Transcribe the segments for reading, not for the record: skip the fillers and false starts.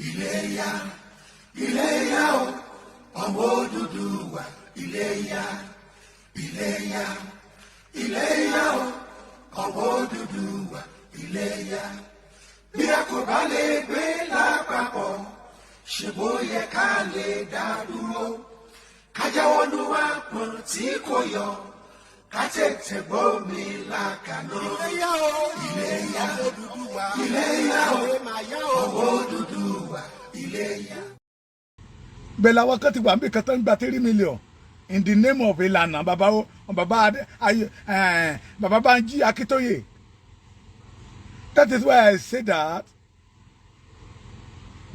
Iléyá, Iléyá o, ọmọ Odùduwà, Iléyá, Iléyá, Iléyá o, ọmọ Odùduwà, Iléyá. Bí a kò bá lè gbé lápapọ̀, ṣe bó yẹ ká lè dá dúró. Ká jáwọ́ nú àpọ̀n tí kò yọ, ká tètè gbómi lákaná. Iléyá o, Iléyá, ọmọ Odùduwà, Iléyá o, ilé máa yá o. ọmọ Odùduwà, Iléyá. Bẹ́ẹ̀ làwọn kan ti wà níbi kan tó ń gba 3 million in the name of ìlànà bàbá o, bàbá ayé, bàbá Bánjí Akíntóyè. That is why I say that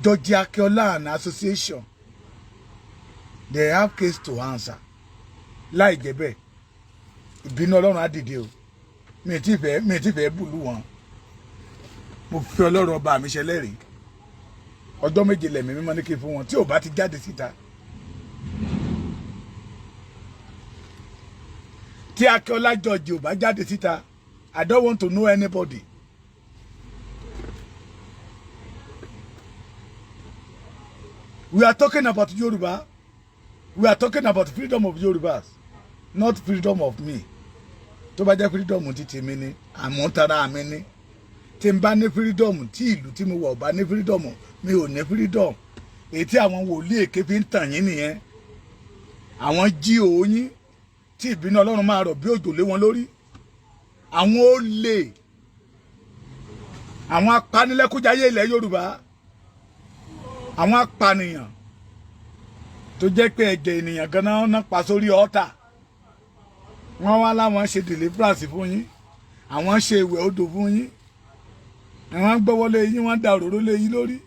George Akínọlá and association, they have case to answer. Láì jẹ́ bẹ́ẹ̀, ìbínú Ọlọ́run á dìde o. Mi ì tí fẹ́ bùlù wọn. Mo fi Ọlọ́run ọba mi ṣẹlẹ́rìí, ọjọ́ 7 lẹ̀mí mímọ́ ní kí n fún wọn tí ò bá ti jáde síta. Tí Akínọlá George ò bá jáde síta, I don't want to know anybody. We are talking about Yoruba. We are talking about freedom of Yorubas, not freedom of me. Tó bá jẹ́ freedom ti tèmi ni, àmọ́ tara mi ni. Tí n bá ní freedom, tí ìlú tí mo wà ò bá ní freedom, mi ò ní freedom. Èyí tí àwọn wòlíì èké fi ń tàn yín nìyẹn. Àwọn jí òyìn tí ìbínú Ọlọ́run máa rọ̀ bí òjò lé wọn lórí. Àwọn olè, àwọn apanilẹ́kúnjayé ilẹ̀ Yorùbá, àwọn apànìyàn tó jẹ́ pé ẹ̀jẹ̀ ènìyàn ganan náà pa sórí ọ̀tà. Wọ́n wá láwọn ṣe deliverance fún yín, àwọn ṣe ìwẹ̀ odò fún yín, àwọn gbọ́wọ́ lé yín, wọ́n da òróró lé yín lórí.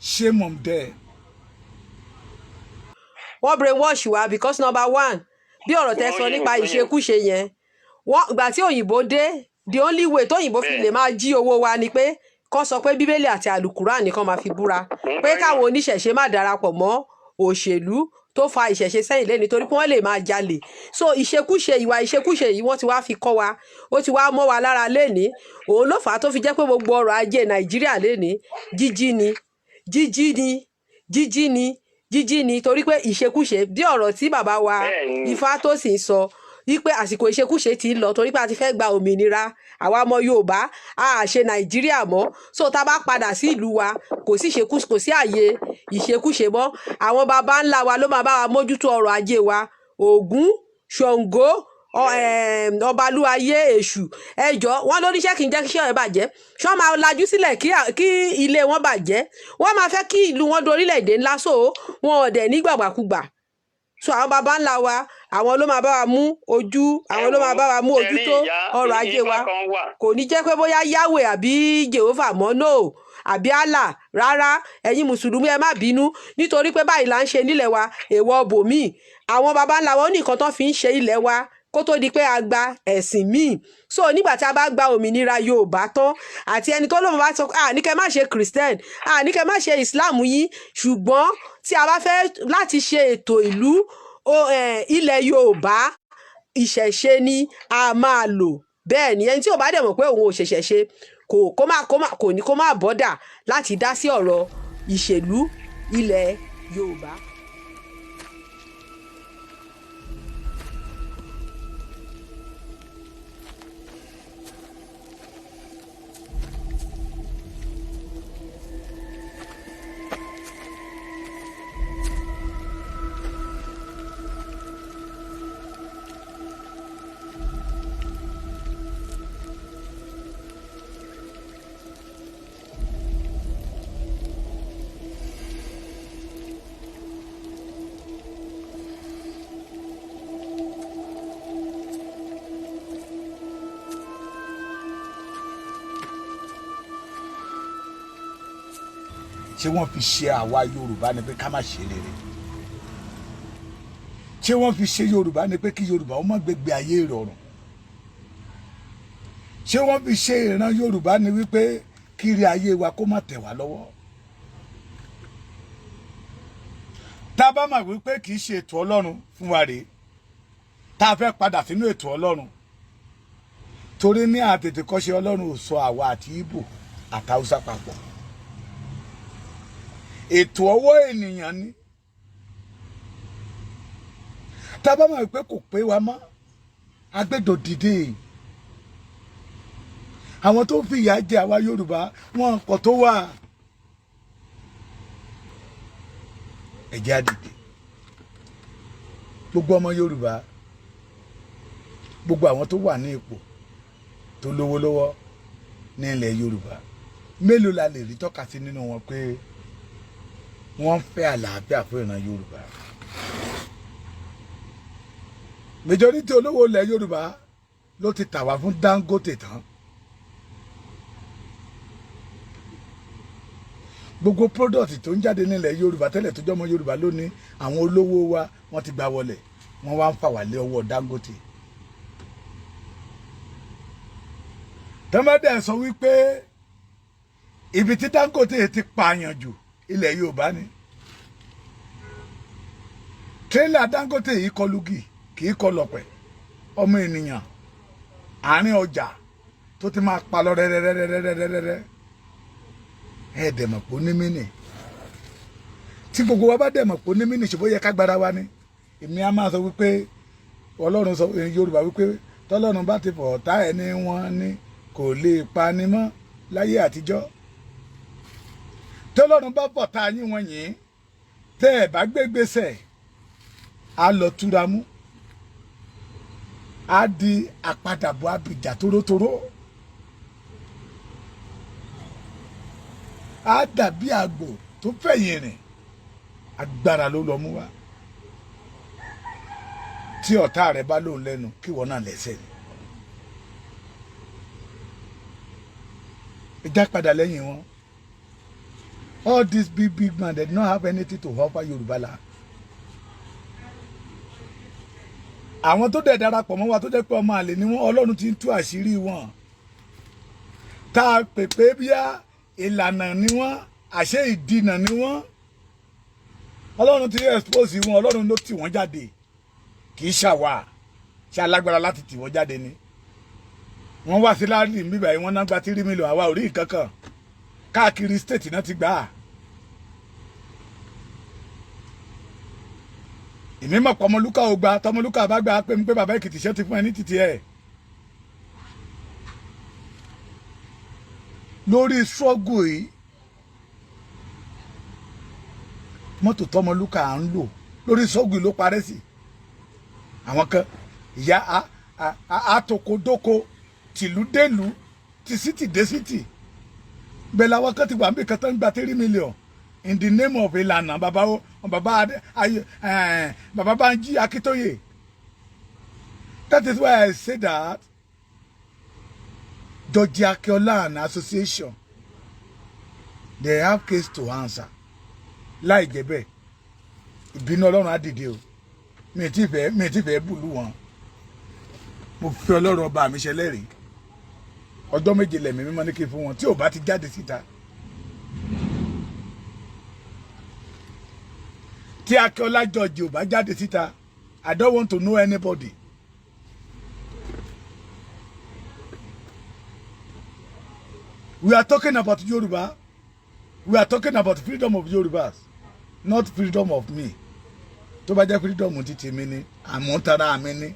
Shame on them. Wọ́n brainwash wa because number one, bí ọ̀rọ̀ tẹ́ sọ nípa ìṣekúṣe yẹn, wọ́n ìgbà tí òyìnbó dé, the only way tóyìnbó fi lè máa jí owó wa ni pé kó sọ pé Bíbélì àti Àlùkùránì nìkan máa fi búra pé káwọn oníṣẹ̀ṣe má darapọ̀ mọ́ òṣèlú tó fa ìṣẹ̀ṣe sẹ́yìn lẹ́ni, torí pé wọ́n lè máa jalè. So ìṣekúṣe, ìwà ìṣekúṣe yìí, wọ́n ti wá fi kọ́ wa, ó ti wá mọ́ wa lára lénìí. Òun ló fà á tó fi jẹ́ pé gbogbo ọrọ̀ ajé Nàìjíríà lénìí, jíjí ni, jíjí ni, jíjí ni, jíjí ni, torí pé ìṣekúṣe, bí ọ̀rọ̀ tí bàbá wa Ifá tó sì ń sọ wípé àsìkò ìṣekúṣe ti ń lọ, torí pé a ti fẹ́ gba òmìnira àwa ọmọ Yorùbá, a ṣe Nàìjíríà mọ́. So tá a bá padà sí ìlú wa, kò sí ìṣekúṣe, kò sí àyè ìṣekúṣe mọ́. Àwọn baba ńlá wa ló máa bá wa mójútó ọrọ̀ ajé wa: Ògún, Ṣàngó, Ọbalúayé, Èṣù. Ẹjọ́ wọn lóníṣẹ́ kì í jẹ́ kí iṣẹ́ ẹ̀ bàjẹ́. Ṣé wọ́n máa lajú sílẹ̀ kí ilé wọn bàjẹ́? Wọ́n máa fẹ́ kí ìlú wọn dorílẹ̀-èdè ńlá, so wọn ò dẹ̀ nígbàgbàkúgbà. So àwọn baba ńlá wa, àwọn ló máa bá wa mú ojú, àwọn ló máa bá wa mú ojú tó ọrọ̀ ajé wa. Kò ní jẹ́ pé bóyá Yahweh àbí Jehovah mọ́, no, àbí Allah, rárá. Ẹ̀yin mùsùlùmí, ẹ má bínú, nítorí pé báyìí là ń ṣe nílẹ̀ wa. Èèwọ̀ bòmíì, àwọn baba ńlá wa, ó ní nǹkan tó fi ń ṣe ilẹ̀ wa kó tó di pé a gba ẹ̀sìn míì. So nígbà tí a bá gba òmìnira Yorùbá tán, àti ẹni tó lóun bá sọ, à ní kẹ́ má ṣe Christian, à ní kẹ́ má ṣe Islam yín, ṣùgbọ́n tí a bá fẹ́ láti ṣe ètò ìlú ilẹ̀ Yorùbá, ìṣẹ̀ṣe ni a máa lò. Bẹ́ẹ̀ ni ẹni tí ò bá dẹ̀ mọ̀ pé òun ò ṣẹ̀ṣẹ̀ ṣe, kò kó má kò ní kó má bọ́dà láti dá sí ọ̀rọ̀ ìṣèlú ilẹ̀ Yorùbá. Ṣé wọ́n fi ṣe àwa Yorùbá ni pé ká má ṣe rere? Ṣé wọ́n fi ṣe Yorùbá ni pé kí Yorùbá ó má gbégbé ayé ìrọ̀rùn? Ṣé wọ́n fi ṣe ìran Yorùbá ni wípé kiri ayé wa kó má tẹ̀ wá lọ́wọ́? Tá a bá mọ̀ wípé kì í ṣe ètò Ọlọ́run fún wa rèé, tá a fẹ́ padà sínú ètò Ọlọ́run, torí ní àtètèkọ́ṣe, Ọlọ́run ò sọ àwa àti Ìgbò àtàwùsá papọ̀. Ètò ọwọ́ ènìyàn ni. Tá a bá mọ̀ pé kò pé wa mọ́, agbẹ́dọ̀ dìde. Àwọn tó ń fi ìyà jẹ àwa Yorùbá, wọn kò tó wà. Ẹ jẹ́ á dìde, gbogbo ọmọ Yorùbá, gbogbo àwọn tó wà ní ipò tó lówó lọ́wọ́ ní ilẹ̀ Yorùbá. Mélòó la lè rí tọ́ka sí nínú wọn pé wọ́n ń fẹ́ àlàáfíà fún ìran Yorùbá? Majority olówó ilẹ̀ Yorùbá ló ti tà wá fún Dangote tán. Gbogbo product tó ń jáde nílẹ̀ Yorùbá tẹ́lẹ̀ tó jọmọ Yorùbá lónìí, àwọn olówó wa, wọ́n ti gbà wọlé, wọ́n wá ń fà wá lé ọwọ́ Dangote. Tọ́mọdé sọ wípé ibi tí Dangote ti pààyàn jù, ilẹ̀ Yorùbá ni. Tírélà Dangote yìí kọlùgì kì í kọlọ̀pẹ̀ ọmọ ènìyàn àárín ọjà tó ti máa pa lọ rẹ́rẹ́rẹ́rẹ́rẹ́rẹ́. Ẹ dẹ̀ mọ̀ pé ó ní mínì. Tí gbogbo wa bá dẹ̀ mọ̀ pé ó ní mínì, ṣùgbọ́n ó yẹ ká gbára wa ni. Èmi á máa sọ wípé Ọlọ́run sọ Yorùbá wípé tọ́lọ́run bá ti fọ̀ tá ẹni wọn ni kò lè pani mọ́ láyé àtijọ́. Tọ́lọ́run bá fọ̀ tá yín wọn yìí, tẹ́ ẹ̀ bá gbégbèsè, á lọ túra mú, á di àpadàbọ̀ abìjà tórótóró, á dàbí àgbò tó fẹ̀yìn rìn. Agbára ló lọ mú wá. Tí ọ̀tá rẹ̀ bá lóun lẹ́nu, kí ìwọ náà lẹ́sẹ̀ ni. Ẹ já padà lẹ́yìn wọn. All these big big man, they don't have anything to offer Yorùbá land. Àwọn tó dẹ̀ darapọ̀ mọ́ wa, tó jẹ́ pé ọmọ àlè ni wọ́n, Ọlọ́run ti ń tú àṣírí wọn. Tá a pè pé bíyá ìlànà ni wọ́n, àṣẹ ìdínà ni wọ́n, Ọlọ́run ti expose wọn. Ọlọ́run ló tì wọ́n jáde, kì í ṣàwà ṣe alágbára láti tì wọ́n jáde ni. Wọ́n wá sí láàrin bíbá yìí, wọ́n náà gba 3 million. Àwa ò rí nǹkan kan. Káàkiri state náà ti gbà á. Èmi mọ̀ pé Ọmọlúkà ò gba. Tọmọlúkà bá gbà pé pé bàbá Èkìtì ṣe ti fún ẹ ní títì ẹ lórí struggle yìí. Mọ́tò tọmọlúkà à ń lò lórí struggle yìí ló parẹ́ sí àwọn kan. Ìyá àtòkòdókò tìlú délùú, ti city dé city, bẹ́ẹ̀ làwọn kan ti wà níbi kan tó ń gba 3 million in the name of ìlànà bàbá bàbá ayé, bàbá Bánjí Akíntóyè. That is why I say that George Akínọlá and association, they have case to answer. Láì jẹ́ bẹ́ẹ̀, ìbínú Ọlọ́run á dìde o. Mi ti fẹ́ bùlù wọn. Mo fi Ọlọ́run ọba mi ṣẹlẹ́rìí. Ọjọ́ 7 lẹ̀mí mímọ́ ní kí n fún wọn tí ò bá ti jáde síta. Tí Akínọlá George ò bá jáde síta, I don't want to know anybody. We are talking about Yoruba. We are talking about freedom of Yorubas, not freedom of me. Tó bá jẹ́ freedom ti tèmi ni, àmọ́ tara mi ni.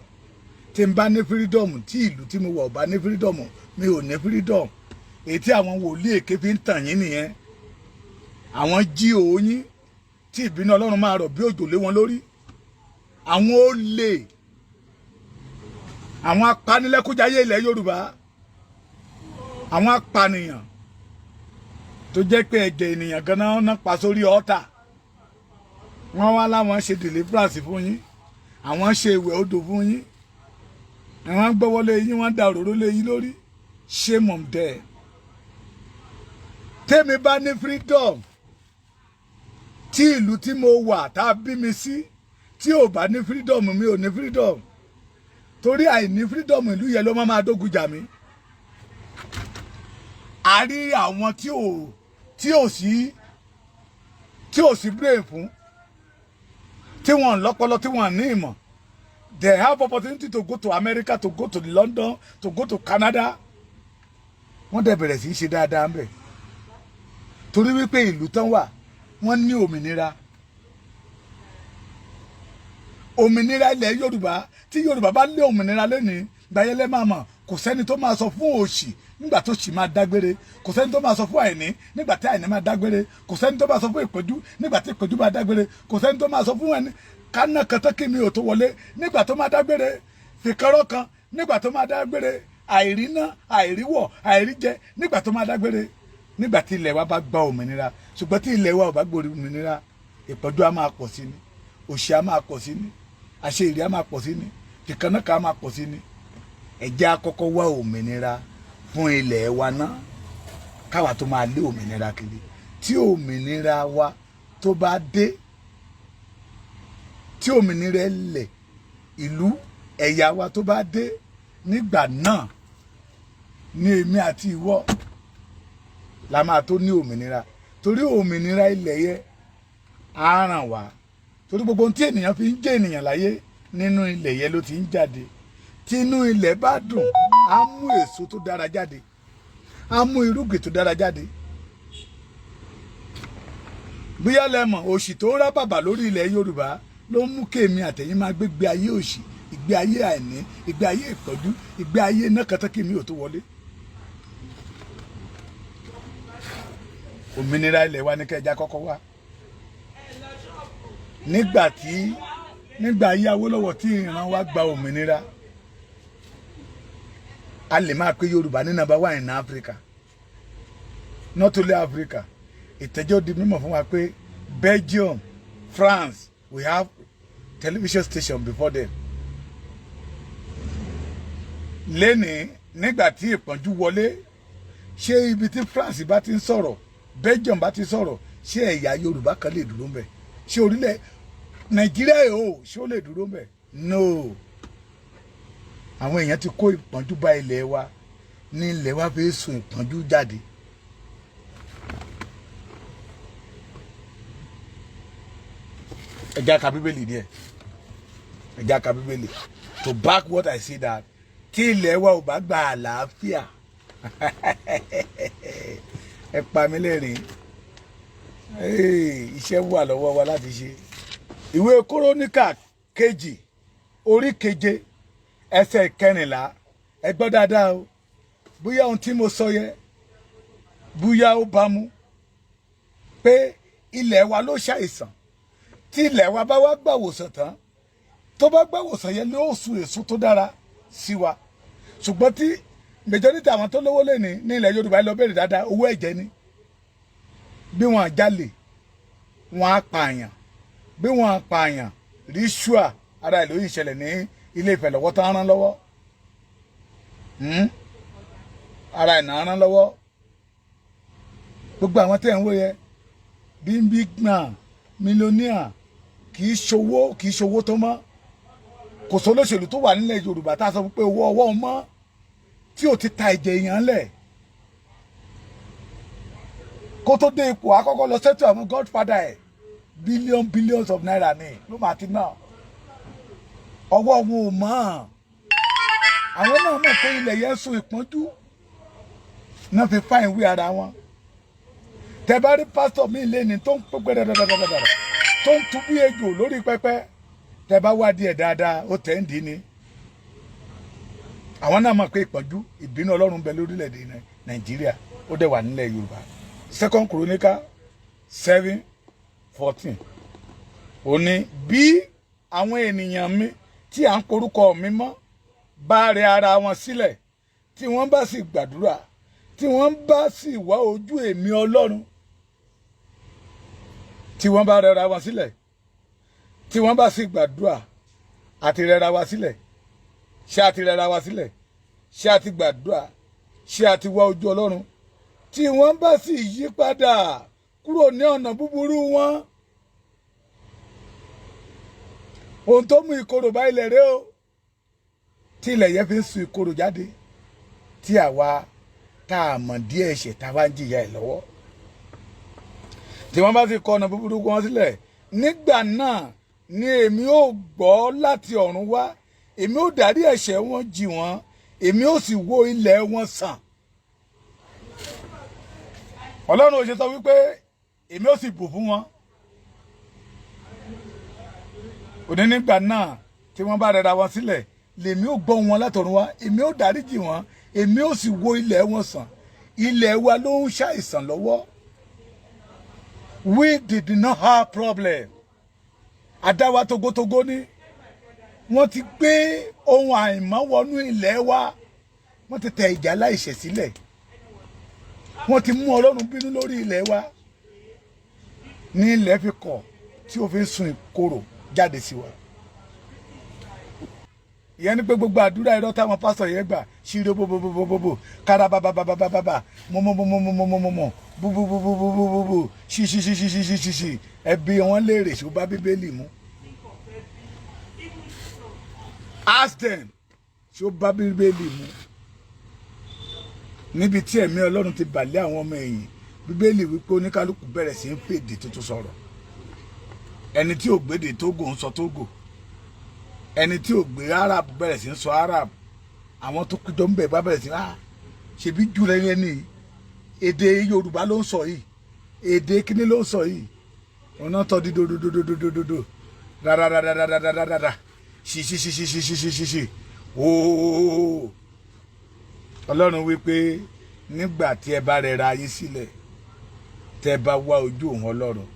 Tí n bá ní freedom, tí ìlú tí mo wà ò bá ní freedom, mi ò ní freedom. Èyí tí àwọn wòlíì èké fi ń tàn yín nìyẹn. Àwọn jí òyìn tí ìbínú Ọlọ́run máa rọ̀ bí òjò lé wọn lórí. Àwọn olè, àwọn apanilẹ́kúnjayé ilẹ̀ Yorùbá, àwọn apànìyàn tó jẹ́ pé ẹ̀jẹ̀ ènìyàn ganan náà pa sórí ọ̀tà. Wọ́n wá láwọn ṣe deliverance fún yín, àwọn ṣe ìwẹ̀ odò fún yín, àwọn gbọ́wọ́lé yín, wọ́n da òróró lé yín lórí. Shame on them. Tèmi bá ní freedom, tí ìlú tí mo wà tá a bí mi sí tí ò bá ní freedom, mi ò ní freedom, torí àìní freedom ìlú yẹn ló má máa dógun jà mí. A rí àwọn tí ò sí brain fún, tí wọ́n lọ́pọlọ, tí wọ́n ní ìmọ̀. They have opportunity to go to America, to go to London, to go to Canada. Wọ́n dẹ̀ bẹ̀rẹ̀ sí í ṣe dáadáa ńbẹ̀, torí wípé ìlú tán wà. Wọ́n ní òmìnira. Òmìnira ilẹ̀ Yorùbá, tí Yorùbá bá lé òmìnira lónìí, gbayẹlẹ máa mọ̀. Kò sẹ́ni tó máa sọ fún òṣì nígbà tó ṣì máa dágbére. Kò sẹ́ni tó máa sọ fún àìní nígbà tí àìní máa dágbére. Kò sẹ́ni tó máa sọ fún ìpọ́njú nígbà tí ìpọ́njú máa dágbére. Kò sẹ́ni tó máa sọ fún ẹni kánà kẹtọ́ kí mi ò tó wọlé nígbà tó máa dágbére, fìkọ́rọ́ kan nígbà tó máa dágbére, àìríná, àìríwọ̀, àìríjẹ nígbà tó máa dágbére, nígbà tí ilẹ̀ wa bá gba òmìnira. Ṣùgbọ́n tí ilẹ̀ wa ò bá gbòòrò òmìnira, ìpọ́njú á máa pọ̀ sí ni, òṣì á máa pọ̀ sí ni, àṣeyìrí á máa pọ̀ sí ni, fìkànnàkà á máa pọ̀ sí ni. Ẹ jẹ́ á kọ́kọ́ wá òmìnira fún ilẹ̀ wa náà, káwa tó máa lé òmìnira kiri. Tí òmìnira wa tó bá dé, tí òmìnira ilẹ̀, ìlú, ẹ̀yà wa tó bá dé, nígbà náà ní èmi àti ìwọ la máa tó ní òmìnira, torí òmìnira ilẹ̀ yẹ á ràn wá, torí gbogbo ohun tí ènìyàn fi ń jẹ́ ènìyàn láyé, nínú ilẹ̀ yẹn ló ti ń jáde. Tí inú ilẹ̀ bá dùn, á mú èso tó dára jáde, á mú irúgbìn tó dára jáde. Bóyá lẹ mọ̀, òṣì tó ń rá bàbà lórí ilẹ̀ Yorùbá ló ń mú kéèmí àtẹ̀yìn máa gbégbé ayé òṣì, ìgbé ayé àìní, ìgbé ayé ìpọ́njú, ìgbé ayé iná kẹtẹ́kìmí ò tó wọlé. Òmìnira ilẹ̀ wa ní kẹjá kọ́kọ́ wá. Nígbà tí nígbà ayé Awólọ́wọ̀, tí ìran wa gba òmìnira, a lè máa pé Yorùbá ní number one in Africa, not only Africa. Ìtẹ́jọ́ di mímọ̀ fún wa pé Belgium, France, we have television station before them. Lẹ́nìí, nígbà tí ìpọ́njú wọlé, ṣé ibi tí France bá ti ń sọ̀rọ̀, Belgium bá ti sọ̀rọ̀, ṣé ẹ̀yà Yorùbá kan lè dúró ńbẹ̀? Ṣé orílẹ̀ Nàìjíríà yìí ó ṣé ó lè dúró ńbẹ̀? No. Àwọn èèyàn ti kó ìpọ́njú bá ilẹ̀ wa, ní ilẹ̀ wa fi sun ìpọ́njú jáde. Ẹ jẹ́ ká Bíbélì díẹ̀. Ẹ jẹ́ ká Bíbélì to back what I say, that tí ilẹ̀ wa ò bá gba àlàáfíà. Ẹ pa mí lẹ́rìn. Iṣẹ́ wà lọ́wọ́ wa láti ṣe. Ìwé Kúrónìkà kejì, orí 7, ẹsẹ̀ 14. Ẹ gbọ́ dáadáa o. Bóyá ohun tí mo sọ yẹ, bóyá ó bá mu pé ilẹ̀ wa ló ṣàìsàn. Tí ilẹ̀ wa bá wá gbàwòsàn tán, tó bá gbàwòsàn yẹn, ló sun èso tó dára sí wa. Ṣùgbọ́n tí majority àwọn tó lówó lé ní ilẹ̀ Yorùbá lọ bẹ̀rẹ̀ dáadáa, owó ẹ̀jẹ̀ ni. Bí wọ́n jalè, wọ́n á pààyàn. Bí wọ́n á pààyàn, ritual ara ìlú yìí ṣẹlẹ̀ ní Ilé Ifẹ̀ lọ́wọ́ tán rán lọ́wọ́, Ara ìnà rán lọ́wọ́. Gbogbo àwọn tẹ̀ ń wò yẹ bí big man, millionaire, kì í ṣòwò, kì í ṣòwò tó mọ́. Kò sólóṣèlú tó wà nílẹ̀ Yorùbá tá a sọ pé owó ọwọ́ mọ́ tí ò ti ta ẹ̀jẹ̀ èèyàn lẹ̀ kó tó dé ipò. Àkọ́kọ́ lọ sẹ́tù àwọn godfather ẹ̀, billion billions of naira ni ló máa ti ná. Ọwọ́ wọn ò mọ̀. Àwọn náà mọ̀ pé ilẹ̀ yẹn sun ìpọ́njú náà fi fáìn wí ara wọn. Tẹ bá rí pásítọ̀ míì lẹ́ni tó ń pẹ́ gbẹdẹdẹdẹdẹdẹ, tó ń tu bí ejò lórí pẹpẹ, tẹ bá wádìí ẹ̀ dáadáa, ó tẹ̀ ń dì í ni. Àwọn náà mọ̀ pé ìpọ́njú, ìbínú Ọlọ́run bẹ lórílẹ̀‐èdè Nàìjíríà, ó dẹ̀ wà nílẹ̀ Yorùbá. Second Chronicle 7:14, ó ní, bí àwọn ènìyàn mi tí à ń porúkọ mi mọ́ bá rẹ ara wọn sílẹ̀, tí wọ́n bá sì gbàdúrà, tí wọ́n bá sì wá ojú èmi Ọlọ́run, tí wọ́n bá rẹra wọn sílẹ̀, tí wọ́n bá sì gbàdúrà. Àti rẹra wa sílẹ̀? Ṣé àti rẹra wa sílẹ̀? Ṣé àti gbàdúrà? Ṣé àti wá ojú Ọlọ́run? Tí wọ́n bá sì yí padà kúrò ní ọ̀nà búburú wọn. Ohun tó mú ìkorò bá ilẹ̀ rẹ o, tí ilẹ̀ yẹn fi ń sun ìkorò jáde, tí àwa tá a mọ̀ díẹ̀ ẹ̀ṣẹ̀ tá a wá ń jìyà ẹ̀ lọ́wọ́. Tí wọ́n bá sì kọ ọ̀nà búburú wọn sílẹ̀, nígbà náà ni èmi ó gbọ́ láti ọ̀run wá, èmi ó dárí ẹ̀ṣẹ̀ wọn jì wọ́n, èmi ó sì wo ilẹ̀ wọn sàn. Ọlọ́run ò ṣe sọ wípé èmi ó sì bù fún wọn. Òní nígbà náà tí wọ́n bá rẹra wọn sílẹ̀, lèmi ó gbọ́ wọn látọ̀run wá, èmi ó dáríjì wọn, èmi ó sì wo ilẹ̀ wọn sàn. Ilẹ̀ wa ló ń ṣàìsàn lọ́wọ́. We did not have problem. Àdáwa togotogo ní wọ́n ti gbé ohun àìmọ́ wọnú ilẹ̀ wa. Wọ́n ti tẹ ìjà aláìṣẹ̀ sílẹ̀. Wọ́n ti mú Ọlọ́run bínú lórí ilẹ̀ wa ní ilẹ̀ fi kọ̀ tí ó fi ń sun ìkorò jáde sí wa. Ìyẹn ni pé gbogbo àdúrà irọ́ táwọn pásítọ̀ yẹn gbà, ṣírí bòbòbòbòbò, kárábàbàbàbàbà, mọ̀mọ̀mọ̀mọ̀mọ̀mọ̀, búbúbúbúbúbú, ṣíṣíṣíṣíṣíṣí, ẹbí wọn léèrè, ṣó bá Bíbélì mu? Ask them, ṣó bá Bíbélì mu? Níbi tí ẹ̀mí Ọlọ́run ti bàlẹ́ àwọn ọmọ ẹ̀yìn, Bíbélì wípé oníkálukú bẹ̀rẹ̀ sí ń fèdè tuntun sọ̀rọ̀. Ẹni tí ò gbédè Tógò ń sọ Tógò, ẹni tí ò gbé Arab bẹ̀rẹ̀ sí ń sọ Arab. Àwọn tó kújọ ń bẹ̀ bá bẹ̀rẹ̀ sí, ah, ṣebí jù lẹ́yìn ẹni èdè Yorùbá ló ń sọ yìí, èdè kíní ló ń sọ yìí? Ọ̀nà tọ́ di dododododododo, rárárárárárárá, ṣíṣíṣíṣíṣíṣíṣí ooo. Ọlọ́run wípé nígbà tí ẹ bá rẹra yín sílẹ̀, tẹ́ ẹ bá wá ojú òun Ọlọ́run,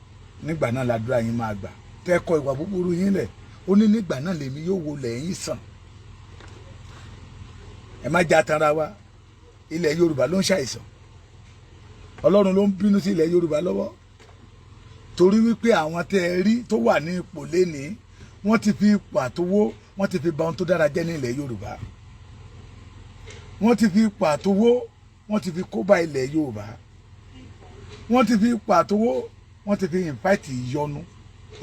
nígbà náà làdúrà yín máa gbà. Tẹ́ ẹ kọ ìwà búburú yín lẹ̀, ó ní nígbà náà lèmi yóò wo lẹ́yìn sàn. Ẹ má já tanra wa. Ilẹ̀ Yorùbá ló ń ṣàìsàn. Ọlọ́run ló ń bínú sí ilẹ̀ Yorùbá lọ́wọ́, torí wípé àwọn tẹ́ ẹ rí tó wà ní ipò lénìí, wọ́n ti fi ipò àtowó, wọ́n ti fi ba ohun tó dára jẹ́ ní ilẹ̀ Yorùbá. Wọ́n ti fi ipò àtowó, wọ́n ti fi kó bá ilẹ̀ Yorùbá. Wọ́n ti fi ipò àtowó, wọ́n ti fi invite ìyọnu,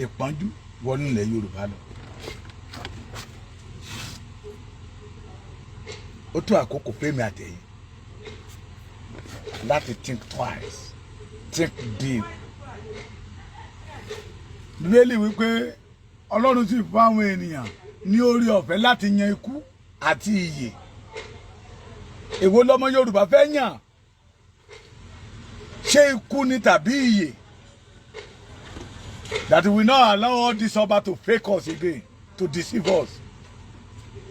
ìpọ́njú wọnú ilẹ̀ Yorùbá lọ. Ó tó àkókò fẹ́mi àtẹ̀yìn láti think twice, think deep. Bíbélì wípé Ọlọ́run sì fún àwọn ènìyàn ní orí ọ̀fẹ́ láti yan ikú àti ìyè. Èwo lọmọ Yorùbá fẹ́ yàn? Ṣé ikú ni tàbí ìyè? That we not allow all this ọba to fake us again, to deceive us.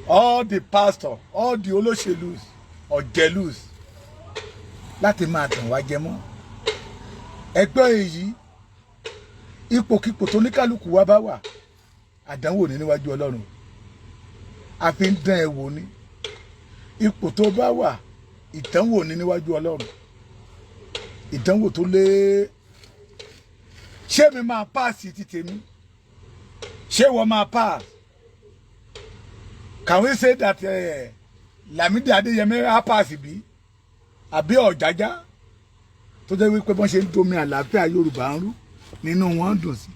All the pastor, all the olóṣèlú ọ̀jẹ̀lús láti máa tàn wá jẹ mọ́. Ẹgbẹ́ èyí, ipòkípò tó ní kálukú wa bá wà, àdánwò ní níwájú Ọlọ́run. A fi ń dán ẹ wò ní. Ipò tó bá wà, ìdánwò ní níwájú Ọlọ́run, ìdánwò tó lé. Ṣé mi máa pass ti tèmi? Ṣé wọ́n máa pass? Can we say that Lamidi Adéyẹmí á pass bí? Àbí Ọ̀jájá tó jẹ́ wípé bọ́n ṣe ń domi àlàáfíà Yorùbá ń rú nínú wọn ń dùn sí,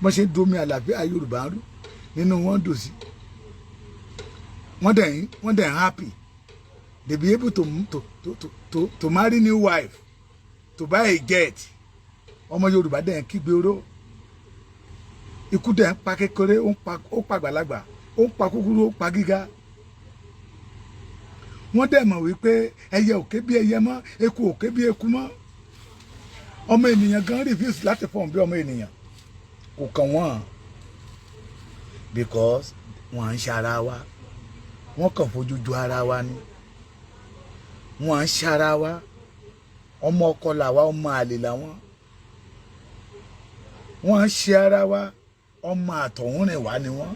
bọ́n ṣe ń domi àlàáfíà Yorùbá ń rú nínú wọn ń dùn sí, wọ́n dẹ̀ ń happy. They be able to marry new wife, to buy a jet. Ọmọ Yorùbá dẹ̀ ń kígbe oró. Ikú dẹ̀ ń pa kékeré, ó ń pa, ó pa àgbàlagbà, ó ń pa kúkúrú, ó pa gíga. Wọ́n dẹ̀ mọ̀ wípé ẹyẹ ò ké bí ẹyẹ mọ́, eku ò ké bí eku mọ́. Ọmọ ènìyàn gan refuse láti fọ̀n bí ọmọ ènìyàn. Kò kàn wọ́n, because wọ́n ń ṣara wa. Wọ́n kàn fojú ju ara wa ni. Wọ́n ń ṣara wa. Ọmọ ọkọ làwa, ọmọ àlè làwọn. Wọ́n ń ṣe ara wa. Ọmọ àtọ̀húnrìn wá ni wọ́n.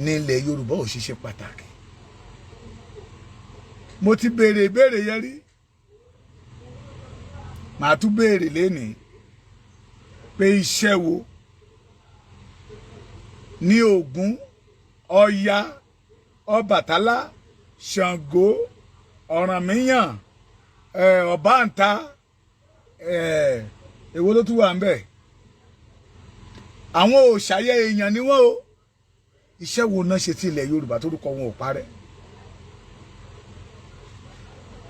Ní ilẹ̀ Yorùbá ò ṣiṣẹ́ pàtàkì. Mo ti béèrè ìbéèrè yẹn rí, màá tún béèrè lénìí pé iṣẹ́ wo ní Ògún, Ọya, Ọbàtálá, Ṣàngó, Ọ̀rànmíyàn, Ọbàntà, èwo ló tún wà ń bẹ̀? Àwọn òòṣàyẹ èèyàn ni wọ́n o. Iṣẹ́ wo náà ṣe tí ilẹ̀ Yorùbá torúkọ wọn ò parẹ́,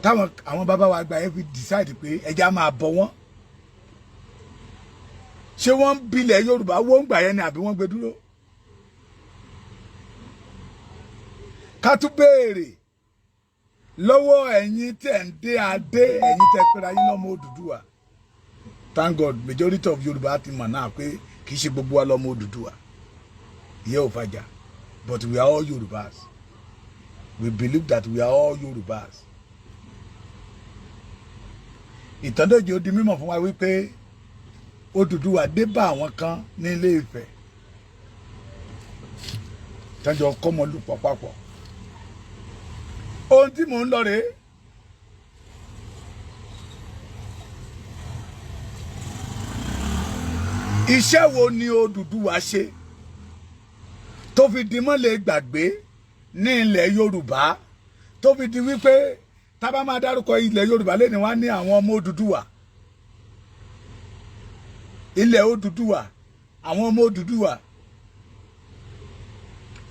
táwọn àwọn bàbá wa gba ẹ fi decide pé ẹja máa bọ wọ́n? Ṣé wọ́n ń bilẹ̀ Yorùbá wọ́n ń gbà yẹn ni, àbí wọ́n gbé dúró? Ká tún béèrè lọ́wọ́ ẹ̀yin tẹ̀ ń dé adé, ẹ̀yin tẹ̀ pera yín lọ́mọ Odùduwà. Thank God, majority of Yorùbá ti mọ̀ náà pé Kì í ṣe gbogbo wa lọ́mọ Odùduwà, ìyẹn ò fàjà, but we are all Yorùbás. We believe that we are all Yorùbás. Ìtàndójì ó di mímọ̀ fún wa wípé Odùduwà dé bá àwọn kan ní Ilé Ifẹ̀ tọ́jọ́ kọ́mọlúpọ̀ papọ̀. Ohun tí mò ń lọ rèé. Iṣẹ́ wo ni Odùduwà ṣe tó fi di mọ́lẹ̀ gbàgbé ní ilẹ̀ Yorùbá, tó fi di wípé tá bá máa dárúkọ ilẹ̀ Yorùbá lẹ́ni wá ní àwọn ọmọ Odùduwà, ilẹ̀ Odùduwà, àwọn ọmọ Odùduwà?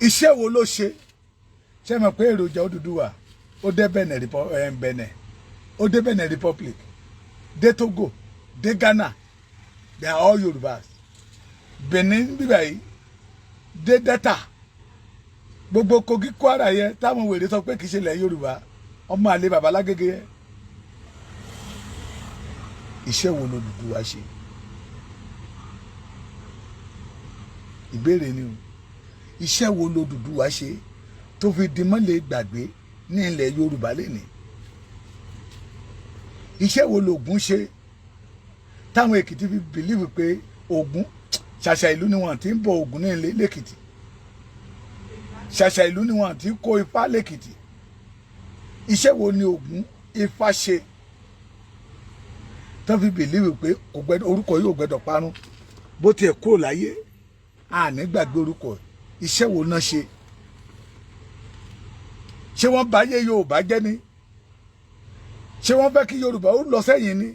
Iṣẹ́ wo ló ṣe? Ṣé mọ̀ pé èròjà Odùduwà ó dé Benin, ó dé Benin Republic, dé Togo, dé Ghana? They are all Yorùbás. Benin bíbẹ̀ yìí dé Delta, gbogbo Kogi, Kwara yẹ táwọn wèrè sọ pé kì í ṣe ilẹ̀ Yorùbá, ọmọ àlè bàbá lágége yẹ. Iṣẹ́ wo l'Odùduwà ṣe? Ìbéèrè ni o. Iṣẹ́ wo l'Odùduwà ṣe tó fi di mọ́lẹ̀ gbàgbé ní ilẹ̀ Yorùbá lénìí? Iṣẹ́ wo l'Ògún ṣe táwọn Èkìtì fi believe pé Ògún? Ṣàṣà ìlú ni wọ́n ti ń bọ Ògún ní ilé lẹ́kìtì. Ṣàṣà ìlú ni wọ́n ti kó Ifá lẹ́kìtì. Iṣẹ́ wo ni Ògún, Ifá ṣe tó fi believe pé kò gbẹdọ̀, orúkọ yóò gbẹdọ̀ parun, bó tiẹ̀ kúrò láyé, àní gbàgbé orúkọ? Iṣẹ́ wo náà ṣe? Ṣé wọ́n bá yé Yorùbá jẹ́ ni? Ṣé wọ́n fẹ́ kí Yorùbá ó lọ sẹ́yìn ni?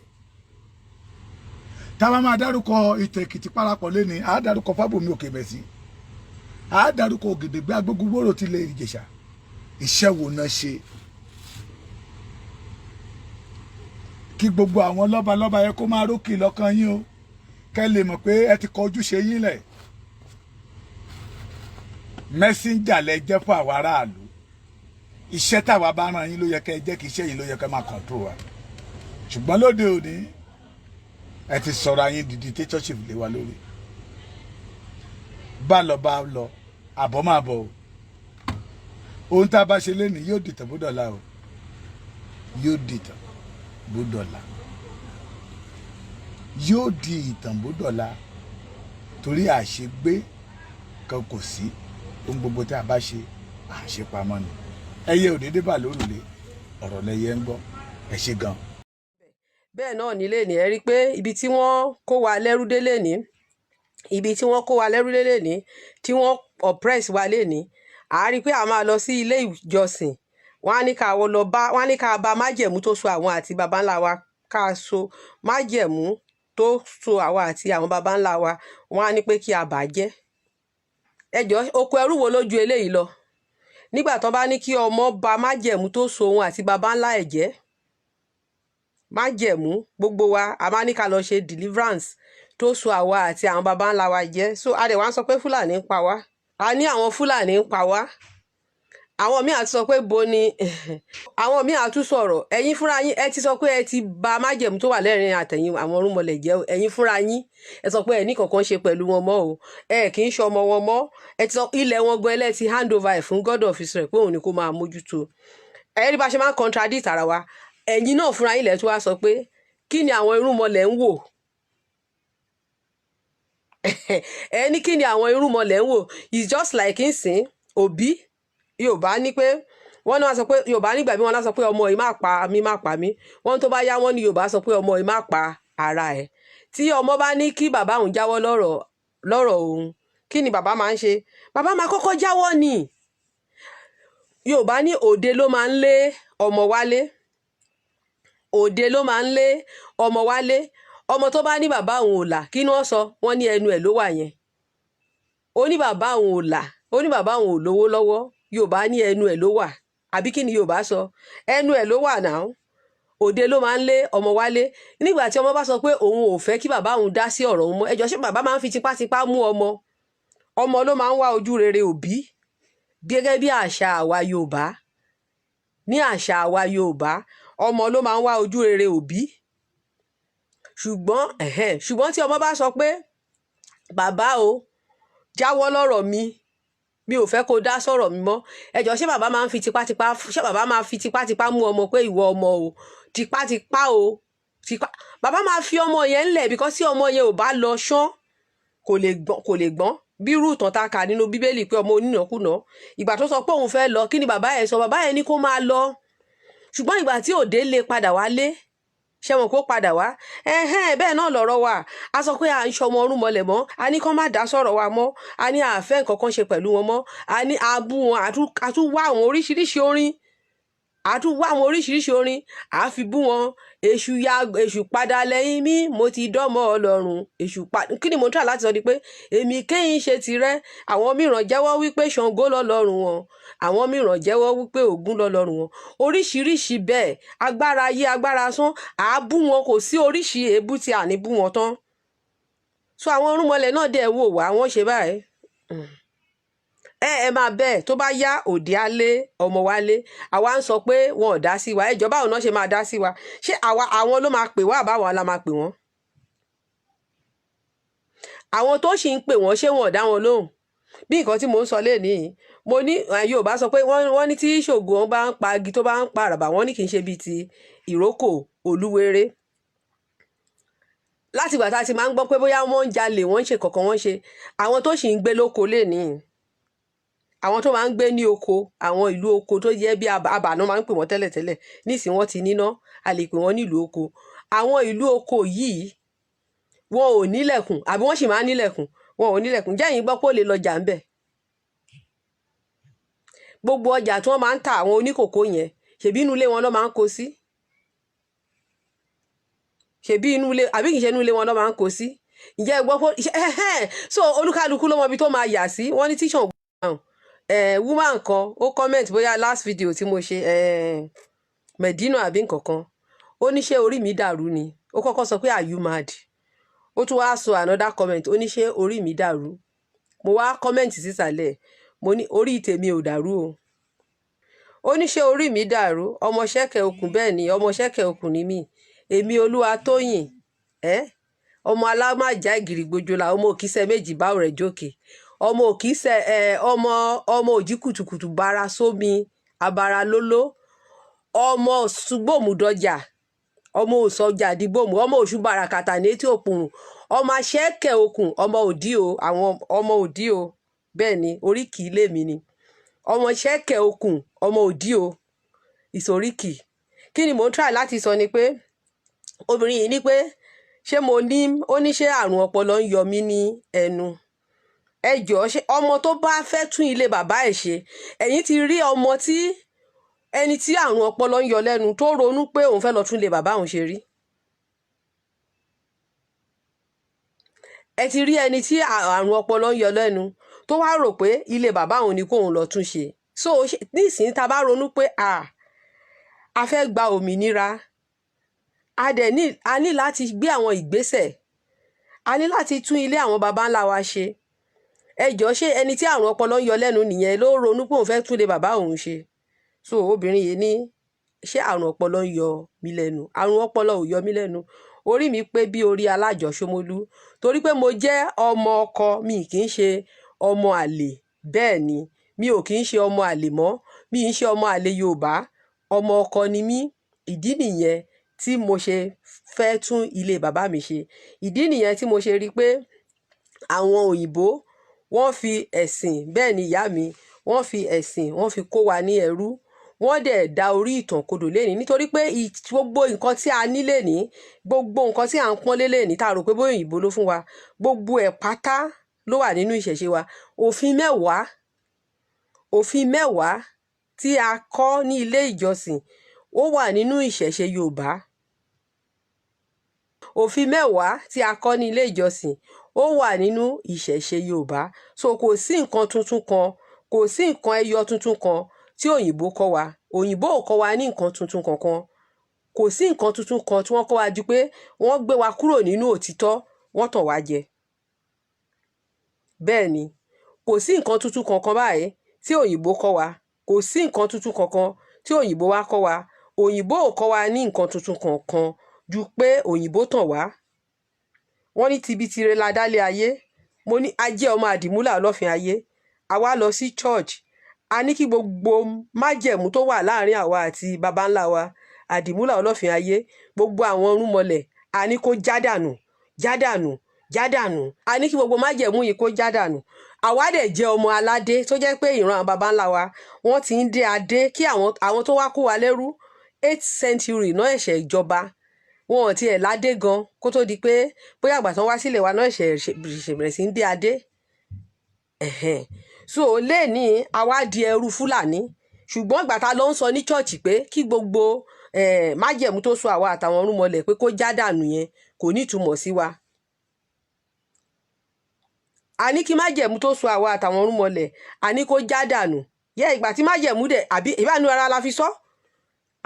Táwa máa dárúkọ ìtàn Èkìtì parapọ̀ lẹ́ni, àá dárúkọ Fábùnmi Òkèmẹ̀sí, àá dárúkọ Ògèdèngbé Agbógungbòrò tilẹ̀ Ìjẹ̀ṣà. Iṣẹ́ wo náà ṣe? Kí gbogbo àwọn lọ́balọ́ba yẹ kó máa rókì lọ́kàn yín o, kẹ́ lè mọ̀ pé ẹ ti kọ ojúṣe yín lẹ̀. Messenger lẹ jẹ́ fún àwa aráàlú. Iṣẹ́ táwa bá rán yín ló yẹ kẹ́ ẹ jẹ́, kí iṣẹ́ yín ló yẹ kẹ́ máa control wa. Ṣùgbọ́n lóde òní, ẹ ti sọ̀rọ̀ ayín di dictatorship lé wa lórí. Bá lọ bá lọ, àbọ̀ máa bọ̀ o. Ohun tá a bá ṣe lénìí yóò dìtàn bó dọ̀la o, yóò dìtàn bó dọ̀la, yóò di ìtàn bó dọ̀la, torí àṣegbé kan kò sí. Ohun gbogbo tí a bá ṣe, àṣepamọ́ ni. Ẹyẹ òdédé bà lórùlé, ọ̀rọ̀ lẹyẹ ń gbọ́. Ẹ ṣe gan. Bẹ́ẹ̀ náà nílé ní, ẹ rí i pé ibi tí wọ́n kó wa lẹ́rú délé ní, ibi tí wọ́n kó wa lẹ́rú délé ní, tí wọ́n oppress wa lé ní, à á rí i pé a máa lọ sí ilé ìjọsìn, wọ́n á ní ká lọ bá, wọ́n á ní ká bá májẹ̀mú tó so àwọn àti baba ńlá wa, ká so májẹ̀mú tó so àwa àti àwọn baba ńlá wa, wọ́n á ní pé kí a bàjẹ́. Ẹjọ́, oko ẹrú wo ló ju eléyìí lọ? Nígbà tó bá ní kí ọmọ bà májẹ̀mú tó so òun àti baba ńlá ẹ̀ jẹ́, májẹ̀mú gbogbo wa, a máa ní ká lọ ṣe deliverance tó so àwa àti àwọn baba ńlá wa jẹ́. So a dẹ̀ wá ń sọ pé Fúlàní ń pa wá. A ní àwọn Fúlàní ń pa wá. Àwọn míì àti sọ pé bo ni àwọn míì àtún sọ̀rọ̀. Ẹ̀yin fúnra yín, ẹ ti sọ pé ẹ ti bà májẹ̀mú tó wà lẹ́rìn àtẹ̀yìn àwọn orúnmọlẹ̀ jẹ́. Ẹ̀yin fúnra yín, ẹ sọ pé ẹ ní kankan ṣe pẹ̀lú wọn mọ́ o, ẹ kì í ṣe ọmọ wọn mọ́. Ẹ ti sọ ilẹ̀ wọn gan, ẹlẹ́ ti hand over ẹ̀ fún God of Israel pé òun ni kó máa mójútó. Ẹ rí bá ṣe máa ń contradict ara wa. Ẹ̀yin náà fúnra yín lẹ̀ tó wá sọ pé kí ni àwọn irúnmọlẹ̀ ń wò? Ẹ ní kí ni àwọn irúnmọlẹ̀ ń wò? It's just like nsìn òbí Yorùbá ní pé wọ́n náà sọ pé Yorùbá nígbà bí wọ́n náà sọ pé ọmọ yìí má pa mí, má pa mí. Wọ́n tó bá yá, wọ́n ní Yorùbá sọ pé ọmọ yìí má pa ara ẹ̀. Tí ọmọ bá ní kí bàbá òun jáwọ́ lọ́rọ̀ òun, kí ni bàbá máa ń ṣe? Bàbá máa kọ́kọ́ jáwọ́ ni. Yorùbá ní òde ló máa ń lé ọmọ wálé, òde ló máa ń lé ọmọ wálé. Ọmọ tó bá ní bàbá òun ò là, kí ni wọ́n sọ? Wọ́n ní ẹnu ẹ̀ ló wà yẹn. Ó ní bàbá òun ò là, ó ní bàbá òun ò lówó lọ́wọ́, Yorùbá ní ẹnu ẹ̀ ló wà. Àbí kí ni Yorùbá sọ? Ẹnu ẹ̀ ló wà náà. Òde ló máa ń lé ọmọ wálé. Nígbà tí ọmọ bá sọ pé òun ò fẹ́ kí bàbá òun dá sí ọ̀rọ̀ òun mọ́, ẹjọ́, ṣé bàbá máa ń fi tipátipá mú ọmọ? Ọmọ ló máa ń wá ojú rere òbí, gẹ́gẹ́ bí àṣà àwa Yorùbá. Ní àṣà àwa Yorùbá, ọmọ ló máa ń wá ojú rere òbí. Ṣùgbọ́n tí ọmọ bá sọ pé Bàbá o, jáwọ́ lọ́rọ̀ mi, mi ò fẹ́ kó dá sọ̀rọ̀ mi mọ́. Ẹ jọ̀ọ́, ṣé bàbá máa ń fi tipátipá, ṣé bàbá máa fi tipátipá mú ọmọ pé ìwọ ọmọ o, tipátipá o, tipa? Bàbá máa fi ọmọ yẹn ńlẹ̀, because tí ọmọ yẹn ò bá lọ ṣán, kò lè gbọ́n, kò lè gbọ́n. Bí irú ìtàn tá a kà nínú Bíbélì pé ọmọ onínàkúnà, ìgbà tó sọ pé òun fẹ́ lọ, kí ni bàbá yẹn sọ? Bàbá yẹn ní kó máa lọ. Ṣùgbọ́n ìgbà tí òde lè padà wálé, ṣé wọn kó padà wá? Ẹhẹ́n, bẹ́ẹ̀ náà lọ̀rọ̀ wa. A sọ pé à ń ṣọmọ ọrún mọlẹ̀ mọ́, a ní kán má dá sọ̀rọ̀ wa mọ́, a ní àfẹ́ nǹkan kan ṣe pẹ̀lú wọn mọ́, a ní a bú wọn, a tún wá àwọn oríṣiríṣi orin, a tún wá àwọn oríṣiríṣi orin, a fi bú wọn. Èṣù ya, èṣù padà lẹ́yìn mi, mo ti dọ́mọ Ọlọ́run. Èṣù pa. Kí ni mo ń tà láti sọ ni pé èmi kéyìn ṣe tirẹ̀. Àwọn mìíràn jẹ́wọ́ wípé Ṣàngó lọ́lọ́run wọn, àwọn mìíràn jẹ́wọ́ wípé Ògún lọ́lọ́run wọn. Oríṣiríṣi bẹ́ẹ̀, agbára ayé, agbára sán, àábú wọn. Kò sí oríṣi èébú tí a ní bú wọn tán. So àwọn irúnmọlẹ̀ náà dẹ̀ wò wá, wọ́n ṣe báyìí. Ẹ máa bẹ́ẹ̀, tó bá yá, òde á lé ọmọ wa lé. Àwa ń sọ pé wọn ò dá sí wa. Ẹjọ́, báwo náà ṣe máa dá sí wa? Ṣé àwa, àwọn ló máa pè wá, àbáwọn la máa pè wọ́n? Àwọn tó sì ń pè wọ́n, ṣé wọn ò dá wọn lóhùn? Bí nǹkan tí mò ń sọ lénìí, mo ní Yorùbá sọ pé wọ́n ní tí Ṣògo wọn bá ń pa igi, tó bá ń pa àràbà, wọ́n ní kì í ṣe bíi ti ìrókò olúwéré. Láti ìgbà tá a ti máa ń gbọ́ pé bóyá wọ́n ń jalè, wọ́n ń ṣe kọ̀ọ̀kan, wọ́n ń ṣe, àwọn tó sì ń gbé lóko lénìí, àwọn tó máa ń gbé ní oko, àwọn ìlú oko tó jẹ́ bí abànú máa ń pè wọ́n tẹ́lẹ̀tẹ́lẹ̀, nísìnyí wọ́n ti níná, a lè pè wọ́n ní ìlú oko. Àwọn ìlú oko yìí, wọn ò nílẹ̀kùn, àbí wọ́n sì máa ń nílẹ̀kùn? Wọn ò nílẹ̀kùn. Jẹ́ yín gbọ́ pé ó lè lọ jà ń bẹ̀. Gbogbo ọjà tí wọ́n máa ń ta, àwọn oníkòkó yẹn, ṣèbí inú ilé wọn ló máa ń kó sí? Ṣèbí inú ilé, àbí kì í ṣe inú ilé wọn ló máa ń kó sí? Ǹjẹ́ ẹ gbọ́ pé so olúkálukú ló mọ ibi tó máa yà sí? Wọ́n ní tíṣàn woman kan, ó comment bóyá last video tí mo ṣe, Medina àbí nǹkankan. Ó ní ṣé orí mi dàrú ni? Ó kọ́kọ́ sọ pé, "Are you mad?" Ó tún wá sọ another comment, ó ní ṣé orí mi dàrú? Mo wá comment sísàlẹ̀, mo ní orí tèmi ò dàrú o. Ó ní ṣé orí mi dàrú? Ọmọ ṣẹ́kẹ̀ okùn, bẹ́ẹ̀ ni, ọmọ ṣẹ́kẹ̀ okùn ni mí. Èmi Olúwatóyìn ẹ́, ọmọ alámàjà ìgìrìgbòjòlá, ọmọ òkìsẹ́ méjì báwo rẹ̀ jókè, ọmọ òkìsẹ́ ẹ, ọmọ òjì kùtùkùtù bara sómi abara lóló, ọmọ ṣùgbọ́mùdọjà, ọmọ òsọjà àdìgbòmù, ọmọ òṣù bàràkàtà ní etí òpùrùn, ọmọ aṣẹ́kẹ̀ okùn, ọmọ òdí o, àwọn ọmọ òdí o. Bẹ́ẹ̀ ni, oríkì ilé mi ni ọmọ ṣẹ́kẹ̀ okùn, ọmọ òdí o, ìsoríkì. Kí ni mò ń try láti sọ ni pé obìnrin yìí ní pé ṣé mo ní, ó ní ṣé àrùn ọpọlọ ń yọ mí ní ẹnu? Ẹ jọ̀ọ́, ṣé ọmọ tó bá fẹ́ tún ilé bàbá ẹ̀ ṣe, ẹ̀yin ti rí ọmọ tí ẹni tí àrùn ọpọlọ ń yọ lẹ́nu tó ronú pé òun fẹ́ lọ tún ilé bàbá òun ṣe rí? Ẹ ti rí ẹni tí àrùn ọpọlọ ń yọ lẹ́nu tó wá rò pé ilé bàbá òun ni kóun lọ tún ṣe? So nísìnyí, tá a bá ronú pé a fẹ́ gba òmìnira, a dẹ̀ ní, a ní láti gbé àwọn ìgbésẹ̀, a ní láti tún ilé àwọn baba ńlá wa ṣe. Ẹ jọ̀ọ́, ṣé ẹni tí àrùn ọpọlọ ń yọ lẹ́nu nìyẹn ló ronú pé òun fẹ́ tún ilé bàbá òun ṣe? So obìnrin yìí ní ṣé àrùn ọpọlọ ń yọ mí lẹ́nu? Àrùn ọpọlọ ò yọ mí lẹ́nu. Orí mi pé bí orí alájọṣomolú, torí pé mo jẹ́ ọmọ ọkọ, mi kì í ṣe ọmọ àlè. Bẹ́ẹ̀ ni, mi ò kì í ṣe ọmọ àlè mọ́, mi ì ṣe ọmọ àlè Yorùbá, ọmọ ọkọ ni mí. Ìdí nìyẹn tí mo ṣe fẹ́ tún ilé bàbá mi ṣe. Ìdí nìyẹn tí mo ṣe rí i pé àwọn òyìnbó, wọ́n fi ẹ̀sìn, bẹ́ẹ̀ ni ìyá mi, wọ́n fi ẹ̀sìn, wọ́n fi kó wa ní ẹrú, wọ́n dẹ̀ da orí ìtàn kodò lénìí, nítorí pé gbogbo nǹkan tí a ní lénìí, gbogbo nǹkan tí à ń pọ́nlé lénìí, tá a rò pé bóyá òyìnbó ló fún wa, gbogbo ẹ̀ pátá ló wà nínú ìṣẹ̀ṣe wa. Òfin mẹ́wàá, òfin mẹ́wàá tí a kọ́ ní ilé ìjọsìn, ó wà nínú ìṣẹ̀ṣe Yorùbá. Òfin mẹ́wàá tí a kọ́ ní ilé ìjọsìn, ó wà nínú ìṣẹ̀ṣe Yorùbá. So kò sí nǹkan tuntun kan, kò sí nǹkan ẹyọ tuntun kan tí òyìnbó kọ́ wa. Òyìnbó ò kọ́ wa ní nǹkan tuntun kankan. Kò sí nǹkan tuntun kan tí wọ́n kọ́ wa ju pé wọ́n gbé wa kúrò nínú òtítọ́, wọ́n tàn wá jẹ. Bẹ́ẹ̀ ni, kò sí nǹkan tuntun kankan báyìí tí òyìnbó kọ́ wa. Kò sí nǹkan tuntun kankan tí òyìnbó wá kọ́ wa. Òyìnbó ò kọ́ wa ní nǹkan tuntun kankan ju pé òyìnbó tàn wá. Wọ́n ní tibi tire la dálé ayé. Mo ní ajé ọmọ Àdìmúlà Ọlọ́fin Ayé. A wá lọ sí church, a ní kí gbogbo májẹ̀mú tó wà láàrin àwa àti baba ńlá wa Àdìmúlà Ọlọ́fin Ayé, gbogbo àwọn irúnmọlẹ̀, a ní kó já dànù, já dànù, já dànù. A ní kí gbogbo májẹ̀mú yìí kó já dànù. Àwa dẹ̀ jẹ́ ọmọ aládé, tó jẹ́ pé ìran àwọn baba ńlá wa, wọ́n ti ń dé adé kí àwọn tó wá kó wa lẹ́rú, eight century náà ẹ̀ṣẹ̀ ìjọba wọn ò tiẹ̀ ládé gan, kó tó di pé bóyá àgbà tán wá sílẹ̀ wa náà ẹ̀ṣẹ̀ bẹ̀rẹ̀ sí ń dé adé. Ẹ̀hẹ̀n. So lẹ́ẹ̀ni àwa di ẹrú Fúlàní, ṣùgbọ́n ìgbà tá a lọ ń sọ ní church pé kí gbogbo májẹ̀mú tó so àwa àtàwọn irúnmọlẹ̀ pé kó já dànù yẹn, kò ní ìtumọ̀ sí wa. A ní kí májẹ̀mú tó so àwa àtàwọn irúnmọlẹ̀, a ní kó já dànù yẹ. Ìgbà tí májẹ̀mú dẹ̀ àbí ìbánu ara la fi sọ,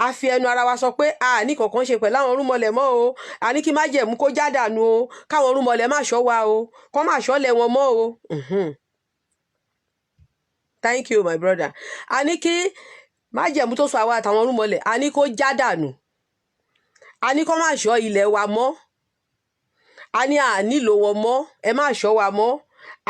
a fi ẹnu ara wa sọ pé a ní kankan ṣe pẹ̀lú àwọn irúnmọlẹ̀ mọ́ o. A ní kí májẹ̀mú kó já dànù o, káwọn irúnmọlẹ̀ má ṣọ́ wa o, kọ́ má ṣọ́lẹ̀ wọn mọ́ o. Thank you, my brother. A ní kí májẹ̀mú tó so àwa àtàwọn irúnmọlẹ̀, a ní kó já dànù. A ní kó má ṣọ́ ilẹ̀ wa mọ́. A ní à nílò wọn mọ́, ẹ má ṣọ́ wa mọ́.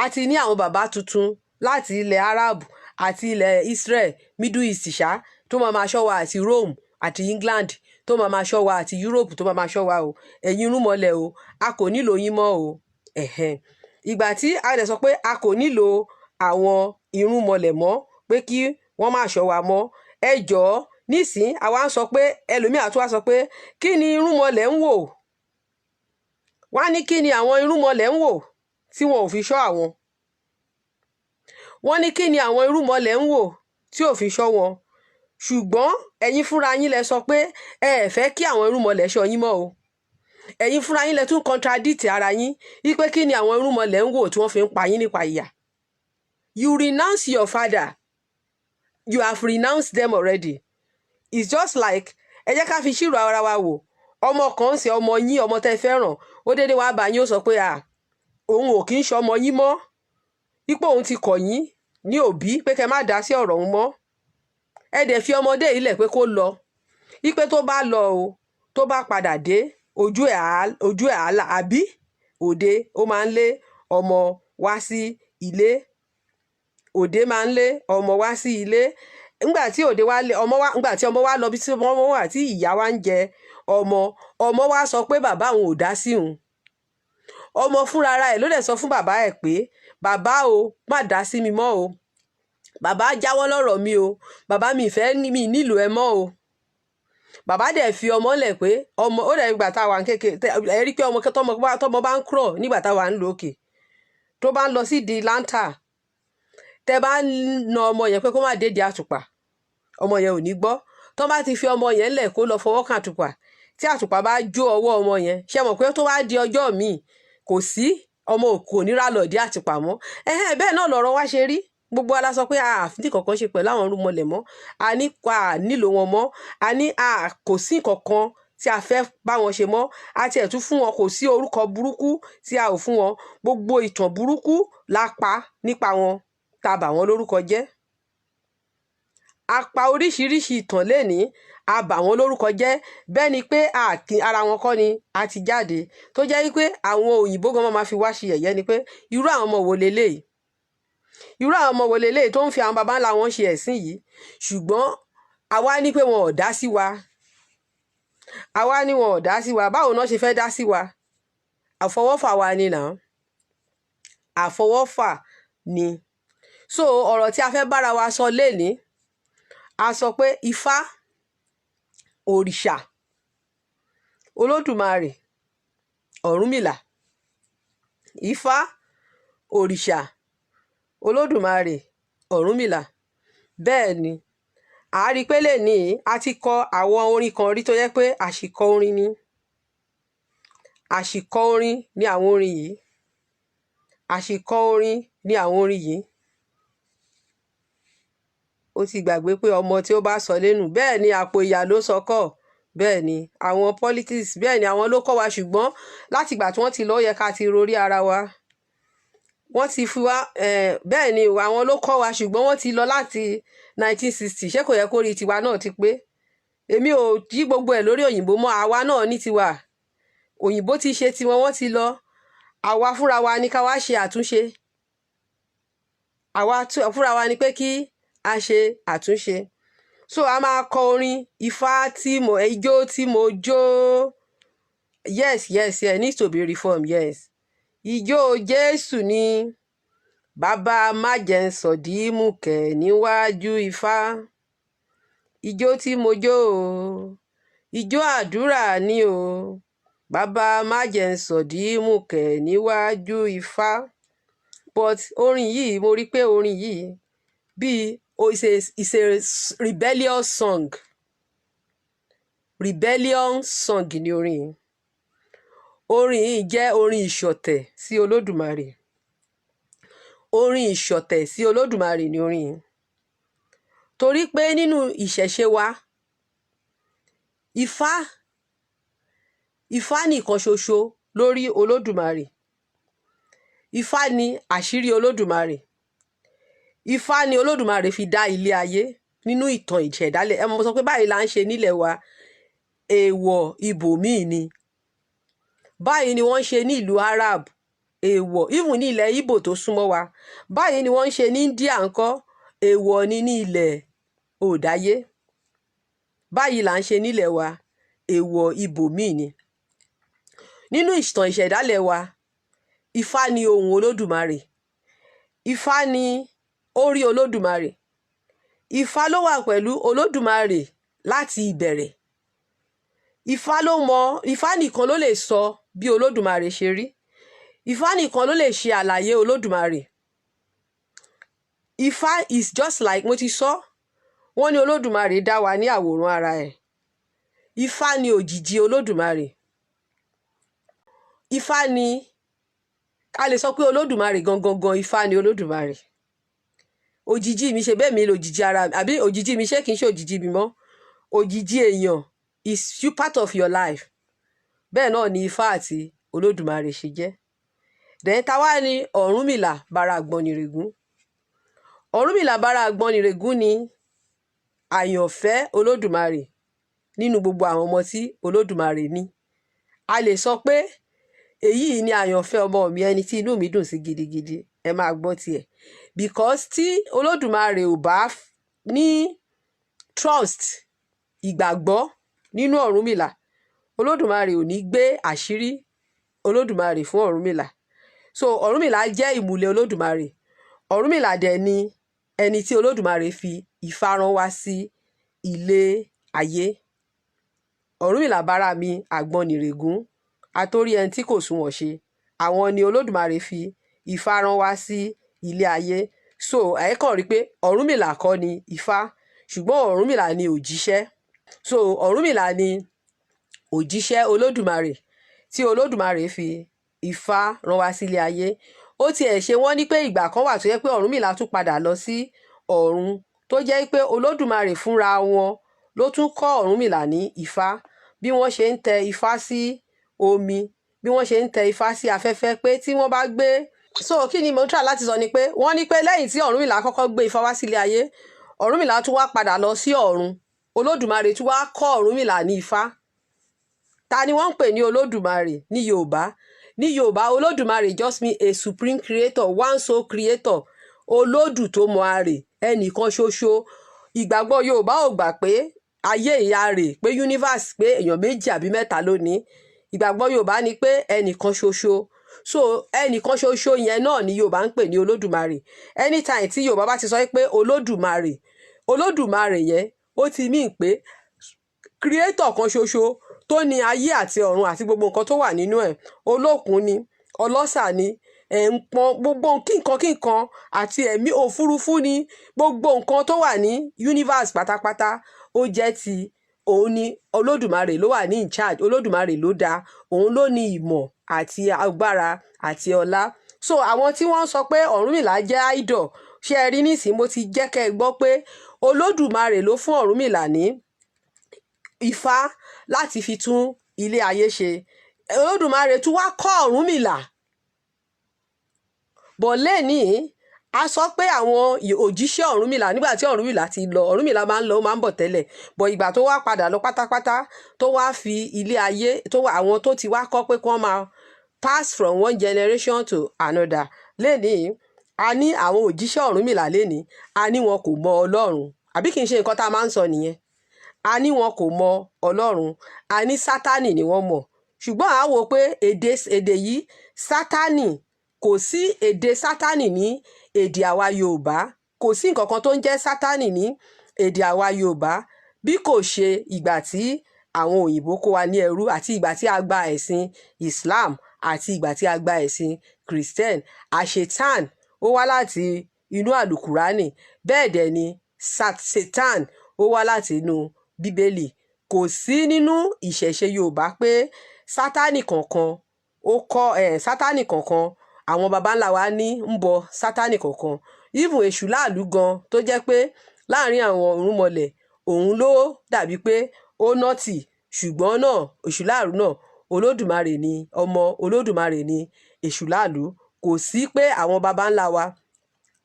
A ti ní àwọn bàbá tuntun láti ilẹ̀ Arab àti ilẹ̀ Israel, Middle East ṣá, tó máa máa ṣọ́ wa, àti Rome àti England tó máa máa ṣọ́ wa, àti Europe tó máa máa ṣọ́ wa o. Ẹ̀yin irúnmọlẹ̀ o, a kò nílò yín mọ́ o. Ẹ̀hẹ̀n. Ìgbà tí a dẹ̀ sọ pé a kò nílò àwọn irúnmọlẹ̀ mọ́, pé kí wọ́n má ṣọ́ wa mọ́, ẹ jọ̀ọ́, nísìn àwa ń sọ pé ẹlòmíà tún wá sọ pé kí ni irúnmọlẹ̀ ń wò? Wọ́n á ní kí ni àwọn irúnmọlẹ̀ ń wò tí wọn ò fi ṣọ́ àwọn? Wọ́n ní kí ni àwọn irúnmọlẹ̀ ń wò tí ò fi ṣọ́ wọn? Ṣùgbọ́n ẹ̀yin fúnra yín lẹ sọ pé ẹ ẹ̀ fẹ́ kí àwọn irúnmọlẹ̀ ṣọ́ yín mọ́ o. Ẹ̀yin fúnra yín lẹ tún contradict ara yín wípé kí ni àwọn irúnmọlẹ̀ ń wò tí wọ́n fi ń pa yín nípa ìyà? You renounce your father, you have renounced them already. It's just like, ẹ jẹ́ ká fi ṣírò ara wa wò. Ọmọ kan ń ṣe ọmọ yín, ọmọ tẹ́ fẹ́ràn, ó dédé wá bá yín, ó sọ pé à òun ò kí ń ṣọmọ yín mọ́, ipò òun ti kọ̀ yín ní òbí, pé kẹ́ má dá sí ọ̀rọ̀ òun mọ́. Ẹ dẹ̀ fi ọmọdé yìí lẹ̀ pé kó lọ, ipe tó bá lọ o, tó bá padà dé, ojú ẹ̀ á là, àbí òde ó máa ń lé ọmọ wá sí ilé, òde máa ń lé ọmọ wá sí ilé. Ńgbà tí òde wá lé ọmọ wá, ńgbà tí ọmọ wá lọ bí tí ọmọ wà, tí ìyá wa ń jẹ ọmọ, ọmọ wa sọ pé bàbá òun ò dá sí òun. Ọmọ fúnra ara ẹ̀ ló dẹ̀ sọ fún bàbá ẹ̀ pé bàbá o, má dá sí mi mọ́ o, bàbá jáwọ́ lọ́rọ̀ mi o, bàbá mi ìfẹ́ mi nílò ẹ mọ́ o. Bàbá dẹ̀ fi ọmọ lẹ̀ pé ọmọ ó dẹ̀ gbà tá a wà kékeré, ẹ rí pé ọmọ tọmọ bá ń kúrọ̀ nígbà tá a wà ń lò òkè, tó bá ń lọ sí di láńtà, tẹ bá ń na ọmọ yẹn pé kó má dédìí àtùpà, ọmọ yẹn ò ní gbọ́. Tó bá ti fi ọmọ yẹn lẹ̀ kó lọ fọwọ́ kan àtùpà, tí àtùpà bá jó ọwọ́ ọmọ yẹn, ṣe mọ̀ pé tó wá di ọjọ́ míì, kò sí ọmọ kò ní rà lọ̀dí àtùpà mọ́? Ẹ̀hẹ́n, bẹ́ẹ̀ náà lọ̀rọ̀ wá ṣe rí. Gbogbo wa la sọ pé a ní kankan ṣe pẹ̀lú àwọn irúnmọlẹ̀ mọ́, a ní a nílò wọn mọ́, a ní a kò sí nǹkan tí a fẹ́ bá wọn ṣe mọ́. A tiẹ̀ tún fún wọn, kò sí orúkọ burúkú tí a ò fún wọn. Gbogbo ìtàn burúkú la pa nípa wọn, tá a bà wọ́n lórúkọ jẹ́. A pa oríṣiríṣi ìtàn lénìí, a bà wọ́n lórúkọ jẹ́, bẹ́ẹ̀ ni pé ara wọn kọ́ ni a ti jáde, tó jẹ́ wípé àwọn òyìnbó gan máa fi wá ṣe yẹ̀yẹ́ ni pé irú àwọn ọmọ wo leléyìí, irú àwọn ọmọ wo leléyìí tó ń fi àwọn baba ńlá wọn ṣe ẹ̀sìn yìí? Ṣùgbọ́n àwa ní pé wọn ò dá sí wa, àwa ní wọn ò dá sí wa. Báwo náà ṣe fẹ́ dá sí wa? Àfọwọ́fà wa ni nà, àfọwọ́fà ni. So ọ̀rọ̀ tí a fẹ́ bára wa sọ lénìí, a sọ pé Ifá, òrìṣà, Olódùmarè, Ọ̀rúnmìlà. Ifá, òrìṣà, Olódùmarè, Ọ̀rúnmìlà. Bẹ́ẹ̀ ni a rí i pé lénìí a ti kọ àwọn orin kan rí tó jẹ́ pé àṣìkọ orin ni, àṣìkọ orin ni àwọn orin yìí, àṣìkọ orin ni àwọn orin yìí. Ó ti gbàgbé pé ọmọ tí ó bá sọ lẹ́nu, bẹ́ẹ̀ ni àpò ìyà ló sọ kọ́. Bẹ́ẹ̀ ni àwọn politics, bẹ́ẹ̀ ni àwọn ló kọ́ wa. Ṣùgbọ́n látìgbà tí wọ́n ti lọ, ó yẹ ká ti rorí ara wa. Wọ́n ti fi wá, bẹ́ẹ̀ ni àwọn ló kọ́ wa, ṣùgbọ́n wọ́n ti lọ láti 1960. Ṣé kò yẹ kó rí tiwa náà ti pé? Èmi ò yí gbogbo ẹ̀ lórí òyìnbó mọ́. Àwa náà ní tiwa. Òyìnbó ti ṣe tiwọn, wọ́n ti lọ. Àwa fúnra wa ní ká wá ṣe àtúnṣe. Àwa fúnra wa ní pé kí a ṣe àtúnṣe. So a máa kọ orin Ifá tí mo ijó tí mo jó. Yes, needs to be reformed. Yes, ijó Jésù ni bàbá májẹ̀nsọ̀dímùkẹ̀ níwájú Ifá. Ijó tí mo jó o, ijó àdúrà ni o, bàbá májẹ̀nsọ̀dímùkẹ̀ níwájú Ifá. But orin yìí, mo rí pé orin yìí bíi, oh, it's a rebellious song. Rebellion song ni orin yìí. Orin yìí jẹ́ orin ìṣọ̀tẹ̀ sí Olódùmarè. Orin ìṣọ̀tẹ̀ sí Olódùmarè ni orin yìí, torí pé nínú ìṣẹ̀ṣe wa, Ifá nìkan ṣoṣo lórí Olódùmarè. Ifá ni àṣírí Olódùmarè. Ifá ni Olódùmarè fi dá ilé ayé nínú ìtàn ìṣẹ̀dálẹ̀. Ẹ mọ̀ sọ pé báyìí là ń ṣe nílẹ̀ wa, èèwọ̀ ibòmíì ni. Báyìí ni wọ́n ń ṣe ní ìlú Arab, èèwọ̀ even ní ilẹ̀ Ìgbò tó súnmọ́ wa. Báyìí ni wọ́n ń ṣe ní India ńkọ́, èèwọ̀ ni ní ilẹ̀ òdáyé. Báyìí là ń ṣe nílẹ̀ wa, èèwọ̀ ibòmíì ni. Nínú ìtàn ìṣẹ̀dálẹ̀ wa, Ifá ni ohùn Olódùmarè. Ifá ni ó rí Olódùmarè. Ifá ló wà pẹ̀lú Olódùmarè láti ìbẹ̀rẹ̀. Ifá ló mọ. Ifá nìkan ló lè sọ bí Olódùmarè ṣe rí. Ifá nìkan ló lè ṣe àlàyé Olódùmarè. Ifá is just like, mo ti sọ, wọ́n ní Olódùmarè dá wa ní àwòrán ara ẹ̀. Ifá ni òjìji Olódùmarè. Ifá ni, a lè sọ pé Olódùmarè gangan gan, Ifá ni Olódùmarè. Òjìji mi ṣe bẹ́ẹ̀ mi lòjìji ara mi, àbí òjìji mi ṣé kì í ṣe òjìji mi mọ́? Òjìji èèyàn is you part of your life. Bẹ́ẹ̀ náà ni Ifá àti Olódùmarè ṣe jẹ́. Then ta wá ní Ọ̀rúnmìlà bara Àgbọnnìrègún? Ọ̀rúnmìlà bara Àgbọnnìrègún ni àyànfẹ́ Olódùmarè nínú gbogbo àwọn ọmọ tí Olódùmarè ní. A lè sọ pé èyí ni àyànfẹ́ ọmọ mi, ẹni tí inú mi dùn sí gidigidi, ẹ máa gbọ́ tiẹ̀. Because tí Olódùmarè ò bá ní trust, ìgbàgbọ́ nínú Ọ̀rúnmìlà, Olódùmarè ò ní gbé àṣírí Olódùmarè fún Ọ̀rúnmìlà. So Ọ̀rúnmìlà jẹ́ ìmùlẹ̀ Olódùmarè. Ọ̀rúnmìlà dẹ̀ ni ẹni tí Olódùmarè fi Ifá rán wá sí ilé ayé. Ọ̀rúnmìlà bára mi Àgbọnnìrègún, àtórí ẹni tí kò sunwọ̀n ṣe, àwọn ni Olódùmarè fi Ifá rán wá sí ilé ayé. So ẹ kàn rí pé Ọ̀rúnmìlà kọ́ ni Ifá, ṣùgbọ́n Ọ̀rúnmìlà ni òjíṣẹ́. So Ọ̀rúnmìlà ni òjíṣẹ́ Olódùmarè tí Olódùmarè fi Ifá rán wá sílé ayé. Ó tiẹ̀ ṣe wọ́n ní pé ìgbà kan wà tó yẹ pé Ọ̀rúnmìlà tún padà lọ sí ọ̀run, tó jẹ́ pé Olódùmarè fúnra wọn ló tún kọ́ Ọ̀rúnmìlà ní Ifá, bí wọ́n ṣe ń tẹ Ifá sí omi, bí wọ́n ṣe ń tẹ Ifá sí afẹ́fẹ́, pé tí wọ́n bá gbé. So kí ni mo ń try láti sọ ni pé wọ́n ní pé lẹ́yìn tí Ọ̀rúnmìlà kọ́kọ́ gbé Ifá wá sílé ayé, Ọ̀rúnmìlà tún wá padà lọ sí ọ̀run, Olódùmarè tún wá kọ́ Ọ̀rúnmìlà ní Ifá. Ta ni wọ́n ń pè ní Olódùmarè ní Yorùbá? Ní Yorùbá, Olódùmarè just mean a supreme creator, one sole creator, olódù tó mọ àrè, ẹnìkan ṣoṣo. Ìgbàgbọ́ Yorùbá ò gbà pé ayé ìyá rè, pé universe, pé èèyàn méjì àbí mẹ́ta ló ní. Ìgbàgbọ́ Yorùbá ni pé ẹnìkan ṣoṣo. So ẹnìkan ṣoṣo yẹn náà ni Yorùbá ń pè ní Olódùmarè. Anytime tí Yorùbá bá ti sọ pé Olódùmarè, Olódùmarè yẹn, ó ti mean pé creator kan ṣoṣo tó ní ayé àti ọ̀run àti gbogbo nǹkan tó wà nínú ẹ̀. Olókun ni, ọlọ́sà ni, ẹ̀ ń pọn gbogbo kíǹkan kíǹkan àti ẹ̀mí òfurufú ni, gbogbo nǹkan tó wà ní universe pátápátá, ó jẹ́ ti òun ni. Olódùmarè ló wà ní in charge. Olódùmarè ló dá, òun ló ní ìmọ̀ àti agbára àti ọlá. So àwọn tí wọ́n sọ pé Ọ̀rúnmìlà jẹ́ idol, ṣé ẹ rí nísìnyí? Mo ti jẹ́ kẹ́ ẹ gbọ́ pé Olódùmarè ló fún Ọ̀rúnmìlà ní Ifá láti fi tún ilé ayé ṣe. Olódùmarè tún wá kọ́ Ọ̀rúnmìlà bọ̀ lẹ́nìí. A sọ pé àwọn òjíṣẹ́ Ọ̀rúnmìlà, nígbà tí Ọ̀rúnmìlà ti lọ, Ọ̀rúnmìlà máa ń lọ, ó máa ń bọ̀ tẹ́lẹ̀ bọ̀, ìgbà tó wá padà lọ pátápátá, tó wá fi ilé ayé tó wà, àwọn tó ti wá kọ́ pé kí wọ́n máa Pass from one generation to another. Lénìí, a ní àwọn òjíṣẹ́ Ọ̀rúnmìlà. Lénìí, a ní wọn kò mọ Ọlọ́run. Àbí kì í ṣe nǹkan tá a máa ń sọ nìyẹn? A ní wọn kò mọ Ọlọ́run, a ní Sátánì ni wọ́n mọ̀. Ṣùgbọ́n à á wò pé èdè yìí, Sátánì, kò sí èdè Sátánì ní èdè àwa Yorùbá. Kò sí nǹkan kan tó ń jẹ́ Sátánì ní èdè àwa Yorùbá, bí kò ṣe ìgbà tí àwọn òyìnbó kó wa ní ẹrú, àti ìgbà tí a gba ẹ̀sìn Islam, àti ìgbà tí a gba ẹ̀sìn Christian. Àṣetán, ó wá láti inú àlùkùránì. Bẹ́ẹ̀ dẹ̀ ni Satan, ó wá láti inú Bíbélì. Kò sí nínú ìṣẹ̀ṣe Yorùbá pé Sátánì kankan ó kọ́ ẹ̀, Sátánì kankan àwọn baba ńlá wa ní ń bọ Sátánì kankan. Even Èṣù láàlú gan, tó jẹ́ pé láàrin àwọn òrùnmọlẹ̀ òun ló dàbí pé ó naughty, ṣùgbọ́n náà Èṣù láàlú náà, Olódùmarè ni, ọmọ Olódùmarè ni Èṣù láàlú. Kò sí pé àwọn baba ńlá wa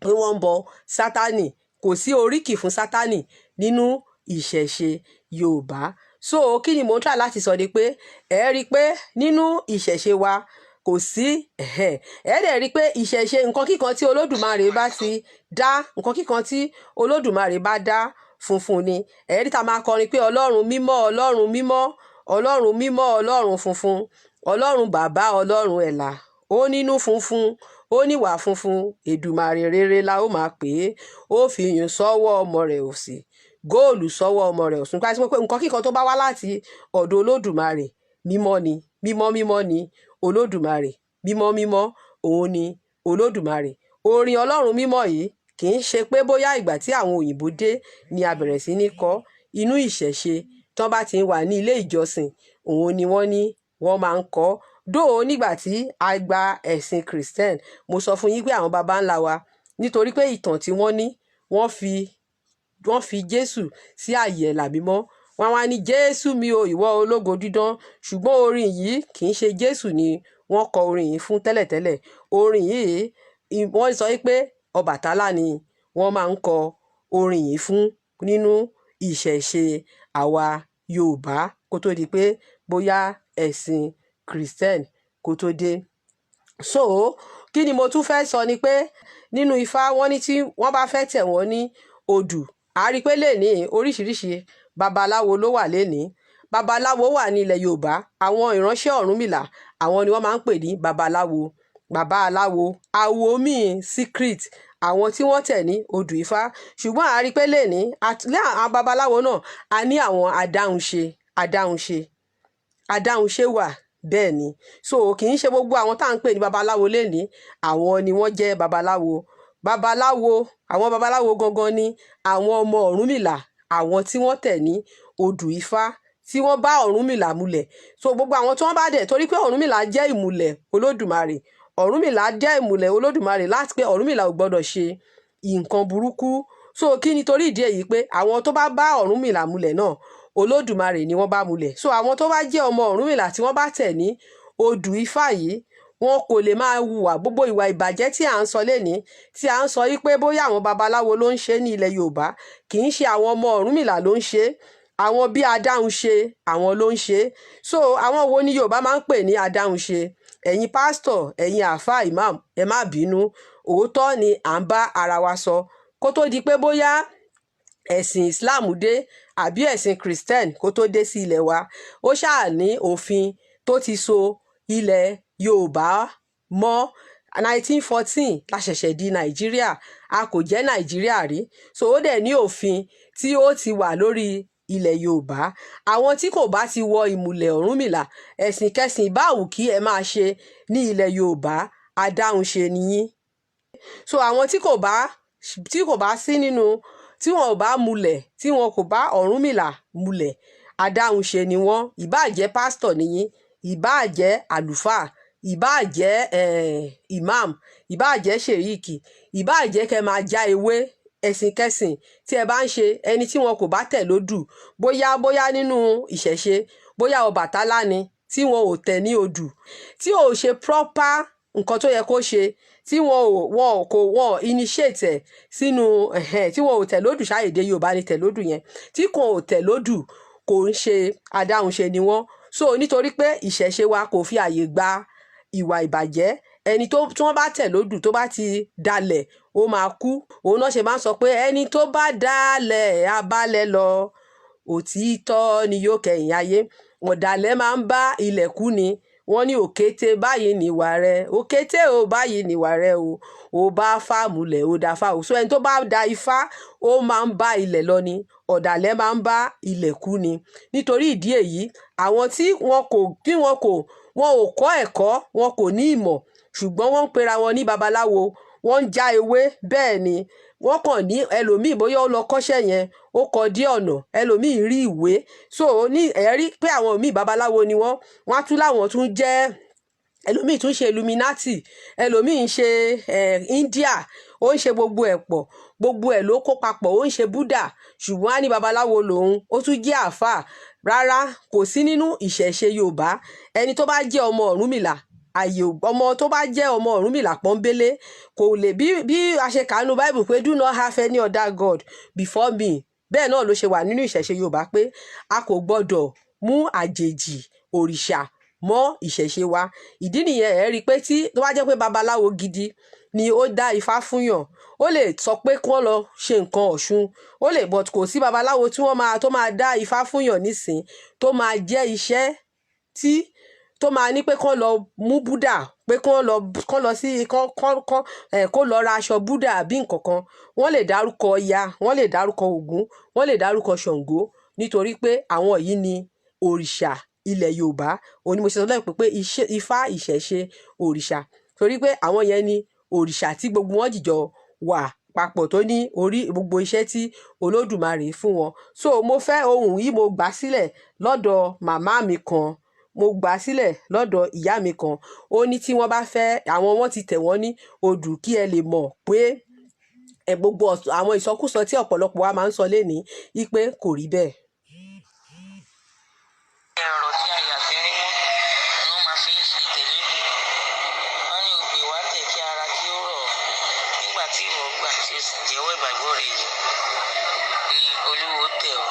pé wọ́n ń bọ Sátánì. Kò sí oríkì fún Sátánì nínú ìṣẹ̀ṣe Yorùbá. So kí ni mò ń try láti sọ ni pé ẹ rí i pé nínú ìṣẹ̀ṣe wa kò sí. Ẹ dẹ̀ rí i pé ìṣẹ̀ṣe, nǹkan kíkan tí Olódùmarè bá ti dá, nǹkan kíkan tí Olódùmarè bá dá, funfun ni. Ẹ rí ta máa kọrin pé Ọlọ́run mímọ́, Ọlọ́run mímọ́, Ọlọ́run mímọ́, Ọlọ́run funfun, Ọlọ́run bàbá, Ọlọ́run ẹ̀là, ó nínú funfun, ó níwà funfun, Èdùmàrè rere la ó máa pè é, ó fi yùn sọ́wọ́ ọmọ rẹ̀ òsì, góòlù sọ́wọ́ ọmọ rẹ̀ ọ̀sùn. Pé nǹkan kíkan tó bá wá láti ọ̀dọ̀ Olódùmarè, mímọ́ ni, mímọ́ mímọ́ ni Olódùmarè, mímọ́ mímọ́ òun ni Olódùmarè. Orin Ọlọ́run mímọ́ yìí kì í ṣe pé bóyá ìgbà tí àwọn òyìnbó dé ni a bẹ̀rẹ̀ sí ní kọ́. Inú ìṣẹ̀ṣe, tán bá ti ń wà ní ilé ìjọsìn, òun ni wọ́n ní wọ́n máa ń kọ́ dóò. Nígbà tí a gba ẹ̀sìn Christian, mo sọ fún yín pé àwọn baba ńlá wa, nítorí pé ìtàn tí wọ́n ní, wọ́n fi Jésù sí ààyè ẹ̀là mímọ́. Wọ́n wá ní, "Jésù mi o, ìwọ ológo dídán." Ṣùgbọ́n orin yìí, kì í ṣe Jésù ni wọ́n kọ orin yìí fún tẹ́lẹ̀tẹ́lẹ̀. Orin yìí, wọ́n sọ pé Ọbàtálá ni wọ́n máa ń kọ orin yìí fún nínú ìṣẹ̀ṣe àwa Yorùbá, kó tó di pé bóyá ẹ̀sìn Christian kó tó dé. So kí ni mo tún fẹ́ sọ ni pé nínú Ifá, wọ́n ní tí wọ́n bá fẹ́ tẹ̀ wọ́n ní odù, a rí i pé lénìí oríṣiríṣi babaláwo ló wà. Lénìí, babaláwo wà ní ilẹ̀ Yorùbá. Àwọn ìránṣẹ́ Ọ̀rúnmìlà, àwọn ni wọ́n máa ń pè ní babaláwo, bàbá aláwo, awo míì secret, àwọn tí wọ́n tẹ̀ ní odù Ifá. Ṣùgbọ́n a rí i pé lénìí, àwọn babaláwo náà, a ní àwọn adáhunṣe. Adáhunṣe wà, bẹ́ẹ̀ ni. So kì í ṣe gbogbo àwọn tá à ń pè ní babaláwo lénìí, àwọn ni wọ́n jẹ́ babaláwo. Babaláwo, àwọn babaláwo gangan ni àwọn ọmọ Ọ̀rúnmìlà, àwọn tí wọ́n tẹ̀ ní odù Ifá, tí wọ́n bá Ọ̀rúnmìlà múlẹ̀. So gbogbo àwọn tí wọ́n bá dẹ̀, torí pé Ọ̀rúnmìlà jẹ́ ìmùlẹ̀ Olódùmarè, Ọ̀rúnmìlà jẹ́ ìmùlẹ̀ Olódùmarè, láti pé Ọ̀rúnmìlà ò gbọ́dọ̀ ṣe nǹkan burúkú. So kí ni torí ìdí èyí pé àwọn tó bá bá Ọ̀rúnmìlà múlẹ̀ náà, Olódùmarè ni wọ́n bá múlẹ̀. So àwọn tó bá jẹ́ ọmọ Ọ̀rúnmìlà tí wọ́n bá tẹ̀ ní odù Ifá yìí, wọn kò lè máa hùwà gbogbo ìwà ìbàjẹ́ tí à ń sọ lénìí, tí à ń sọ yí pé bóyá àwọn babaláwo ló ń ṣe ní ilẹ̀ Yorùbá. Kì í ṣe àwọn ọmọ Ọ̀rúnmìlà ló ń ṣe, àwọn bí adáhunṣe, àwọn ló ń ṣe. So àwọn wo ni Yorùbá máa ń pè ní adáhunṣe? Ẹ̀yin pásítọ̀, ẹ̀yin àáfàá, imam, ẹ má bínú, òótọ́ ni à ń bá ara wa sọ. Kó tó di pé bóyá ẹ̀sìn Islam dé àbí ẹ̀sìn Christian kó tó dé sí ilẹ̀ wa, ó ṣáà ní òfin tó ti so ilẹ̀ Yorùbá mọ́. 1914 la ṣẹ̀ṣẹ̀ di Nàìjíríà, a kò jẹ́ Nàìjíríà rí. So ó dẹ̀ ní òfin tí ó ti wà lórí ilẹ̀ Yorùbá. Àwọn tí kò bá ti wọ ìmùlẹ̀ Ọ̀rúnmìlà, ẹ̀sìn kẹsìn báwù kí ẹ máa ṣe ní ilẹ̀ Yorùbá, adáhunṣe nìyí. So àwọn tí kò bá sí nínú, tí wọn ò bá múlẹ̀, tí wọn kò bá Ọ̀rúnmìlà múlẹ̀, adáhunṣe ni wọ́n. Ìbáà jẹ́ pásítọ̀ nìyí, ìbáà jẹ́ àlùfáà, ìbáà jẹ́ imam, ìbáà jẹ́ ṣèríkì, ìbáà jẹ́ kẹ́ máa já ewé, ẹ̀sìn kẹsìn tí ẹ bá ń ṣe, ẹni tí wọn kò bá tẹ̀ lódù, bóyá nínú ìṣẹ̀ṣe, bóyá Ọbàtálá ni, tí wọn ò tẹ̀ ní odù, tí ò ṣe proper nǹkan tó yẹ kó ṣe, tí wọn ò kò wọn initiate ẹ̀ sínú, tí wọn ò tẹ̀ lódù, ṣáà èdè Yorùbá ni tẹ̀ lódù yẹn, tí kò tẹ̀ lódù, kò ń ṣe, adáhunṣe ni wọ́n. So nítorí pé ìṣẹ̀ṣe wa kò fi àyè gba Ìwà ìbàjẹ́, ẹni tó tí wọ́n bá tẹ̀ lódù, tó bá ti dalẹ̀, ó máa kú. Òun náà ṣe máa ń sọ pé ẹni tó bá dalẹ̀ abalẹ̀ lọ, òtítọ́ ni yóò kẹ́yìn ayé. Ọ̀dàlẹ̀ máa ń bá ilẹ̀ kú ni. Wọ́n ní òkété báyìí níwà rẹ, òkété o, báyìí níwà rẹ o, ò bá fáàmùlẹ̀ ó da fá o. So ẹni tó bá da ifá, ó máa ń bá ilẹ̀ lọ ni. Ọ̀dàlẹ̀ máa ń bá ilẹ̀ kú ni. Nítorí ìdí èyí, àwọn tí wọn kò tí wọn kò wọn ò kọ́ ẹ̀kọ́, wọn kò ní ìmọ̀, ṣùgbọ́n wọ́n ń pera wọn ní babaláwo, wọ́n ń já ewé. Bẹ́ẹ̀ ni wọ́n kàn ní ẹlòmíì, bóyá ó lọ kọ́ṣẹ́ yẹn, ó kọ dí ọ̀nà, ẹlòmíì rí ìwé. So ní ẹ rí pé àwọn míì babaláwo ni wọ́n, wọ́n á tún láwọn tún jẹ́, ẹlòmíì tún ṣe Illuminati, ẹlòmíì ń ṣe India, ó ń ṣe gbogbo ẹ̀ pọ̀, gbogbo ẹ̀ ló kó papọ̀, ó ń ṣe Buddha, ṣùgbọ́n á ní babaláwo lòun, ó tún jẹ́ àáfàá. Rárá, kò sí nínú ìṣẹ̀ṣe Yorùbá. Ẹni tó bá jẹ́ ọmọ Ọ̀rúnmìlà, àyè ọmọ tó bá jẹ́ ọmọ Ọ̀rúnmìlà pọ́nbélé kò lè bí a ṣe kà nínú Bible pé, "Do not have any other God before me," bẹ́ẹ̀ náà ló ṣe wà nínú ìṣẹ̀ṣe Yorùbá pé a kò gbọ́dọ̀ mú àjèjì òrìṣà mọ́ ìṣẹ̀ṣe wa. Ìdí nìyẹn. Ẹ rí i pé tí tó bá jẹ́ pé babaláwo gidi ni ó dá ifá fúnyàn, ó lè sọ pé kí wọ́n lọ ṣe nǹkan Ọ̀ṣun, ó lè, but kò sí babaláwo tí wọ́n máa tó máa dá ifá fúnyàn nísìn tó máa jẹ́ iṣẹ́ tí tó máa ní pé kán lọ mú Buddha, pé kán lọ sí kán kán kán ẹ̀ kó lọ ra aṣọ Buddha àbí nǹkan kan. Wọ́n lè dárúkọ Ọya, wọ́n lè dárúkọ Ògún, wọ́n lè dárúkọ Ṣàngó, nítorí pé àwọn yìí ni òrìṣà ilẹ̀ Yorùbá. Òun ni mo ṣe sọ lẹ́ẹ̀pẹ́ pé ifá, ìṣẹ̀ṣe, òrìṣà, torí pé àwọn yẹn ni òrìṣà tí gbogbo wọn jìjọ wà papọ̀, tó ní orí gbogbo iṣẹ́ tí Olódùmarè fún wọn. So mo fẹ́ ohun yìí, mo gbà sílẹ̀ lọ́dọ̀ màmá mi kan, mo gbà sílẹ̀ lọ́dọ̀ ìyá mi kan. Ó ní tí wọ́n bá fẹ́ àwọn, wọn ti tẹ̀ wọ́n ní odù, kí ẹ lè mọ̀ pé ẹ gbogbo àwọn ìsọkúsọ tí ọ̀pọ̀lọpọ̀ wa máa ń sọ lénìí wípé kò rí bẹ́ẹ̀. Ẹ̀rọ tí a yà sí mímọ́ ni wọ́n máa fi ń ṣe ìtẹ̀lódù. Wọ́n ní ògbè wá tẹ̀ kí ara kí ó rọ̀ ọ́. Nígbà tí ìwọ gbà tí o sì jẹ́wọ́ ìgbàgbọ́ rẹ yìí ni Olúwo tẹ̀ ọ́.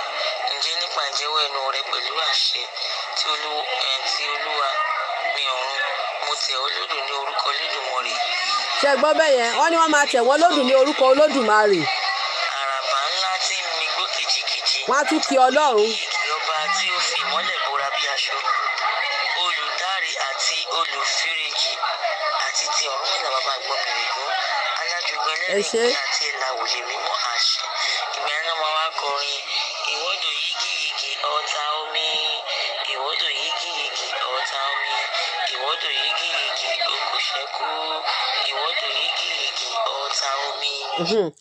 Ǹjẹ́ nípa ìjẹ́wọ́ ẹnu rẹ pẹ̀lú àṣẹ tí Olúwa mi ọ̀run, mo tẹ̀ ọ́ lódù ní orúkọ Olódùmarè. Ṣe gbọ́ bẹ́ẹ̀ yẹn? Wọ́n ní wọ́n máa tẹ̀ wọ́n lódù ní orúkọ Olódùmarè. Àràbà ńlá tí ń migbó kìjikìji. Wọ́n á tún kí Ọlọ́run. Igi ọba tí ó fi ìmọ́lẹ̀ bora bí aṣọ. Olùdárí àti olùfírèjì àti ti Ọ̀rúnmìlà bàbá Àgbọnnìrègún. Alájùgbọ́n Ẹ ṣé. ẹlẹ́rìí àti ẹ̀là òye mímọ́ àṣẹ. Ìgbà yẹn náà máa wá kọrin ìwọ́dò yígíyigì ọ̀tá omi, ìwọ́dò yígíyigì ọ̀tá omi, ìwọ́dò yígíyigì okòṣẹ́kú, ìwọ́dò yígíyigì ọ̀tá omi.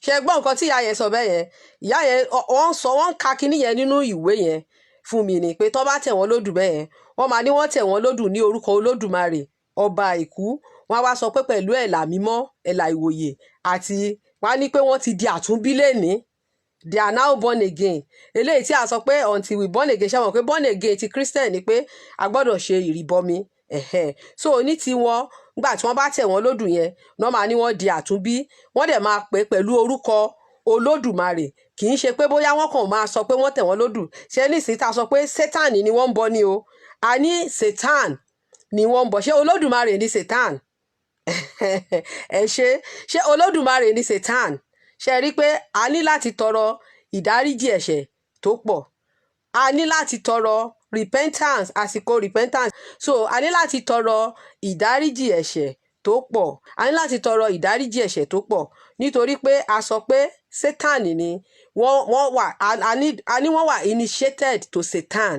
Ṣe gbọ́ nǹkan tí ìyá yẹn sọ bẹ́ẹ̀ yẹn? Ìyá yẹn wọ́n sọ, wọ́n ń ka kinní yẹn nínú ìwé yẹn fún mi ni pé tó bá tẹ̀ wọ́n lódù bẹ́ẹ̀ yẹn, wọ́n máa ní wọ́n tẹ̀ wọ́n lódù ní orúkọ Olódùmarè ọba àìkú. Wọ́n á wá sọ pé pẹ̀lú ẹ̀là mímọ́, ẹ̀là ìwòye, àti wọ́n á ní pé wọ́n ti di àtúnbí lẹ́ni, they are now born again. Eléyìí tí a sọ pé until we born again, ṣe mọ̀ pé born again ti Christian ni pé a gbọ́dọ̀ ṣe ìrìbọmi, ẹ̀hẹ́n. So ní tiwọn, nígbà tí wọ́n bá tẹ̀ wọ́n lódù yẹn, wọ́n máa ní wọ́n di àtúnbí, wọ́n dẹ̀ máa pè pẹ̀lú orúkọ Olódùmarè. Kì í ṣe pé bóyá wọ́n kàn máa sọ pé wọ́n tẹ̀ wọ́n lódù. Ṣé nísìnyí tá a sọ pé Satan ni wọ́n ń bọ ni o, a ní Satan ni wọ́n ń bọ. Ṣé Olódùmarè ni Satan? Ẹ ṣe, ṣé Olódùmarè ni Satan? Ṣe rí i pé a ní láti tọrọ ìdáríjì ẹ̀ṣẹ̀ tó pọ̀, a ní láti tọrọ repentance, àsìkò repentance. So a ní láti tọrọ ìdáríjì ẹ̀ṣẹ̀ tó pọ̀, a ní láti tọrọ ìdáríjì ẹ̀ṣẹ̀ tó pọ̀, nítorí pé a sọ pé Satan ni wọ́n wà, a ní wọ́n wà initiated to Satan,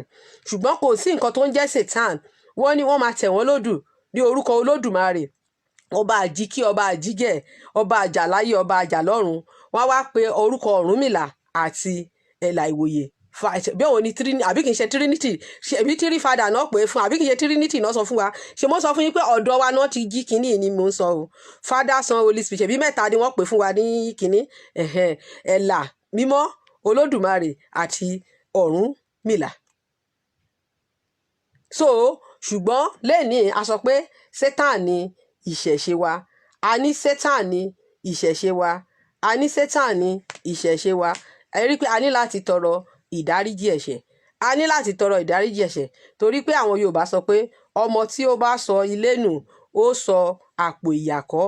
ṣùgbọ́n kò sí nǹkan tó ń jẹ́ Satan. Wọ́n ní wọ́n máa tẹ̀ wọ́n lódù ní orúkọ Olódùmarè ọba àjíkí, ọba àjígẹ̀, ọba àjàláyé, ọba àjàlọ́run. Wọ́n wá pe orúkọ Ọ̀rúnmìlà àti ẹ̀là ìwòye, bí òun ni trinity, àbí kì í ṣe trinity? Ṣebí three father náà pè é fún, àbí kì í ṣe trinity náà sọ fún wa? Ṣe mo sọ fún yín pé ọ̀dọ̀ wa náà ti jí kínní ni mò ń sọ o. Father, Son, Holy Spirit, ṣebí mẹ́ta ni wọ́n pè fún wa ní kínní, ẹ̀hẹ́n, ẹ̀là mímọ́, Olódùmarè àti Ọ̀rúnmìlà. So ṣùgbọ́n lẹ́nìí, a sọ pé Satan ni ìṣẹ̀ṣe wa, a ní Satan ni ìṣẹ̀ṣe wa, a ní Satan ni ìṣẹ̀ṣe wa. Ẹ rí i pé a ní láti tọrọ ìdáríjì ẹ̀ṣẹ̀, a ní láti tọrọ ìdáríjì ẹ̀ṣẹ̀, torí pé àwọn Yorùbá sọ pé ọmọ tí ó bá sọ ilé nù Ó sọ àpò ìyàkọ́,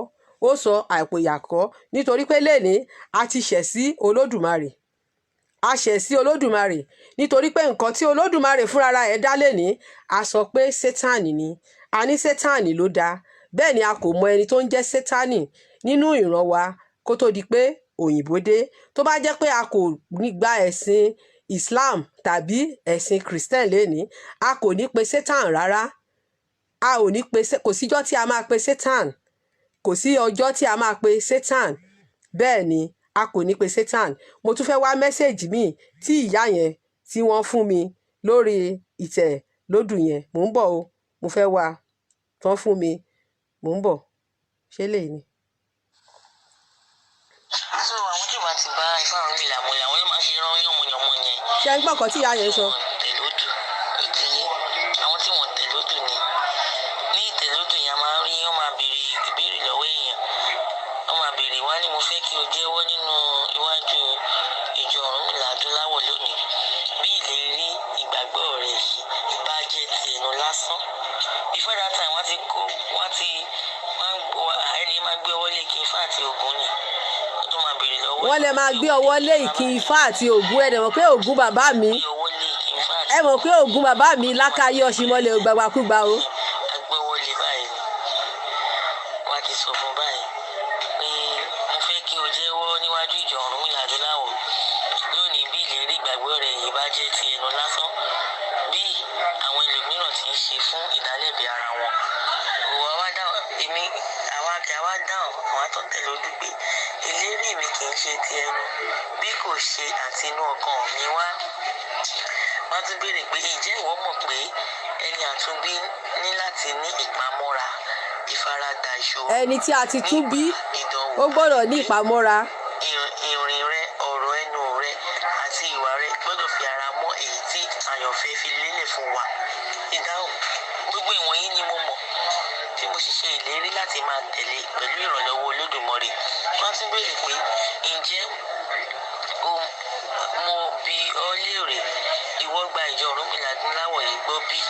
ó sọ àpò ìyàkọ́, nítorí pé lẹ́ni a ti ṣẹ̀ sí Olódùmarè. A ṣẹ̀ sí Olódùmarè nítorí pé nǹkan tí Olódùmarè fúnra ẹ̀ dá lẹ́ni, a sọ pé Sátánì ni. A ní Sátánì ló dá. Bẹ́ẹ̀ ni a kò mọ ẹni tó ń jẹ́ Sátánì nínú ìran wa kó tó di pé òyìnbó dé. Tó bá jẹ́ pé a kò ní gba ẹ̀sìn Islam tàbí ẹ̀sìn Christian lẹ́ni, a kò ní pe Satan rárá. A ò ní pe. Kò síjọ́ tí a máa pe Satan, kò sí ọjọ́ tí a máa pe Satan. Bẹ́ẹ̀ ni a kò ní pe Satan. Mo tún fẹ́ wá message míì tí ìyá yẹn tí wọ́n fún mi lórí ìtẹ̀ lódù yẹn. Mò ń bọ̀ o, mo fẹ́ wá tán fún mi. Mò ń bọ̀. Ṣé lè ní. So àwọn tí ò bá ti bá Ifá Ọ̀rúnmìlà mu, làwọn yóò máa ṣe rán yànmùyànmù yẹn. Ṣé ń gbọ́ nǹkan tí ìyá yẹn sọ? Tẹ̀lódù ìtìyẹ, àwọn tí wọ́n tẹ̀lódù ni. Ní ìtẹ̀lódù yẹn, a máa rí, wọ́n máa béèrè ìbéèrè lọ́wọ́ èèyàn. Wọ́n máa béèrè wá ní, "Mo fẹ́ kí o jẹ́wọ́ nínú iwájú ìjọ Ọ̀rúnmìlà adúláwọ̀ lónìí, bí ìlérí ìgbàgbọ́ rẹ yìí bá jẹ́ ti ẹnu lásán." Before that time, wọ́n ti kó, wọ́n ti wọ́n ẹni máa gbé ọwọ́ lé kí Ifá àti Ògún ni wọ́n tún máa béèrè lọ́wọ́. Wọ́n lè máa gbé ọwọ́ lé ìkí Ifá àti Ògún. Ẹ̀ dẹ̀ mọ̀ pé Ògún bàbá mi, Gbé ọwọ́ lé ìkí Ifá àti ẹ mọ̀ pé Ògún bàbá mi lákàáyé ọ̀ṣìmọ̀lẹ̀ gbàgbàkúgbà o. Agbọ́wọ́lé báyìí ni wọ́n á ti sọ fún báyìí pé, "Mo fẹ́ kí o jẹ́wọ́ níwájú ìjọ Ọ̀rúnmìlà adúláwọ̀ lónìí, bí ìlérí ìgbàgbọ́ rẹ yìí bá jẹ́ ti ẹnu lásán, bí àwọn ẹlòmíràn ti ń ṣe fún ìdálẹ́bi ara wọn." Òwò àwa dáhùn, èmi àwa kí àwa dáhùn, àwa tó ń tẹ̀lé ojú pé ìlérí mi kì í ṣe ti ẹnu bí kò ṣe àti inú ọkàn mi wá. Wọ́n tún béèrè pé, "Ìjẹ́ ìwọ mọ̀ pé ẹni àtúnbí ní láti ní ìpamọ́ra, ìfaradà ìṣòro Ẹni tí a ti tún bí, ìdánwò ó gbọ́dọ̀ ní ìpamọ́ra. Ìrìn rẹ, ọ̀rọ̀ ẹnu rẹ àti ìwà rẹ gbọ́dọ̀ fi ara mọ́ èyí tí àyànfẹ́ fi lélẹ̀ fún wa?" Ìdáhùn: "Gbogbo ìwọ̀nyí ni mo mọ̀, tí mo sì ṣe ìlérí láti máa tẹ̀lé pẹ̀lú ìrànlọ́wọ́ Olódùmarè." Wọ́n tún béèrè pé, "Ǹjẹ́ o, mo bi ọ́ léèrè, ìwọ gba ìjọ Ọ̀rúnmìlà adúláwọ̀ yìí gbọ́ bí?"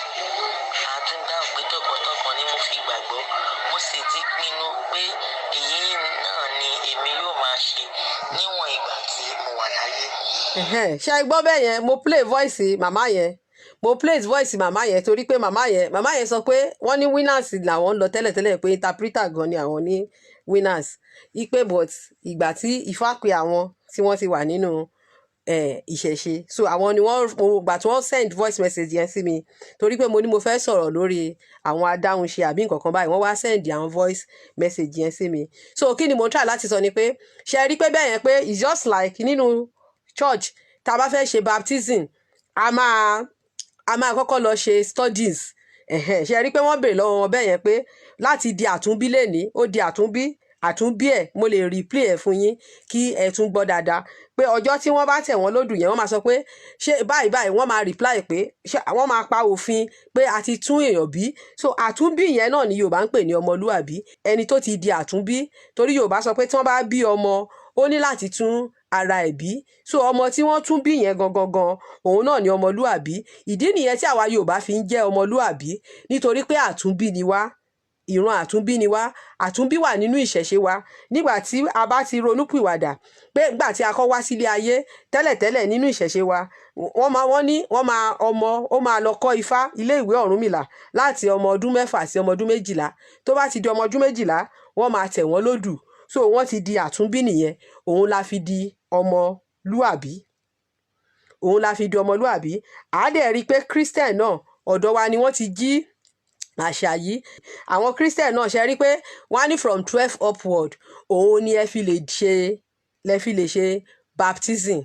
A tún dáhùn pé tọkàntọkàn ni mo fi gbàgbọ́, mo sì ti pinnu pé èyí náà ni èmi yóò máa ṣe níwọ̀n ìgbà tí mo wà láyé. Ẹ̀hẹ́n, ṣé ẹ gbọ́ bẹ́ẹ̀ yẹn? Mo play voice màmá yẹn, mo play voice màmá yẹn torí pé màmá yẹn sọ pé wọ́n ní Winners làwọn ń lọ tẹ́lẹ̀tẹ́lẹ̀, pé interpreter gan ni àwọn ní Winners ipe, but ìgbà tí Ifá pe àwọn tí wọ́n ti wà nínú ìṣẹ̀ṣe, so àwọn ni wọ́n gbà tí wọ́n send voice message yẹn sí mi, torí pé mo ní mo fẹ́ sọ̀rọ̀ lórí àwọn adáhunṣe àbí nǹkan kan báyìí, wọ́n wá send àwọn voice message yẹn sí mi. So kí ni mo ń try láti sọ ni pé, ṣe rí pé bẹ́ẹ̀ yẹn, pé it's just like nínú church, tá a bá fẹ́ ṣe baptism, a máa kọ́kọ́ lọ ṣe studies. Ẹ̀hẹ́n, ṣe rí pé wọ́n béèrè lọ́wọ́ wọn bẹ́ẹ̀ yẹn pé láti di àtúnbí lẹ́ni, ó di àtúnbí, àtúnbí ẹ̀. Mo lè replay ẹ̀ fún yín kí ẹ tún gbọ́ dáadáa, pé ọjọ́ tí wọ́n bá tẹ̀ wọ́n lódù yẹn, wọ́n máa sọ pé ṣé báyìí báyìí, wọ́n máa reply pé ṣé wọ́n máa pa òfin pé a ti tún èèyàn bí. So àtúnbí yẹn náà ni Yorùbá ń pè ní ọmọlúàbí, ẹni tó ti di àtúnbí, torí Yorùbá sọ pé tí wọ́n bá bí ọmọ, ó ní láti tún ara ẹ̀ bí. So ọmọ tí wọ́n tún bí yẹn gangan gan, òun náà ni ọmọlúàbí. Ìdí nìyẹn tí àwa Yorùbá fi ń jẹ́ ọmọlúàbí, nítorí pé àtúnbí ni wá, ìran àtúnbí ni wá. Àtúnbí wà nínú ìṣẹ̀ṣe wa. Nígbà tí a bá ti ronúpìwàdà, pé nígbà tí a kọ́ wá sílé ayé tẹ́lẹ̀tẹ́lẹ̀ nínú ìṣẹ̀ṣe wa, wọ́n máa, wọ́n ní wọ́n máa, ọmọ ó máa lọ kọ́ Ifá, ilé ìwé Ọ̀rúnmìlà, láti ọmọ ọdún 6 sí ọmọ ọdún 12. Tó bá ti di ọmọ ọdún 12, wọ́n máa tẹ̀ wọ́n lódù. So wọ́n ti di àtúnbí nìyẹn. Òun la fi di ọmọlúàbí, òun la fi di ọmọlúàbí. Àá dẹ̀ rí i pé Christian náà, ọ̀dọ̀ wa ni wọ́n ti jí àṣà yìí. Àwọn Christian náà, ṣe rí pé wọ́n á ní from 12 upward, òun ni ẹ fi lè ṣe, lẹ fi lè ṣe baptism.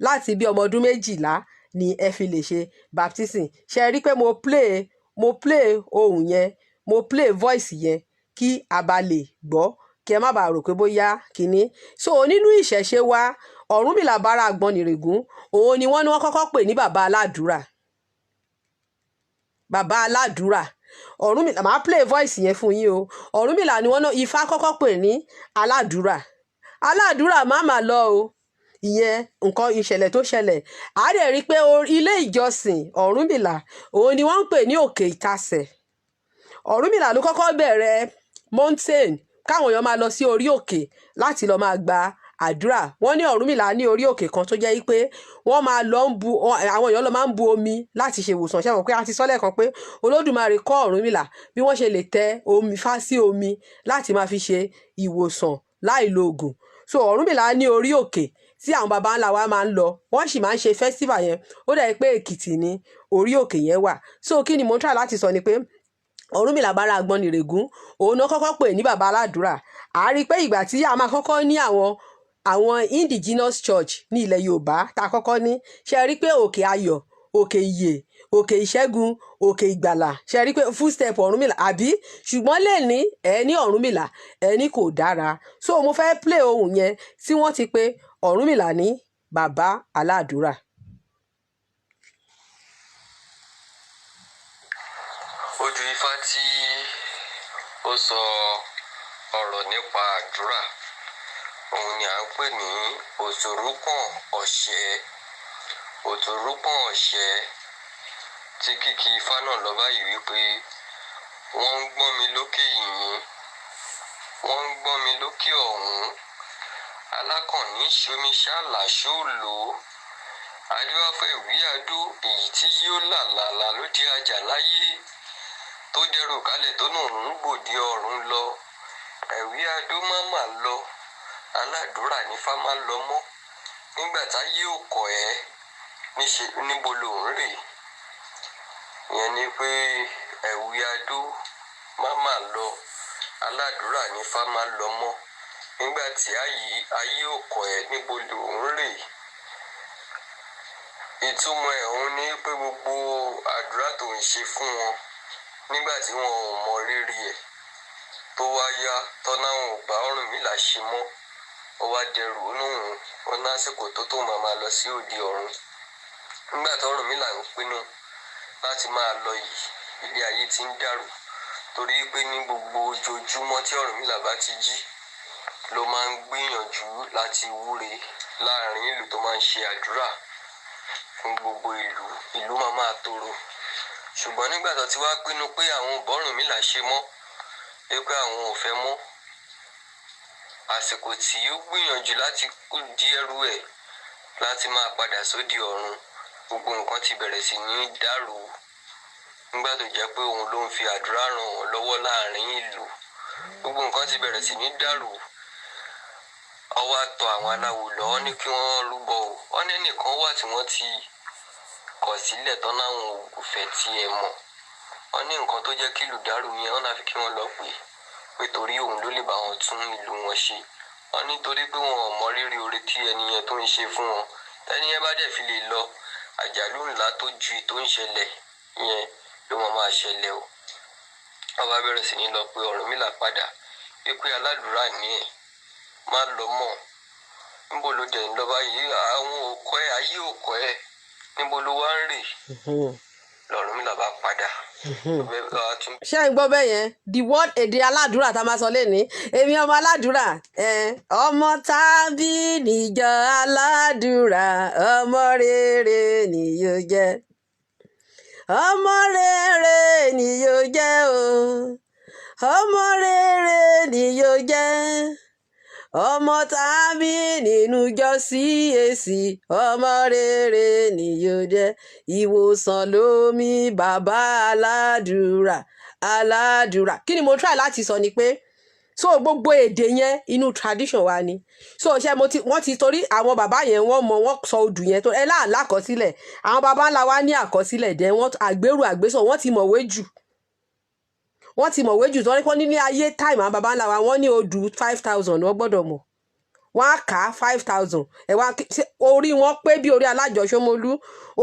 Láti bí ọmọ ọdún 12 ni ẹ fi lè ṣe baptism. Ṣe rí pé mo play ohùn yẹn, mo play voice yẹn kí a bá lè gbọ́, kí ẹ má bàa rò pé bóyá kínní. So nínú ìṣẹ̀ṣe wa, Ọ̀rúnmìlà bára Àgbọnnìrègún, òun ni wọ́n ní wọ́n kọ́kọ́ pè ní bàbá aládùúrà, bàbá aládùúrà. Ọ̀rúnmìlà, màá play voice yẹn fún yín o. Ọ̀rúnmìlà ni wọ́n ná Ifá kọ́kọ́ pè ní aládùúrà. Aládùúrà má mà lọ o. Ìyẹn nǹkan ìṣẹ̀lẹ̀ tó ṣẹlẹ̀. A dẹ̀ rí i pé ilé ìjọsìn Ọ̀rúnmìlà, òun ni wọ́n ń pè ní Òkè Ìtasẹ̀. Ọ̀rúnmìlà ló kọ́kọ́ bẹ̀rẹ̀ mountain, káwọn èèyàn máa lọ sí orí òkè láti lọ máa gba àdúrà. Wọ́n ní Ọ̀rúnmìlà ní orí òkè kan tó jẹ́ pé wọ́n máa lọ ń bu, àwọn èèyàn lọ máa ń bu omi láti ṣe ìwòsàn. Ṣé wọn pé a ti sọ lẹ́ẹ̀kan pé Olódùmarè kọ́ Ọ̀rúnmìlà bí wọ́n ṣe lè tẹ omi fá sí omi láti máa fi ṣe ìwòsàn láì lo oògùn? So Ọ̀rúnmìlà ní orí òkè tí àwọn baba ńlá wa máa ń lọ, wọ́n sì máa ń ṣe festival yẹn. Ó dẹ̀ pé Èkìtì ní orí òkè yẹn wà. So kí ni mo ń try láti sọ ni pé Ọ̀rúnmìlà bára Àgbọnnìrègún, òun náà kọ́kọ́ pè ní baba aládùúrà. A rí i pé ìgbà tí a máa kọ́kọ́ ní àwọn indigenous church ní ilẹ̀ Yorùbá tá a kọ́kọ́ ní, ṣe rí i pé Òkè Ayọ̀, Òkè Ìyè, Òkè Ìṣẹ́gun, Òkè Ìgbàlà, ṣe rí i pé footstep Ọ̀rúnmìlà, àbí? Ṣùgbọ́n lè ní ẹ ní Ọ̀rúnmìlà, ẹ ní kò dára. So mo fẹ́ play ohun yẹn tí wọ́n ti pe Ọ̀rúnmìlà ní bàbá aládùúrà. Odù Ifá tí ó sọ ọ̀rọ̀ nípa àdúrà, òun ni à ń pè ní Òtòrúpọ̀n Ọ̀ṣẹ́. Òtòrúpọ̀n Ọ̀ṣẹ́ tí kíkí Ifá náà lọ báyìí wípé wọ́n ń gbọ́n mi lókè yìnyín, wọ́n ń gbọ́n mi lókè ọ̀hún, alákànní ṣomi ṣáàlà ṣóòlò, adíwáfẹ́ ìwí adó èyí tí yóò là làlà lóde ajá láyé tó dẹrù kalẹ̀ tó nù ń gbòde ọ̀run lọ, ẹ̀wí adó má mà lọ, aládùúrà nífá má lọ mọ́, nígbà táyé ò kọ̀ ẹ́ níṣe níbo ló ń rè? Ìyẹn ni pé ẹ̀wí adó má mà lọ, aládùúrà nífá má lọ mọ́, nígbà tí ayé ò kọ̀ ẹ́ níbo ló ń rè? Ìtumọ̀ ẹ̀ òun ni pé gbogbo àdúrà tó ń ṣe fún wọn nígbà tí wọn ò mọ rírì ẹ̀, tó wá yá tọ́nà wọn ò bá Ọ̀rúnmìlà ṣe mọ́, ó wá dẹrù ó lóun ó lásìkò tó tó máa máa lọ sí òde ọ̀run. Nígbà tó Ọ̀rúnmìlà ń pinnu láti máa lọ yìí, ilé ayé ti ń dàrú, torí pé ní gbogbo ojoojúmọ́ tí Ọ̀rúnmìlà bá ti jí ló máa ń gbìyànjú láti wúre láàrin ìlú, tó máa ń ṣe àdúrà fún gbogbo ìlú, ìlú máa máa tòrò. Ṣùgbọ́n nígbà tó ti wá pinnu pé àwọn ò bá Ọ̀rúnmìlà ṣe mọ́, pé àwọn ò fẹ́ mọ́, àsìkò tí ó gbìyànjú láti di ẹrù ẹ̀ láti máa padà sóde ọ̀run, gbogbo nǹkan ti bẹ̀rẹ̀ sí ní dàrú. Nígbà tó jẹ́ pé òun ló ń fi àdúrà ràn wọ́n lọ́wọ́ láàrin ìlú, gbogbo nǹkan ti bẹ̀rẹ̀ sí ní dàrú. Ó wá tọ̀ àwọn aláwo lọ, ó ní kí wọ́n rúbọ o. Wọ́n ní ẹnìkan wà tí wọ́n ti kọ̀ sílẹ̀ tán láwọn ò fẹ́ tiẹ̀ mọ̀. Wọ́n ní nǹkan tó jẹ́ kí ìlú dàrú yẹn, wọ́n náà fi kí wọ́n lọ pè é pé torí òun ló lè bá wọn tún ìlú wọn ṣe. Wọ́n ní torí pé wọn ò mọ rírì oore tí ẹni yẹn tó ń ṣe fún wọn, tẹ́ni yẹn bá dẹ̀ fi lè lọ, àjálù ńlá tó ju tó ń ṣẹlẹ̀ yẹn ló máa máa ṣẹlẹ̀ o. Wọ́n bá bẹ̀rẹ̀ sí ní lọ pé Ọ̀rúnmìlà padà wípé aládùúrà ní ẹ̀ má lọ mọ́, níbo ló dẹ̀ ń lọ báyìí? Àwọn ò kọ́ ẹ, ayé ò kọ́ ẹ, níbo ló wá ń rè? Lọ̀rúnmìlà bá padà. Ṣé ń gbọ́ bẹ́ẹ̀ yẹn? The word èdè aládùúrà tá a máa sọ lẹ́ni, èmi ọmọ aládùúrà, ọmọ tábí níjọ aládùúrà, ọmọ rere ni yóò jẹ́, ọmọ rere ni yóò jẹ́ o, ọmọ rere ni yóò jẹ́, ọmọ tàbí nínú ìjọ CAC, ọmọ rere ni yóò jẹ́. Ìwòsàn lomi bàbá aládùúrà aládùúrà. Kí ni mo try láti sọ ni pé so gbogbo èdè yẹn inú tradition wa ni. So ṣe mo ti wọ́n ti torí àwọn bàbá yẹn, wọ́n mọ, wọ́n sọ odù yẹn tó ẹ láàlá àkọsílẹ̀. Àwọn bàbá ńlá wa ní àkọsílẹ̀ dẹ, wọ́n àgbérù àgbésọ, wọ́n ti mọ̀wé jù, wọ́n ti mọ̀wé jù, torí pé ní ayé time àwọn baba ńlá wa, wọ́n ní odù 5,000 wọ́n gbọ́dọ̀ mọ̀. Wọ́n á kà á 5,000. Ẹ̀ wá orí wọn pé bí orí alájọsọmọlú,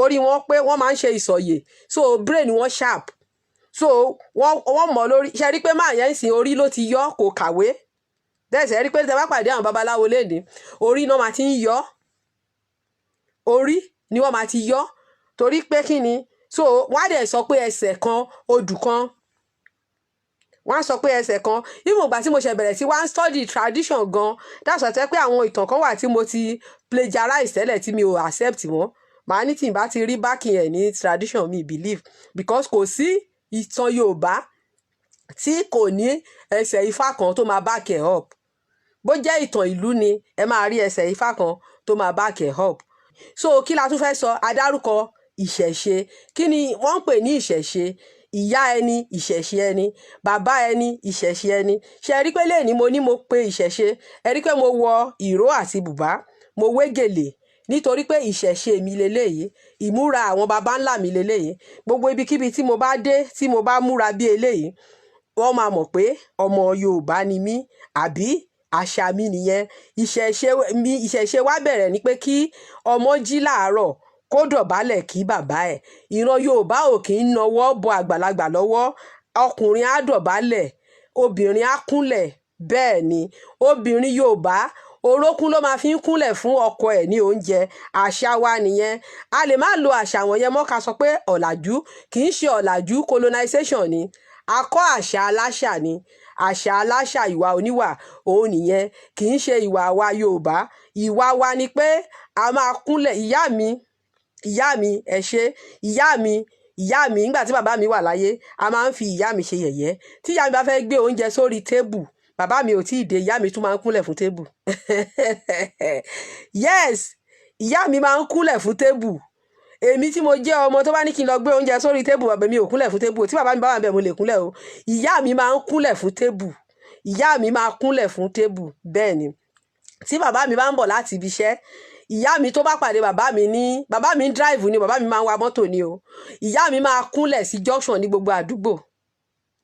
orí wọn pé, wọ́n máa ń ṣe ìsọ̀yè, so brain wọn sharp, so wọ́n mọ̀ lórí. Ṣe rí pé máa yẹn ń sìn, orí ló ti yọ, kò kàwé dẹ́sẹ̀. Rí pé tẹ bá pàdé àwọn babaláwo léde, orí náà máa ti ń yọ, orí ni wọ́n máa ti yọ, torí pé kí ni? So wọ́n á dẹ̀ sọ pé ẹsẹ̀ kan odù kan, wọ́n á sọ pé ẹsẹ̀ kan. Even ìgbà tí mo ṣe bẹ̀rẹ̀ sí wá ń study tradition gan, that's why pé àwọn ìtàn kan wà tí mo ti plagiarize tẹ́lẹ̀ tí mi ò accept mọ́. Màá ní tí n bá ti rí backing ẹ̀ ní tradition, mi believe, because kò sí ìtàn Yorùbá. Tí kò ní ẹsẹ̀ ifá kan tó máa back ẹ̀ up. Bó jẹ́ ìtàn ìlú ni, ẹ máa rí ẹsẹ̀ ifá kan tó máa back ẹ̀ up. So kí la tún fẹ́ sọ? Adárúkọ ìṣẹ̀ṣe. Kí ni wọ́n ń pè ní ìṣẹ̀ṣe? Ìyá ẹni, ìṣẹ̀ṣe ẹni. Bàbá ẹni, ìṣẹ̀ṣe ẹni. Ṣe rí pé lẹ́ẹ̀ni mo ní mo pe ìṣẹ̀ṣe, ẹ rí pé mo wọ ìró àti bùbá, mo wé gèlè, nítorí pé ìṣẹ̀ṣe mi leléyìí, ìmúra àwọn baba ńlá mi leléyìí. Gbogbo ibikíbi tí mo bá dé, tí mo bá múra bí eléyìí, wọ́n máa mọ̀ pé ọmọ Yorùbá ni mí, àbí àṣà mi nìyẹn, ìṣẹ̀ṣe mi. Ìṣẹ̀ṣe wa bẹ̀rẹ̀ ní pé kí ọmọ jí láàárọ̀, kó dọ̀bálẹ̀ kí bàbá ẹ̀. Ìran Yorùbá ò kì í nawọ́ bọ àgbàlagbà lọ́wọ́. Ọkùnrin á dọ̀bálẹ̀, obìnrin á kúnlẹ̀. Bẹ́ẹ̀ ni, obìnrin Yorùbá, orókún ló máa fi ń kúnlẹ̀ fún ọkọ ẹ̀ ní oúnjẹ. Àṣà wa nìyẹn. A lè má lo àṣà wọ̀nyẹn mọ́, ká sọ pé ọ̀làjú. Kì í ṣe ọ̀làjú, colonization ni. A kọ́ àṣà aláṣà ni, àṣà aláṣà, ìwà oníwà òun nìyẹn. Kì í ṣe ìwà wa Yorùbá. Ìwà wa ni pé a máa kúnlẹ̀. Ìyá mi, ìyá mi, ẹ ṣé, ìyá mi, ìyá mi. Nígbà tí bàbá mi wà láyé, a máa ń fi ìyá mi ṣe yẹ̀yẹ́. Tí ìyá mi bá fẹ́ gbé oúnjẹ sórí table, bàbá mi ò tí ì dé, ìyá mi tún máa ń kúnlẹ̀ fún table. Yes, ìyá mi máa ń kúnlẹ̀ fún table. Èmi tí mo jẹ́ ọmọ, tó bá ní kí n lọ gbé oúnjẹ sórí table, bàbá mi ò kúnlẹ̀ fún table. Tí bàbá mi bá wà níbẹ̀, mo lè kúnlẹ̀ o. Ìyá mi máa ń kúnlẹ̀ fún table. Ìyá mi máa kúnlẹ̀ fún table. Bẹ́ẹ̀ ni, tí bàbá mi bá ń bọ̀ láti ibi iṣẹ́, ìyá mi tó bá pàdé bàbá mi ní, bàbá mi ń drive ni, bàbá mi máa ń wa mọ́tò ni o, ìyá mi máa kúnlẹ̀ sí junction ní gbogbo àdúgbò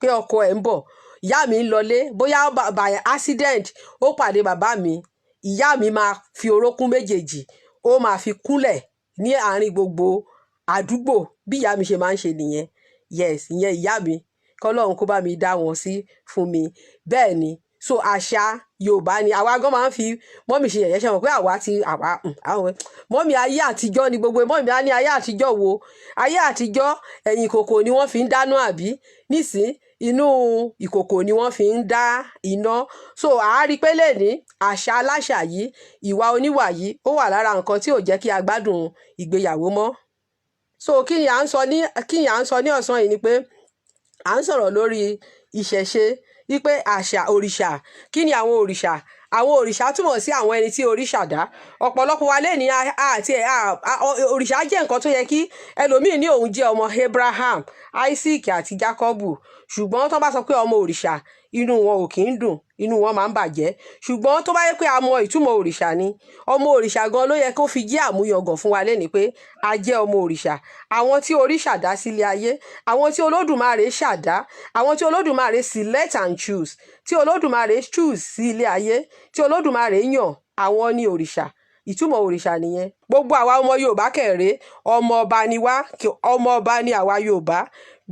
pé ọkọ ẹ̀ ń bọ̀. Ìyá mi ń lọlé, bóyá by accident ó pàdé bàbá mi, ìyá mi máa fi orókún méjèèjì, ó máa fi kúnlẹ̀ ní àárín gbogbo àdúgbò. Bí ìyá mi ṣe máa ń ṣe nìyẹn. Yes, ìyẹn ìyá mi, kọ́lọ́run kó bá mi dá wọn sí fún mi. Bẹ́ẹ̀ ni. So àṣà Yorùbá ni. Àwa gan máa ń fi mummy ṣe yẹ̀yẹ́. Ṣe mọ̀ pé àwa ti àwa àwọn mummy ayé àtijọ́ ni gbogbo mummy á ní ayé àtijọ́ wo? Ayé àtijọ́, ẹ̀yìn ìkòkò ni wọ́n fi ń dáná, àbí? Nísìn, inú ìkòkò ni wọ́n fi ń dá iná. So àá rí pé lẹ́ni àṣà aláṣà yìí, ìwà oníwà yìí, ó wà lára nǹkan tí ò jẹ́ kí a gbádùn ìgbéyàwó mọ́. So kí ni à ń sọ ní ọ̀sán yìí ni pé à ń sọ̀rọ̀ lórí ìṣẹ̀ṣe, wípé àṣà òrìṣà. Kí ni àwọn òrìṣà? Àwọn òrìṣà túmọ̀ sí àwọn ẹni tí òrìṣà dá. Ọ̀pọ̀lọpọ̀ wa lè ní àti òrìṣà jẹ́ nǹkan tó yẹ kí ẹlòmíì ní òun jẹ́ ọmọ Abraham, Isaac àti Jacobu, ṣùgbọ́n tó bá sọ pé ọmọ òrìṣà, inú wọn ò kì í dùn, inú wọn máa ń bàjẹ́. Ṣùgbọ́n tó bá yẹ pé a mọ ìtumọ̀ òrìṣà ni, ọmọ òrìṣà gan ló yẹ kó fi jẹ́ àmúyangàn fún wa lẹ́ni pé a jẹ́ ọmọ òrìṣà. Àwọn tí òrìṣà dá sílé ayé, àwọn tí Olódùmarè ṣàdá, àwọn tí Olódùmarè select and choose, tí Olódùmarè choose sí ilé ayé, tí Olódùmarè yàn, àwọn ní òrìṣà. Ìtumọ̀ òrìṣà nìyẹn. Gbogbo àwa ọmọ Yorùbá kẹrẹ, ọmọ ọba ni wá, ọmọ ọba ni àwa Yorùbá.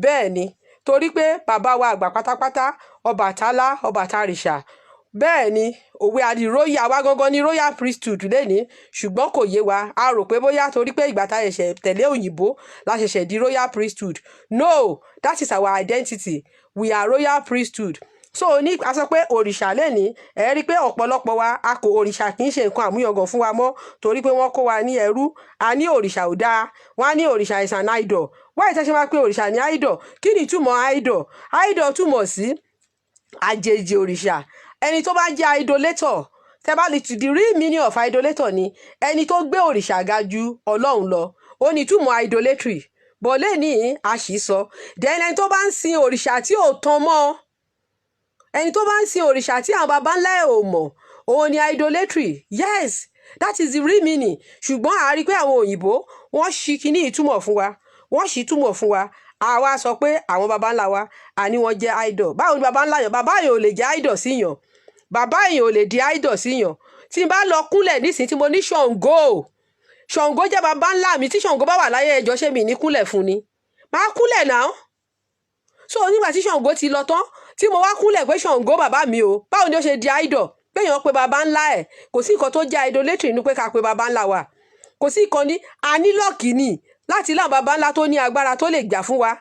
Bẹ́ẹ̀ ni, torí pé bàbá wa àgbà pátápátá, Ọbàtálá, Ọbàtárìṣà. Bẹ́ẹ̀ ni, òwe àdì royal, àwa gangan ni royal priesthood lẹ́ni, ṣùgbọ́n kò yé wa. A rò pé bóyá torí pé ìgbà tá a ṣẹ̀ṣẹ̀ tẹ̀lé òyìnbó la ṣẹ̀ṣẹ̀ di royal priesthood. No, that is our identity. We are royal priesthood. So ní a sọ pé òrìṣà lẹ́ni, ẹ rí i pé ọ̀pọ̀lọpọ̀ wa, a kò, òrìṣà kì í ṣe nǹkan àmúyangàn fún wa mọ́, torí pé wọ́n kó wa ní ẹrú. A ní òrìṣà ò dáa. Wọ́n á ní òrìṣà is an idol. Wáyé tẹ́ ṣe máa pé òrìṣà ní idol? Kí ni ìtumọ̀ idol? Idol túmọ̀ sí àjèjì òrìṣà, ẹni tó bá jẹ́ idolator. Tẹ́ bá lè to the real meaning of idolator ni ẹni tó gbé òrìṣà ga ju Ọlọ́run lọ. Ó ní ìtumọ̀ idolatry bọ̀ lẹ́ni a sì sọ. Then ẹni tó bá ń sin òrìṣà tí ò tan mọ́, ẹni tó bá ń sin òrìṣà tí àwọn baba ńlá ẹ̀ ò mọ̀, òun ni idolatry. Yes, that is the real meaning. Ṣùgbọ́n a rí i pé àwọn òyìnbó, wọ́n ṣì kíní ìtumọ̀ fún wa, wọ́n ṣì túmọ̀ fún wa. Àwa sọ pé àwọn baba ńlá wa, àní wọ́n jẹ́ idol. Báwo ni baba ńlá yàn? Bàbá yàn ò lè jẹ́ idol sí yàn. Bàbá èèyàn ò lè di idol sí yàn. Tí n bá lọ kúnlẹ̀ nísìnyí, tí mo ní Ṣàngó, Ṣàngó jẹ́ baba ńlá mi, tí Ṣàngó bá wà láyé, ẹjọ́, ṣé mi ní kúnlẹ̀ fún ni? Máa kúnlẹ̀ náà. So nígbà tí Ṣàngó ti lọ tán, tí mo wá kúnlẹ̀ pé Ṣàngó bàbá mi o, báwo ni ó ṣe di idol? Péyàn pé baba ńlá ẹ̀, kò sí nǹkan tó jẹ́ idolatry nínú pé ká pe baba ńlá wa. Kò sí nǹkan ní a ní luck ní láti láwọn baba ńlá tó ní agbára tó lè gbà fún wa.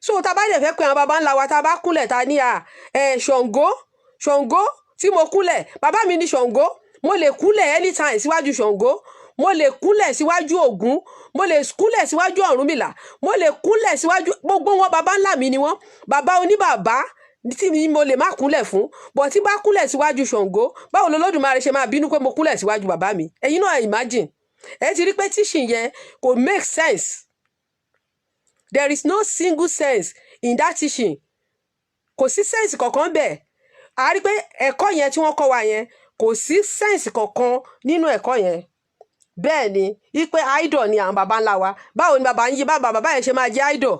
So tá a bá dẹ̀ fẹ́ pe àwọn baba ńlá wa, tá a bá kúnlẹ̀, ta ní à ẹ̀ Ṣàngó, Ṣàngó tí mo kúnlẹ̀, bàbá mi ní Ṣàngó, mo lè kúnlẹ̀ anytime síwájú Ṣàngó. Mo lè kúnlẹ̀ síwájú Ògún, mo lè kúnlẹ̀ síwájú Ọ̀rúnmìlà, mo lè kúnlẹ̀ síwájú gbogbo wọn. Baba ńlá mi ni wọ́n. Bàbá oníbàbá tí mi mo lè má kúnlẹ̀ fún bọ̀. Tí bá kúnlẹ̀ síwájú Ṣàngó, báwo lolódùmarè ṣe máa bínú pé mo kúnlẹ̀ síwájú bàbá mi? Ẹ̀yin náà imagine. Ẹ ti rí pé teaching yẹn kò make sense. There is no single sense in that teaching. Kò sí sense kankan bẹ́ẹ̀. A rí pé ẹ̀kọ́ yẹn tí wọ́n kọ́ wa yẹn, kò sí sense kankan nínú ẹ̀kọ́ yẹn. Bẹ́ẹ̀ ni wípé idol ni àwọn baba ńlá wa. Báwo ni baba ń yí bàbá bàbá yẹn ṣe máa jẹ́ idol?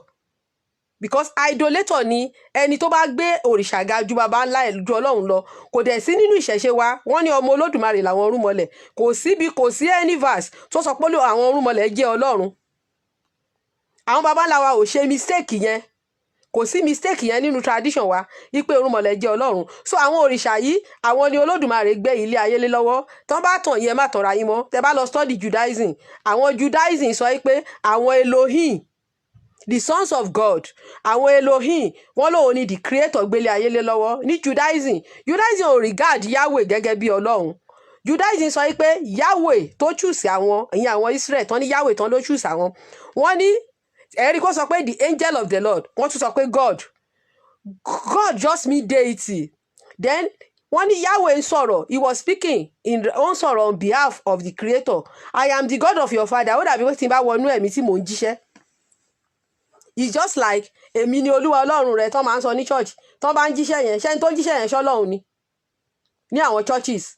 Because idolator ni ẹni tó bá gbé òrìṣà ga ju baba ńlá ẹ̀, ju Ọlọ́run lọ. Kò dẹ̀ sí nínú ìṣẹ̀ṣe wa. Wọ́n ní ọmọ Olódùmarè làwọn irúnmọlẹ̀. Kò síbi, kò sí any verse tó sọ pé àwọn irúnmọlẹ̀ jẹ́ Ọlọ́run. Àwọn baba ńlá wa ò ṣe mistake yẹn. Kò sí mistake yẹn nínú tradition wa wípé irúnmọlẹ̀ jẹ́ Ọlọ́run. So àwọn òrìṣà yìí, àwọn ni Olódùmarè gbé ilé ayé lé lọ́wọ́. Tán bá tàn yẹn, má tọ̀ra yín mọ́. Tẹ́ bá lọ study Judaism, àwọn Judaism sọ pé àwọn Elohim, the sons of God, àwọn Elohim, wọ́n lòun ni the creator gbélé ayé lé lọ́wọ́ ní Judaism. Judaism ò regard Yahweh gẹ́gẹ́ bí Ọlọ́run. Judaism sọ pé Yahweh tó choose àwọn, ìyẹn àwọn Israel tán ní Yahweh tán ló choose àwọn. Wọ́n ní ẹ̀rí kó sọ pé the angel of the Lord. Wọ́n tún sọ pé God. God just mean deity. Then wọ́n ní Yahweh ń sọ̀rọ̀, he was speaking in, ó ń sọ̀rọ̀ on behalf of the creator: "I am the God of your father." Ó dàbí pé tí n bá wọnú ẹ̀mí tí mò ń jíṣẹ́, it's just like "Èmi ni Olúwa Ọlọ́run rẹ" tán máa ń sọ ní church tán bá ń jíṣẹ́ yẹn. Ṣẹ́ni tó ń jíṣẹ́ yẹn, ṣọ́lọ́run ni ní àwọn churches?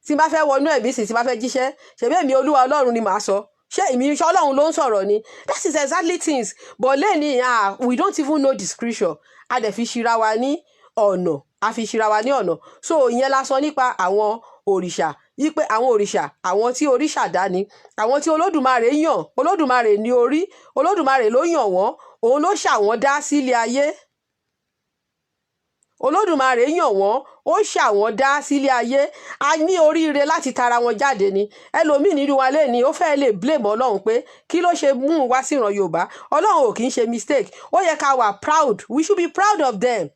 Tí n bá fẹ́ wọnú ẹ̀mí sì, tí n bá fẹ́ jíṣẹ́, ṣèbí "Èmi Olúwa Ọlọ́run" ni màá sọ. Ṣé èmi ṣọ́lọ́run ló ń sọ̀rọ̀ ni? That is exactly things. But lẹ́ni, ah, we don't even know the scripture. A dẹ̀ fi ṣira wa ní ọ̀nà, a fi ṣira wa ní ọ̀nà. So ìyẹn la sọ nípa àwọn òrìṣà, wípé àwọn òrìṣà, àwọn tí òrìṣà dá ni, àwọn tí Olódùmarè yàn. Olódùmarè ní orí, Olódùmarè ló yàn wọ́n, òun ló ṣà wọ́n dá sílé ayé. Olódùmarè yàn wọ́n, ó ṣà wọ́n dá sílé ayé. A ní oríire láti tara wọn jáde ni. Ẹlòmíì nínú wa lè ní ó fẹ́ lè blame Ọlọ́run pé kí ló ṣe mú un wá sí ìran Yorùbá. Ọlọ́run ò kì í ṣe mistake. Ó yẹ ká wà proud. We should be proud of them.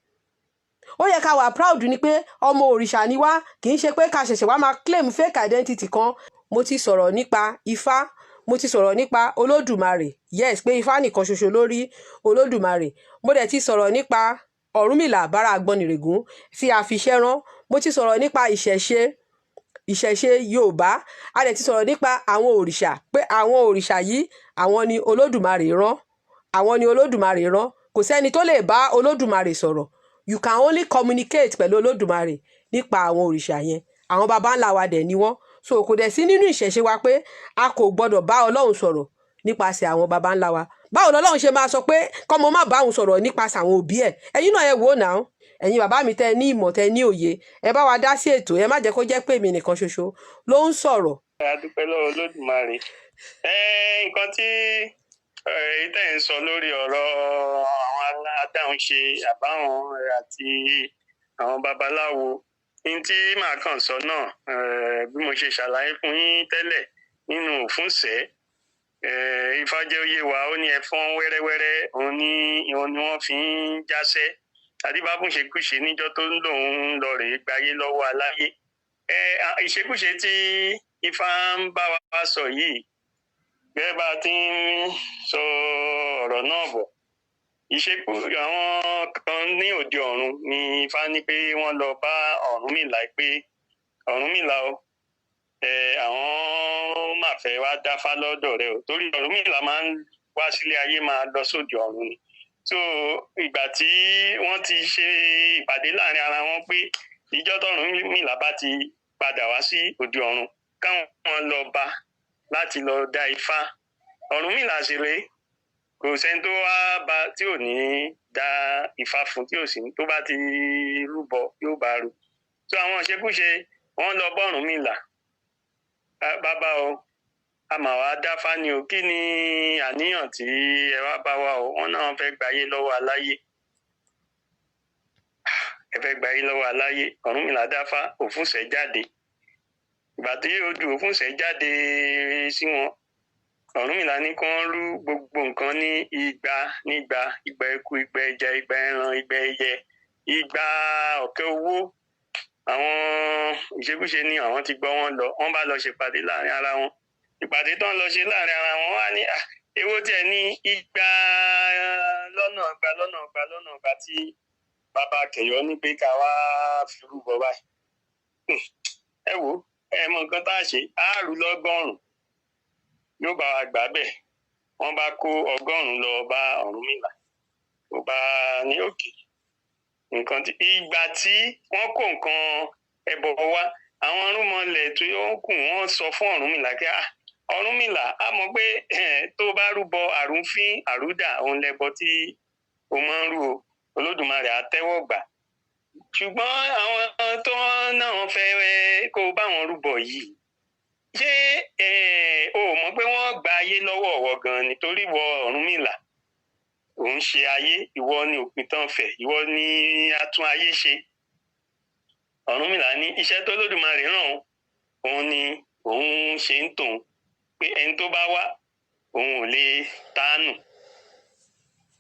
Ó yẹ ká wà proud ni pé ọmọ òrìṣà ni wá. Kì í ṣe pé ká ṣẹ̀ṣẹ̀ wá máa claim fake identity kan. Mo ti sọ̀rọ̀ nípa Ifá, mo ti sọ̀rọ̀ nípa Olódùmarè. Yes, pé Ifá nìkan ṣoṣo lórí Olódùmarè. Mo dẹ̀ ti sọ̀rọ̀ nípa Ọ̀rúnmìlà bára Àgbọnnìrègún tí a fi ṣẹ́ rán. Mo ti sọ̀rọ̀ nípa ìṣẹ̀ṣe, ìṣẹ̀ṣe Yorùbá. A dẹ̀ ti sọ̀rọ̀ nípa àwọn òrìṣà, pé àwọn òrìṣà yìí, àwọn ni Olódùmarè rán, àwọn ni Olódùmarè rán. Kò sẹ́ni tó lè bá Olódùmarè sọ̀rọ̀. You can only communicate pẹ̀lú Olódùmarè nípa àwọn òrìṣà yẹn. Àwọn baba ńlá wa dẹ̀ ni wọ́n. So kò dẹ̀ sí nínú ìṣẹ̀ṣe wa pé a kò gbọ́dọ̀ bá Ọlọ́run sọ̀rọ̀ nípasẹ̀ àwọn baba ńlá wa. Báwo lọ́lọ́run ṣe máa sọ pé kọ́mọ má bá òun sọ̀rọ̀ nípasẹ̀ àwọn òbí ẹ̀? Ẹ̀yin náà ẹ wò ó náà. Ẹ̀yin bàbá mi tẹ́ ẹ ní ìmọ̀, tẹ́ ẹ ní òye, ẹ bá wa dá sí ètò. Ẹ má jẹ́ kó jẹ́ pé èmi nìkan ṣoṣo ló ń sọ̀rọ̀. A dúpẹ́ lọ́wọ́ Olódùmarè. Nǹkan tí èyí tẹ̀ ń sọ lórí ọ̀rọ̀ àwọn adáhunṣe àbáwọn àti àwọn babaláwo ní tí màá kàn sọ náà, bí mo ṣe ṣàlàyé fún yín tẹ́lẹ̀ nínú òfúnṣẹ́, Ifá jẹ́ ó yé wa, ó ní ẹ̀fọn wẹ́rẹ́wẹ́rẹ́ òun ni wọ́n fi ń jáṣẹ́. Adífá fún ìṣekúṣe níjọ́ tó ń lòun lọ rèé gbayé lọ́wọ́ aláyé. Ìṣekúṣe tí Ifá ń bá wa sọ yìí, gẹ́gẹ́ bá a ti ń sọ ọ̀rọ̀ náà bọ̀, ìṣekú àwọn kan ní òde ọ̀run ni Ifá ní pé wọ́n lọ bá Ọ̀rúnmìlà pé, "Ọ̀rúnmìlà o, àwọn máa fẹ́ wá dáfá lọ́dọ̀ rẹ o," torí Ọ̀rúnmìlà máa ń wá sílé ayé, máa lọ sóde ọ̀run ni. So ìgbà tí wọ́n ti ṣe ìpàdé láàrin ara wọn pé ìjọ́ tỌ̀rúnmìlà bá ti padà wá sí òde ọ̀run, káwọn lọ bá láti lọ dá Ifá. Ọ̀rúnmìlà sì rèé, kò sẹ́ni tó wá bá tí ò ní dá Ifá fún, tí ò sí tó bá ti rúbọ yóò bá rú. So àwọn ìṣekúṣe, wọ́n lọ bá Ọ̀rúnmìlà: "Bàbá o, a mà wá dáfá ni o. Kí ni àníyàn tí ẹ wá bá wa o?" Wọ́n náà fẹ́ gbáyé lọ́wọ́ aláyé. "Ẹ fẹ́ gbáyé lọ́wọ́ aláyé?" Ọ̀rúnmìlà dáfá, òfúnṣẹ́ jáde. Ìgbà tí odù òfúnṣẹ́ jáde sí wọn, Ọ̀rúnmìlà ní kí wọ́n rú gbogbo nǹkan ní igba nígba: igba eku, igba ẹja, igba ẹran, igba ẹyẹ, igba ọ̀kẹ́ owó. Àwọn ìṣekúṣe ní àwọn ti gbọ́. Wọn lọ, wọ́n bá lọ ṣèpàdé láàrin ara wọn. Ìpàdé tó ń lọ ṣe láàrin ara wọn wá ní, "Ah, èwo tiẹ̀ ní igba lọ́nà igba lọ́nà igba lọ́nà igba tí bàbá Kẹ̀yọ́ ní pé ká wá fi rúbọ báyìí? Ẹ wò, ẹ mọ nǹkan tá a ṣe, á rú lọ́gọ́rùn-ún, yóò bá wa gbà bẹ́ẹ̀." Wọ́n bá kó 100 lọ bá Ọ̀rúnmìlà. Ó bá ní òkè nǹkan tí ìgbà tí wọ́n kó nǹkan ẹbọ wá, àwọn irúnmọlẹ̀ tí ó ń kù, wọ́n sọ fún Ọ̀rúnmìlà kí, "Ah, Ọ̀rúnmìlà, á mọ̀ pé tó bá rúbọ àrúnfín àrúdà, òun lẹbọ tí o máa ń rú o, Olódùmarè á tẹ́wọ́ gbà. Ṣùgbọ́n àwọn tó náà fẹ́ kó o bá wọn rúbọ yìí, ṣé o mọ̀ pé wọ́n gba ayé lọ́wọ́ ọ̀wọ́ gan-an? Nítorí wọ Ọ̀rúnmìlà, òun ṣe ayé, ìwọ ni òpin tán fẹ̀, ìwọ ni atún ayé ṣe." Ọ̀rúnmìlà ní iṣẹ́ tó Lódùmarè rán òun, òun ni òun ṣe ń tòun, pé ẹni tó bá wá, òun ò lè tánù.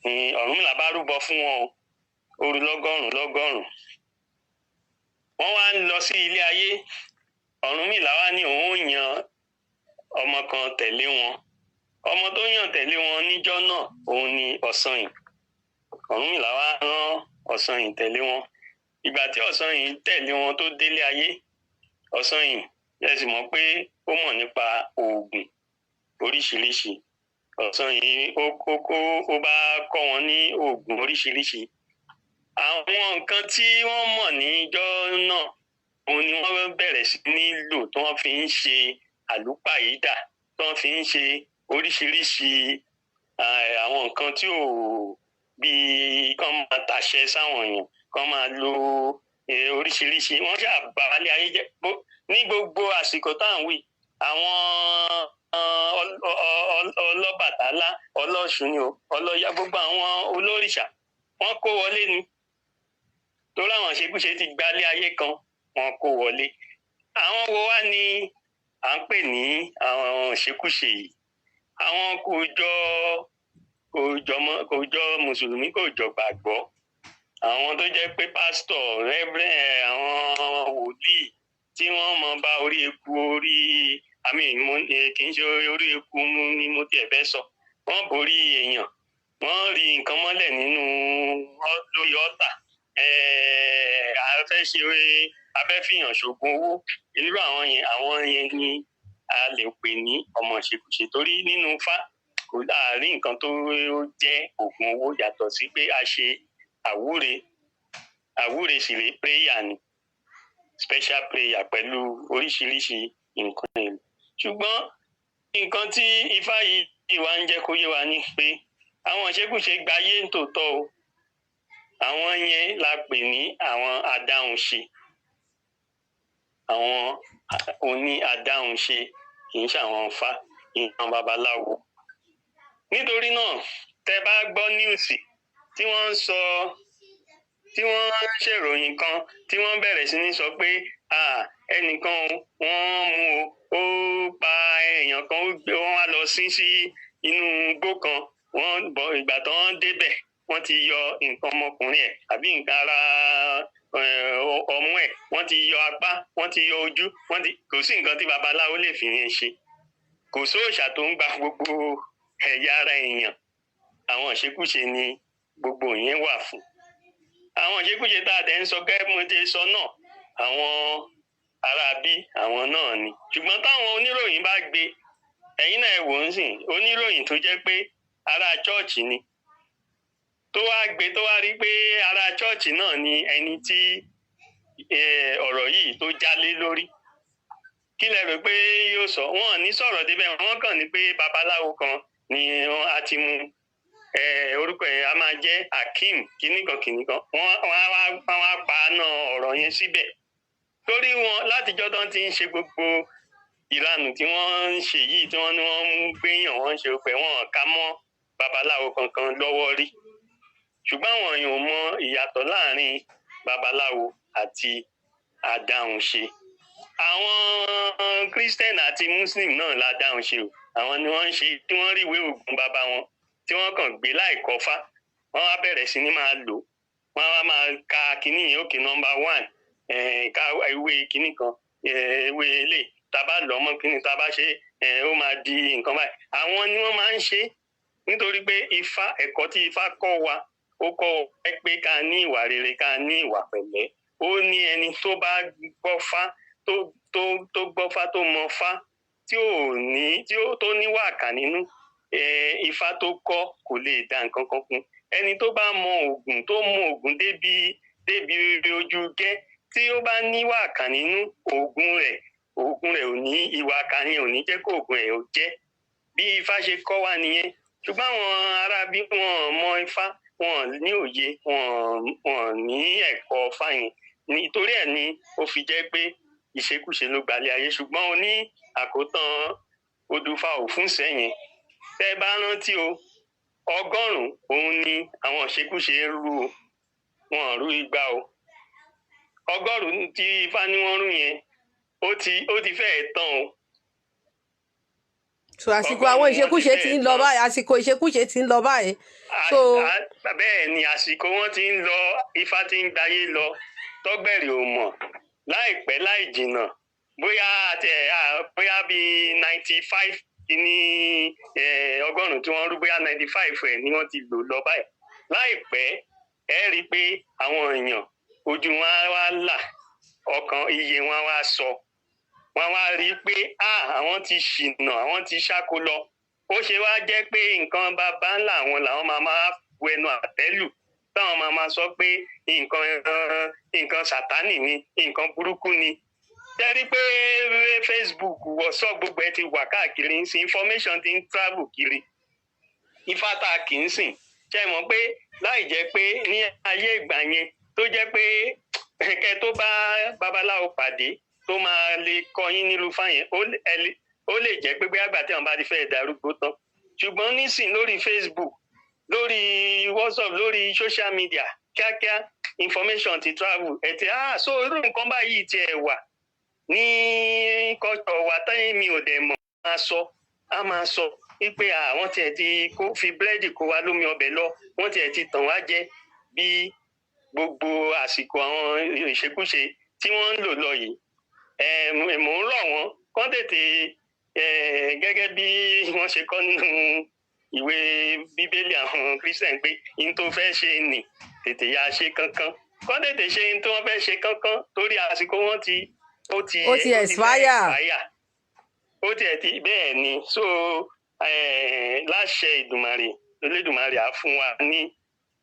Ni Ọ̀rúnmìlà bá rúbọ fún wọn o, ó rú lọ́gọ́rùn-ún lọ́gọ́rùn-ún. Wọ́n wá ń lọ sí ilé ayé. Ọ̀rúnmìlà wá ní òun ó yan ọmọ kan tẹ̀lé wọn. Ọmọ tó yàn tẹ̀lé wọn níjọ́ náà, òun ni Ọ̀sanyìn. Ọ̀rúnmìlà wá rán Ọ̀sanyìn tẹ̀lé wọn. Ìgbà tí Ọ̀sanyìn tẹ̀lé wọn tó délé ayé, Ọ̀sanyìn, ẹ sì mọ̀ pé ó mọ̀ nípa oògùn oríṣiríṣi. Ọ̀sanyìn ó ó ó bá kọ́ wọn ní oògùn oríṣiríṣi. Àwọn nǹkan tí wọ́n mọ̀ níjọ́ náà, òun ni wọ́n bẹ̀rẹ̀ sí ní lò tí wọ́n fi ń ṣe àlùpàyídà, tí wọ́n fi ń ṣe oríṣiríṣi àwọn nǹkan tí ò bíi kán máa tàṣẹ sáwọn èèyàn, kán máa lo oríṣiríṣi. Wọ́n ṣáà bà ilé ayé jẹ́ ní gbogbo àsìkò tá à ń wí. Àwọn Ọlọ́bàtálá, Ọlọ́ṣun ni o, Ọlọ́ya, gbogbo àwọn olórìṣà, wọ́n kó wọlé ni, torí àwọn ṣekúṣe ti gbalé ayé kan, wọ́n kó wọlé. Àwọn wo wá ni à ń pè ní àwọn ṣekúṣe yìí? Àwọn kò jọ mùsùlùmí, kò jọ gbàgbọ́, àwọn tó jẹ́ pé pásítọ̀, reverend, àwọn wòlíì tí wọ́n mọ bá orí eku orí àmì, kì í ṣe orí eku ni mo tiẹ̀ fẹ́ sọ, wọ́n borí èèyàn, wọ́n rí nǹkan mọ́lẹ̀ nínú lórí ọ̀tà, a fẹ́ ṣe, a fẹ́ fìyàn ṣògùn owó. Irú àwọn yẹn, àwọn yẹn ni a lè pè ní ọmọ ìṣekúṣe, torí nínú Ifá kò láàárín nǹkan tó jẹ́ ògùn owó yàtọ̀ sí pé a ṣe àwúre. Àwúre sì rèé, prayer ni, special prayer pẹ̀lú oríṣiríṣi nǹkan èlò. Ṣùgbọ́n nǹkan tí Ifá yìí wá ń jẹ́ kó yé wa ní pé àwọn ìṣekúṣe gbayé ń tòótọ́ o, àwọn yẹn la pè ní àwọn adáhunṣe, àwọn oní adáhunṣe, kì í ṣe àwọn Ifá, kì í ṣe àwọn babaláwo. Nítorí náà, tẹ bá gbọ́ news tí wọ́n ń sọ, tí wọ́n ń ṣèròyìn kan, tí wọ́n bẹ̀rẹ̀ sí ní sọ pé, "Ah, ẹnìkan o, wọ́n mú o, ó pa èèyàn kan, ó gbé wọ́n wá lọ sí inú igbó kan, wọ́n bọ, ìgbà tó ń débẹ̀, wọ́n ti yọ nǹkan ọmọkùnrin ẹ̀ àbí nǹkan ara ọmú ẹ̀, wọ́n ti yọ apá, wọ́n ti yọ ojú, wọ́n ti." Kò sí nǹkan tí babaláwo lè fi yẹn ṣe. Kò sóòṣà tó ń gba gbogbo ẹ̀yà ara èèyàn. Àwọn ìṣekúṣe ni gbogbo yẹn wà fún. Àwọn ìṣekúṣe tá a dẹ̀ ń sọ, gẹ́gẹ́ bí mo ti sọ náà, àwọn ará bí àwọn náà ni. Ṣùgbọ́n táwọn oníròyìn bá gbé, ẹ̀yin náà ẹ wò ó sìn, oníròyìn tó jẹ́ pé ará chọ́ọ̀chì ni, tó wá gbé, tó wá rí pé ará chọ́ọ̀chì náà ni ẹni tí ọ̀rọ̀ yìí tó jálé lórí, kí lẹ rò pé yóò sọ? Wọn ò ní sọ̀rọ̀ débẹ̀. Wọ́n kàn ní pé babaláwo kan ni wọ́n á ti mú, orúkọ ẹ̀ á máa jẹ́ Akeem kìnnìkan kìnnìkan. Wọ́n á pa náà ọ̀rọ̀ yẹn síbẹ̀, torí wọn látijọ́ tán ti ń ṣe gbogbo ìlànà tí wọ́n ń ṣe yìí, tí wọ́n ní wọ́n ń gbéyàn, wọ́n ń ṣe pé wọ́n ká mọ́ babaláwo kankan lọ́wọ́ rí. Ṣùgbọ́n àwọn èèyàn ò mọ ìyàtọ̀ láàrin babaláwo àti adáhunṣe. Àwọn Christian àti Muslim náà la dáhunṣe o. Àwọn ni wọ́n ń ṣe tí wọ́n rí ìwé ògùn bàbá wọn tí wọ́n kàn gbé láì kọ́fá, wọ́n wá bẹ̀rẹ̀ sí ní máa lò. Wọ́n wá máa ka kinní yẹn, òkè number one, ká ewé kinní kan, ewé ilé tá a bá lọ mọ́ kinní tá a bá ṣe. Ó máa di nǹkan báyìí. Àwọn ni wọ́n máa ń ṣe, nítorí pé Ifá, ẹ̀kọ́ tí Ifá kọ́ wa, ó kọ́ wa pé ká ní ìwà rere, ká ní ìwà pẹ̀lẹ́. Ó ní ẹni tó bá gbọ́fá, tó gbọ́fá, tó mọ fá, tí ò ní tí ó tó níwà kà nínú, Ifá tó kọ́ kò lè dá nǹkan kan fún ẹni tó bá mọ Ògùn, tó mọ Ògùn débi ojú gẹ́, tí ó bá níwà kà nínú, Ògùn rẹ̀ ò ní ìwà kà ní, ò ní jẹ́ kó Ògùn rẹ̀ ò jẹ́. Bí Ifá ṣe kọ́ wa nìyẹn. Ṣùgbọ́n àwọn ará bí wọn mọ Ifá, wọn ní òye, wọn ní ẹ̀kọ́ Ifá yẹn. Nítorí ẹ̀ ni ó fi jẹ́ pé ìṣekúṣe ló gbalẹ̀ ayé. Ṣùgbọ́n o ní àkótán odùfà òfúnṣẹ́ yẹn, tẹ́ bá rántí o, 100 òun ni àwọn ìṣekúṣe rú o, wọn rú 200 o. 100 tí Ifá ní wọ́n rú yẹn, ó ti fẹ́ẹ̀ tán o. So àsìkò àwọn ìṣekúṣe ti ń lọ báyìí, àsìkò ìṣekúṣe ti ń lọ báyìí. So Bẹ́ẹ̀ ni, àsìkò wọn ti ń lọ, Ifá ti ń gbayé lọ, tọ́gbẹ̀rì ò mọ̀. Láìpẹ́ láì jìnnà, bóyá àti ẹ̀ bóyá bíi 95 ní 100 tí wọ́n rú, bóyá 95 ẹ̀ ni wọ́n ti lò lọ báyìí. Láìpẹ́, ẹ rí i pé àwọn èèyàn, ojú wọn á wá là, ọkàn iye wọn á wá sọ, wọn wá rí i pé àwọn ti ṣìnà, àwọn ti ṣáko lọ. Ó ṣe wá jẹ́ pé nǹkan bàbá ńlá àwọn làwọn máa máa bu ẹnu àtẹ́lù, táwọn máa máa sọ pé nǹkan sàtánì ni, nǹkan burúkú ni? Tẹ́rí pé Facebook, WhatsApp, gbogbo ẹ ti wà káàkiri ń sìn, information ti ń travel kiri. Ifá tá a kì í sìn, ṣe mọ̀ pé láì jẹ́ pé ní ayé ìgbà yẹn, tó jẹ́ pé kẹ́ tó bá babaláwo pàdé tó máa lè kọ́ yín nílùú fáyẹn, ó lè jẹ́ pé bóyá àgbà tí wọn bá ti fẹ́ darúgbó tán. Ṣùgbọ́n nísìn, lórí Facebook, lórí WhatsApp, lórí social media, kíákíá information ti travel. Ẹ ti so irú nǹkan báyìí tiẹ̀ wà ní culture wa táyé mi ò dẹ̀ mọ̀. Máa sọ, á máa sọ wípé àwọn tiẹ̀ ti kó fi búrẹ́dì kó wa lómi ọbẹ̀ lọ, wọ́n tiẹ̀ ti tàn wá jẹ. Bí gbogbo àsìkò àwọn ìṣekúṣe tí wọ́n ń lò lọ yìí, mò ń rọ̀ wọ́n kán tètè, gẹ́gẹ́ bí wọ́n ṣe kọ́ nínú ìwé Bíbélì àwọn Christian pé n tó fẹ́ ṣe nì, tètè ya ṣe kánkán, kán tètè ṣe n tó wọ́n fẹ́ ṣe kánkán, torí àsìkò wọn ti ó ti Ó ti expire. Expire. Ó tiẹ̀ ti bẹ́ẹ̀ ni. So láṣẹ Ìdùmarè, Olódùmarè á fún wa ní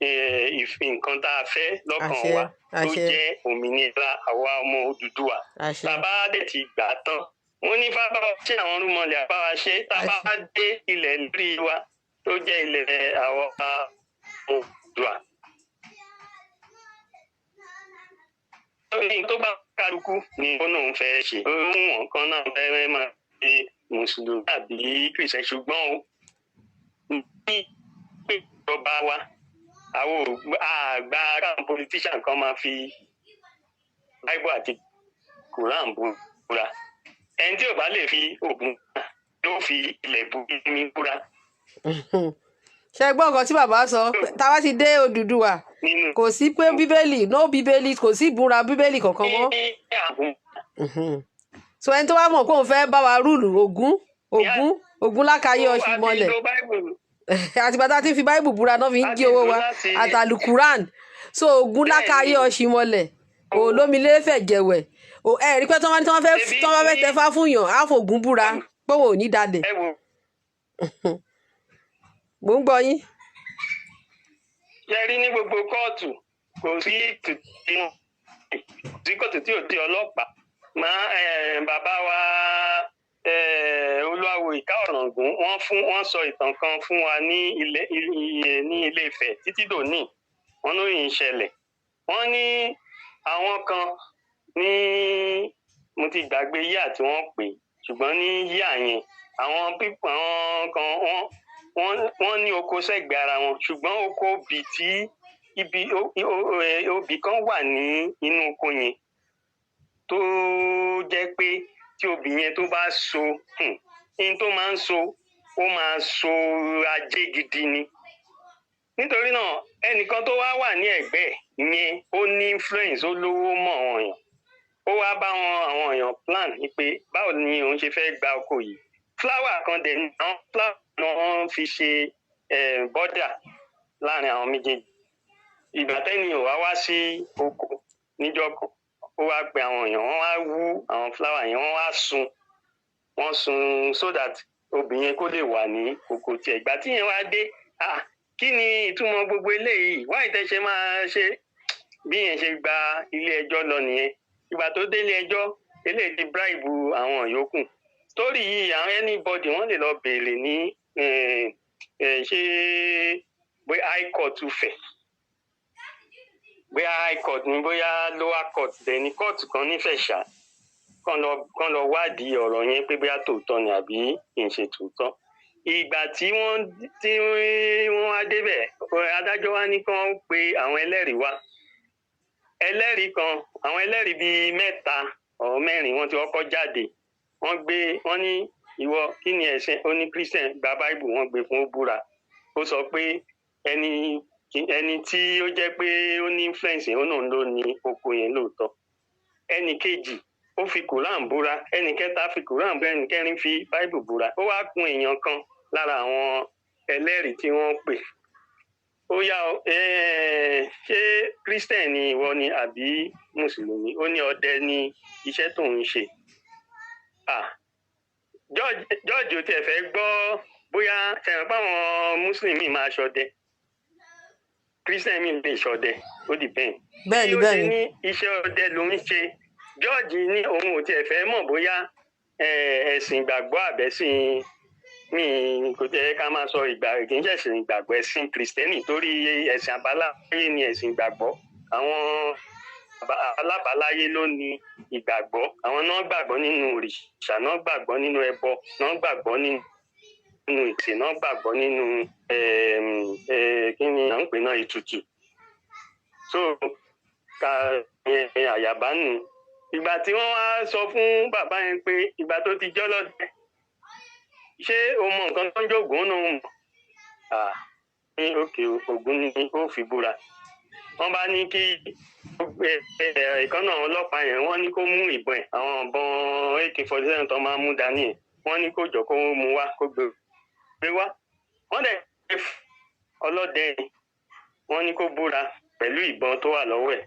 nǹkan tá a fẹ́ lọ́kàn Àṣẹ, wa tó àṣẹ. jẹ́ òmìnira àwa ọmọ Odùduwà. Àṣẹ. Tàbá dẹ̀ ti gbà á tán, wọ́n ní fábá ṣe, àwọn rúmọlẹ̀ àbáwá ṣe, tábà dé ilẹ̀ lórí wa tó jẹ́ ilẹ̀ àwa Oòduà. Ní tó bá kálukú ni ó náà ń fẹ́ ṣe, ó mú wọn kan náà fẹ́ máa ṣe mùsùlùmí àbí kìrìsìtẹ́nì. Ṣùgbọ́n o ní pé ìjọba wa, àwọn àgbà káwọn politician kan máa fi Bible àti Quran búra. Ẹni tí ò bá lè fi Ògùn yóò fi ilẹ̀ bu mi búra. Ṣe gbọ́ nǹkan tí bàbá sọ? Tá a bá ti dé Odùduwà, nínú kò sí pé Bíbélì, no Bíbélì, kò sí ìbúra Bíbélì kankan mọ́. So ẹni tó bá mọ̀ pé òun fẹ́ bá wa rule, Ògún, Ògún, Ògún lákàáyé ọ̀ṣun mọ́lẹ̀. Àtìgbà tá a ti fi Báíbù búra náà fi ń jí owó wa àtàlùkùrán. So Ògún lákàáyé ọ̀ṣun mọ́lẹ̀ olómilé fẹ̀jẹ̀wẹ̀. Ẹ rí pé tí wọ́n bá fẹ́ tẹfá fún yàn, á fògún búra pé òun ò ní dalẹ̀. Ẹ wò. Mò ń gbọ́ yín. Ṣe rí ní gbogbo kóòtù, kò sí kóòtù tí ò di ọlọ́pàá máa. Bàbá wa Olúwawo Ìka Ọ̀ràngún, wọ́n fún wọ́n sọ ìtàn kan fún wa ní Ilé Ifẹ̀ títí dòní. Wọ́n ló yìí ń ṣẹlẹ̀. Wọ́n ní àwọn kan ní, mo ti gbàgbé yíyà tí wọ́n pè, ṣùgbọ́n ní yíyà yẹn, àwọn pípọ̀, àwọn kan, wọ́n ní oko sẹ́gbẹ̀ẹ́ ara wọn. Ṣùgbọ́n oko obì tí ibi obì kan wà ní inú oko yẹn tó jẹ́ pé tí obì yẹn tó bá so, ní tó máa ń so, ó máa so ajé gidi ni. Nítorí náà, ẹnìkan tó wá wà ní ẹ̀gbẹ́ yẹn, ó ní influence, ó lówó mọ́ àwọn èèyàn, ó wá bá wọn àwọn èèyàn plan ni pé báwo ni òun ṣe fẹ́ gba oko yìí. Flower kan dẹ̀ ní àwọn flower náà wọ́n fi ṣe border láàrin àwọn méjèèjì. Ìgbà tẹ́ni ò wá wá sí oko níjọ́ kan, ó wá pe àwọn èèyàn, wọ́n wá wú àwọn flower yẹn, wọ́n wá sun, wọ́n sun so that obìnrin yẹn kó lè wà ní oko tiẹ̀. Ìgbà tí yẹn wá dé, "Ah, kí ni ìtumọ̀ gbogbo eléyìí? Wáyé tẹ́ ṣe máa ṣe?" Bí yẹn ṣe gba ilé ẹjọ́ lọ nìyẹn. Ìgbà tó délé ẹjọ́, eléyìí ti bribe àwọn yòókù. Story yìí, àwọn anybody, wọ́n lè lọ béèrè ní ṣé bóyá high court Ifẹ̀, bóyá high court ni, bóyá lower court dẹ̀ ní, court kan nífẹ̀ẹ́ ṣá, kán lọ wádìí ọ̀rọ̀ yẹn pé bóyá tòótọ́ ni àbí kì í ṣe tòótọ́. Ìgbà tí wọ́n wá débẹ̀, adájọ́ wá ní kán pe àwọn ẹlẹ́rìí wá. Ẹlẹ́rìí kan, àwọn ẹlẹ́rìí bíi mẹ́ta ọ̀ mẹ́rin, wọ́n ti kọ́kọ́ jáde. Wọ́n gbé, wọ́n ní, "Ìwọ, kí ni ẹ̀sìn?" Ó ní Christian. Gba Bible, wọ́n gbé fún, ó búra. Ó sọ pé ẹni tí ó jẹ́ pé ó ní influence, ó náà ló ní oko yẹn lóòótọ́. Ẹnì kejì, ó fi Quran búra. Ẹnì kẹta fi Quran búra. Ẹnì kẹrin fi Bible búra. Ó wá kún èèyàn kan lára àwọn ẹlẹ́rìí tí wọ́n pè. Ó yá o, ṣé Christian ni ìwọ ni àbí mùsùlùmí? Ó ní ọdẹ ni iṣẹ́ tó ń ṣe. Ah, George ò tiẹ̀ fẹ́ gbọ́ bóyá ṣẹ̀wọ̀n báwọn Muslim míì máa ṣọdẹ, Christian míì lè ṣọdẹ, ó depend. Bẹ́ẹ̀ni. Bí ó ṣe Bẹ́ẹ̀ni. ní iṣẹ́ ọdẹ ló ń ṣe, George ní òun ò tiẹ̀ fẹ́ mọ̀ bóyá ẹ̀sìn ìgbàgbọ́ àbẹ̀sìn mi, kò tẹ́ ká máa sọ ìgbà, kì í ṣẹ̀sìn ìgbàgbọ́, ẹ̀sìn Kìrìsìtẹ́nì, torí ẹ̀sìn àbáláyé ni ẹ̀sìn ìgbàgbọ́. Àwọn alábàáláyé ló ní ìgbàgbọ́. Àwọn náà gbàgbọ́ nínú òrìṣà, náà gbàgbọ́ nínú ẹbọ, náà gbàgbọ́ nínú ìsìn, náà gbàgbọ́ nínú kí ni à ń pè náà, ètùtù. So ká yẹn àyàbá nù. Ìgbà tí wọ́n wá sọ fún bàbá yẹn pé ìgbà tó ti jọ́lọ́dẹ, ṣé o mọ nǹkan tó ń jògùn nù? Ah, ní òkè Ògùn ni ó fi búra. Wọ́n bá ní kí ìkànnà àwọn ọlọ́pàá yẹn, wọ́n ní kó mú ìbọn ẹ̀, àwọn ìbọn AK-47 tó máa ń mú dání ẹ̀, wọ́n ní kó jọ kó mú wá, kó gbé wá. Wọ́n dẹ̀ gbé fún ọlọ́dẹ yẹn, wọ́n ní kó búra pẹ̀lú ìbọn tó wà lọ́wọ́ ẹ̀.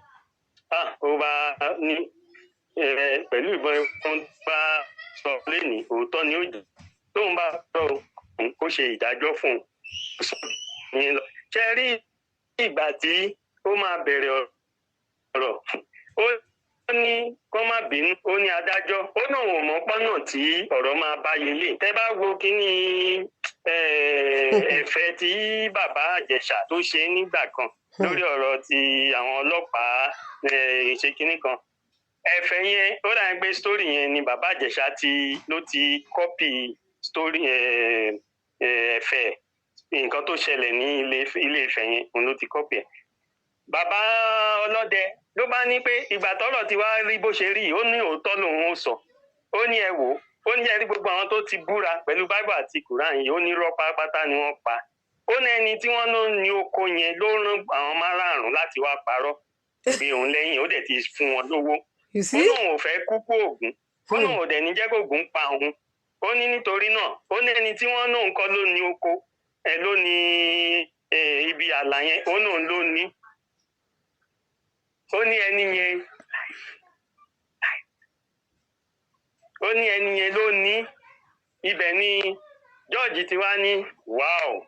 Ah, ó bá ní pẹ̀lú ìbọn tó bá sọ lẹ́nìí, òótọ́ ni ó jẹ́. Tóun bá sọ òun, kó ṣe ìdájọ́ fún un yẹn lọ. Ṣe rí ìgbà tí ó máa bẹ̀rẹ̀ ọ̀rọ̀, ó ní kó má bínú, ó ní adájọ́, ó náà ò mọ̀ pọ́nà tí ọ̀rọ̀ máa bá yẹlé. Tẹ́ bá wo kíní ẹ̀fẹ̀ tí bàbá Ìjẹ̀ṣà tó ṣe nígbà kan lórí ọ̀rọ̀ ti àwọn ọlọ́pàá, ṣe kíní kan ẹ̀fẹ̀ yẹn, ó dàbí pé story yẹn ni bàbá Ìjẹ̀ṣà ti ló ti copy story ẹ̀fẹ̀, nǹkan tó ṣẹlẹ̀ ní Ilé Ifẹ̀ yẹn, òun ló ti copy ẹ̀. Bàbá ọlọ́dẹ ló bá ní pé ìgbà tọ́rọ̀ ti wá rí bó ṣe rí, ó ní òótọ́ lòun ó sọ. Ó ní ẹ wò ó, ó ní ẹ rí gbogbo àwọn tó ti búra pẹ̀lú Bible àti Quran yìí, ó ní irọ́ pátápátá ni wọ́n pa. Ó ní ẹni tí wọ́n ló ní oko yẹn ló rán àwọn márààrún láti wá parọ́ gbé òun lẹ́yìn, ó dẹ̀ ti fún wọn lówó. You Ó see? lóun ò fẹ́ kú kú Ògún, ó lóun ò dẹ̀ ní jẹ́ kó Ògún pa òun. Ó ní nítorí náà, ó ní ẹni tí wọ́n náà ń kọ́ ló ní oko ẹ, ló ní ibi àlà yẹn, ó náà ló ní. Ó ní ẹni yẹn ló ní ibẹ̀. Ni George ti wá ní, Wow,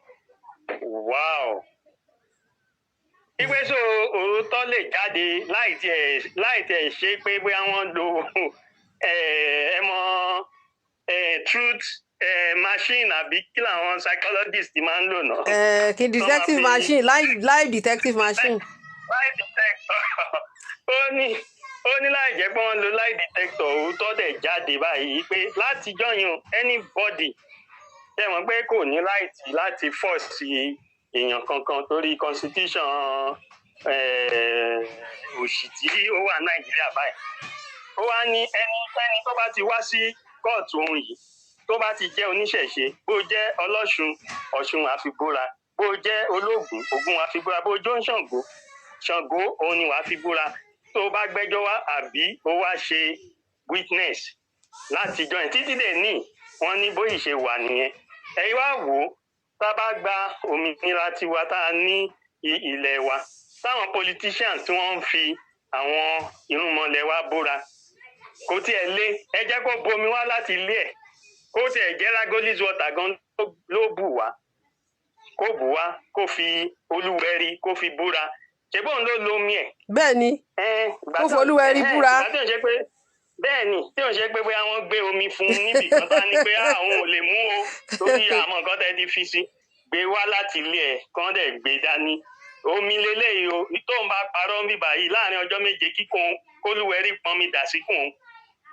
wípé so òótọ́ lè jáde láì tiẹ̀ ṣe pé bóyá wọ́n lo ẹ mọ truth machine àbí kí làwọn psychologist máa ń lò náà. Kí detective machine, lie detective machine. Lie detector. Ó ní láì jẹ́ pé wọ́n lo lie detector, òótọ́ dẹ̀ jáde báyìí pé látijọ́ yẹn, anybody ṣe mọ̀ pé kò ní right láti force èèyàn kankan torí constitution òṣì tí ó wà Nàìjíríà báyìí. Ó wá ní ẹnikẹ́ni tó bá ti wá sí kóòtù òun yìí, tó bá ti jẹ́ oníṣẹ̀ṣe, bó jẹ́ ọlọ́ṣun, Ọ̀ṣun àfi búra, bó jẹ́ ológun, Ògún àfi búra, bó jẹ́ Ṣàngó, Ṣàngó òun ni wàá fi búra tó bá gbẹ́jọ́ wá àbí ó wá ṣe witness láti join títí dẹ̀ ní. Wọ́n ní bóyì ṣe wà nìyẹn. Ẹ̀yin wá wò ó, tá a bá gba òmìnira tiwa, tá a ní ilẹ̀ wa, táwọn politicians tí wọ́n ń fi àwọn irúnmọlẹ̀ wa búra, kò tiẹ̀ lé, ẹ jẹ́ kó bomi wá láti ilé ẹ̀, kó tiẹ̀ jẹ́ Ragolis water gan ló bù wá, kó bù wá, kó fi olúwẹ̀rí, kó fi búra. Ṣé bóun ló lomi ẹ̀? Bẹ́ẹ̀ ni. Ìgbà Kó folúwẹrí búra. Ìgbà tí ò ń ṣe pé, bẹ́ẹ̀ ni, tí ò ń ṣe pé bóyá wọ́n gbé omi fún un níbì kan tá ní pé àwọn ò lè mú o, torí àmọ́ nǹkan tẹ́ ti fi sí. Gbé wá láti ilé ẹ̀, kán dẹ̀ gbé dání, omi leléyìí o. Tó ń bá parọ́ ń bíbà yìí, láàrin ọjọ́ 7, kíkún kólúwẹ̀rí pọn mi dà síkùn,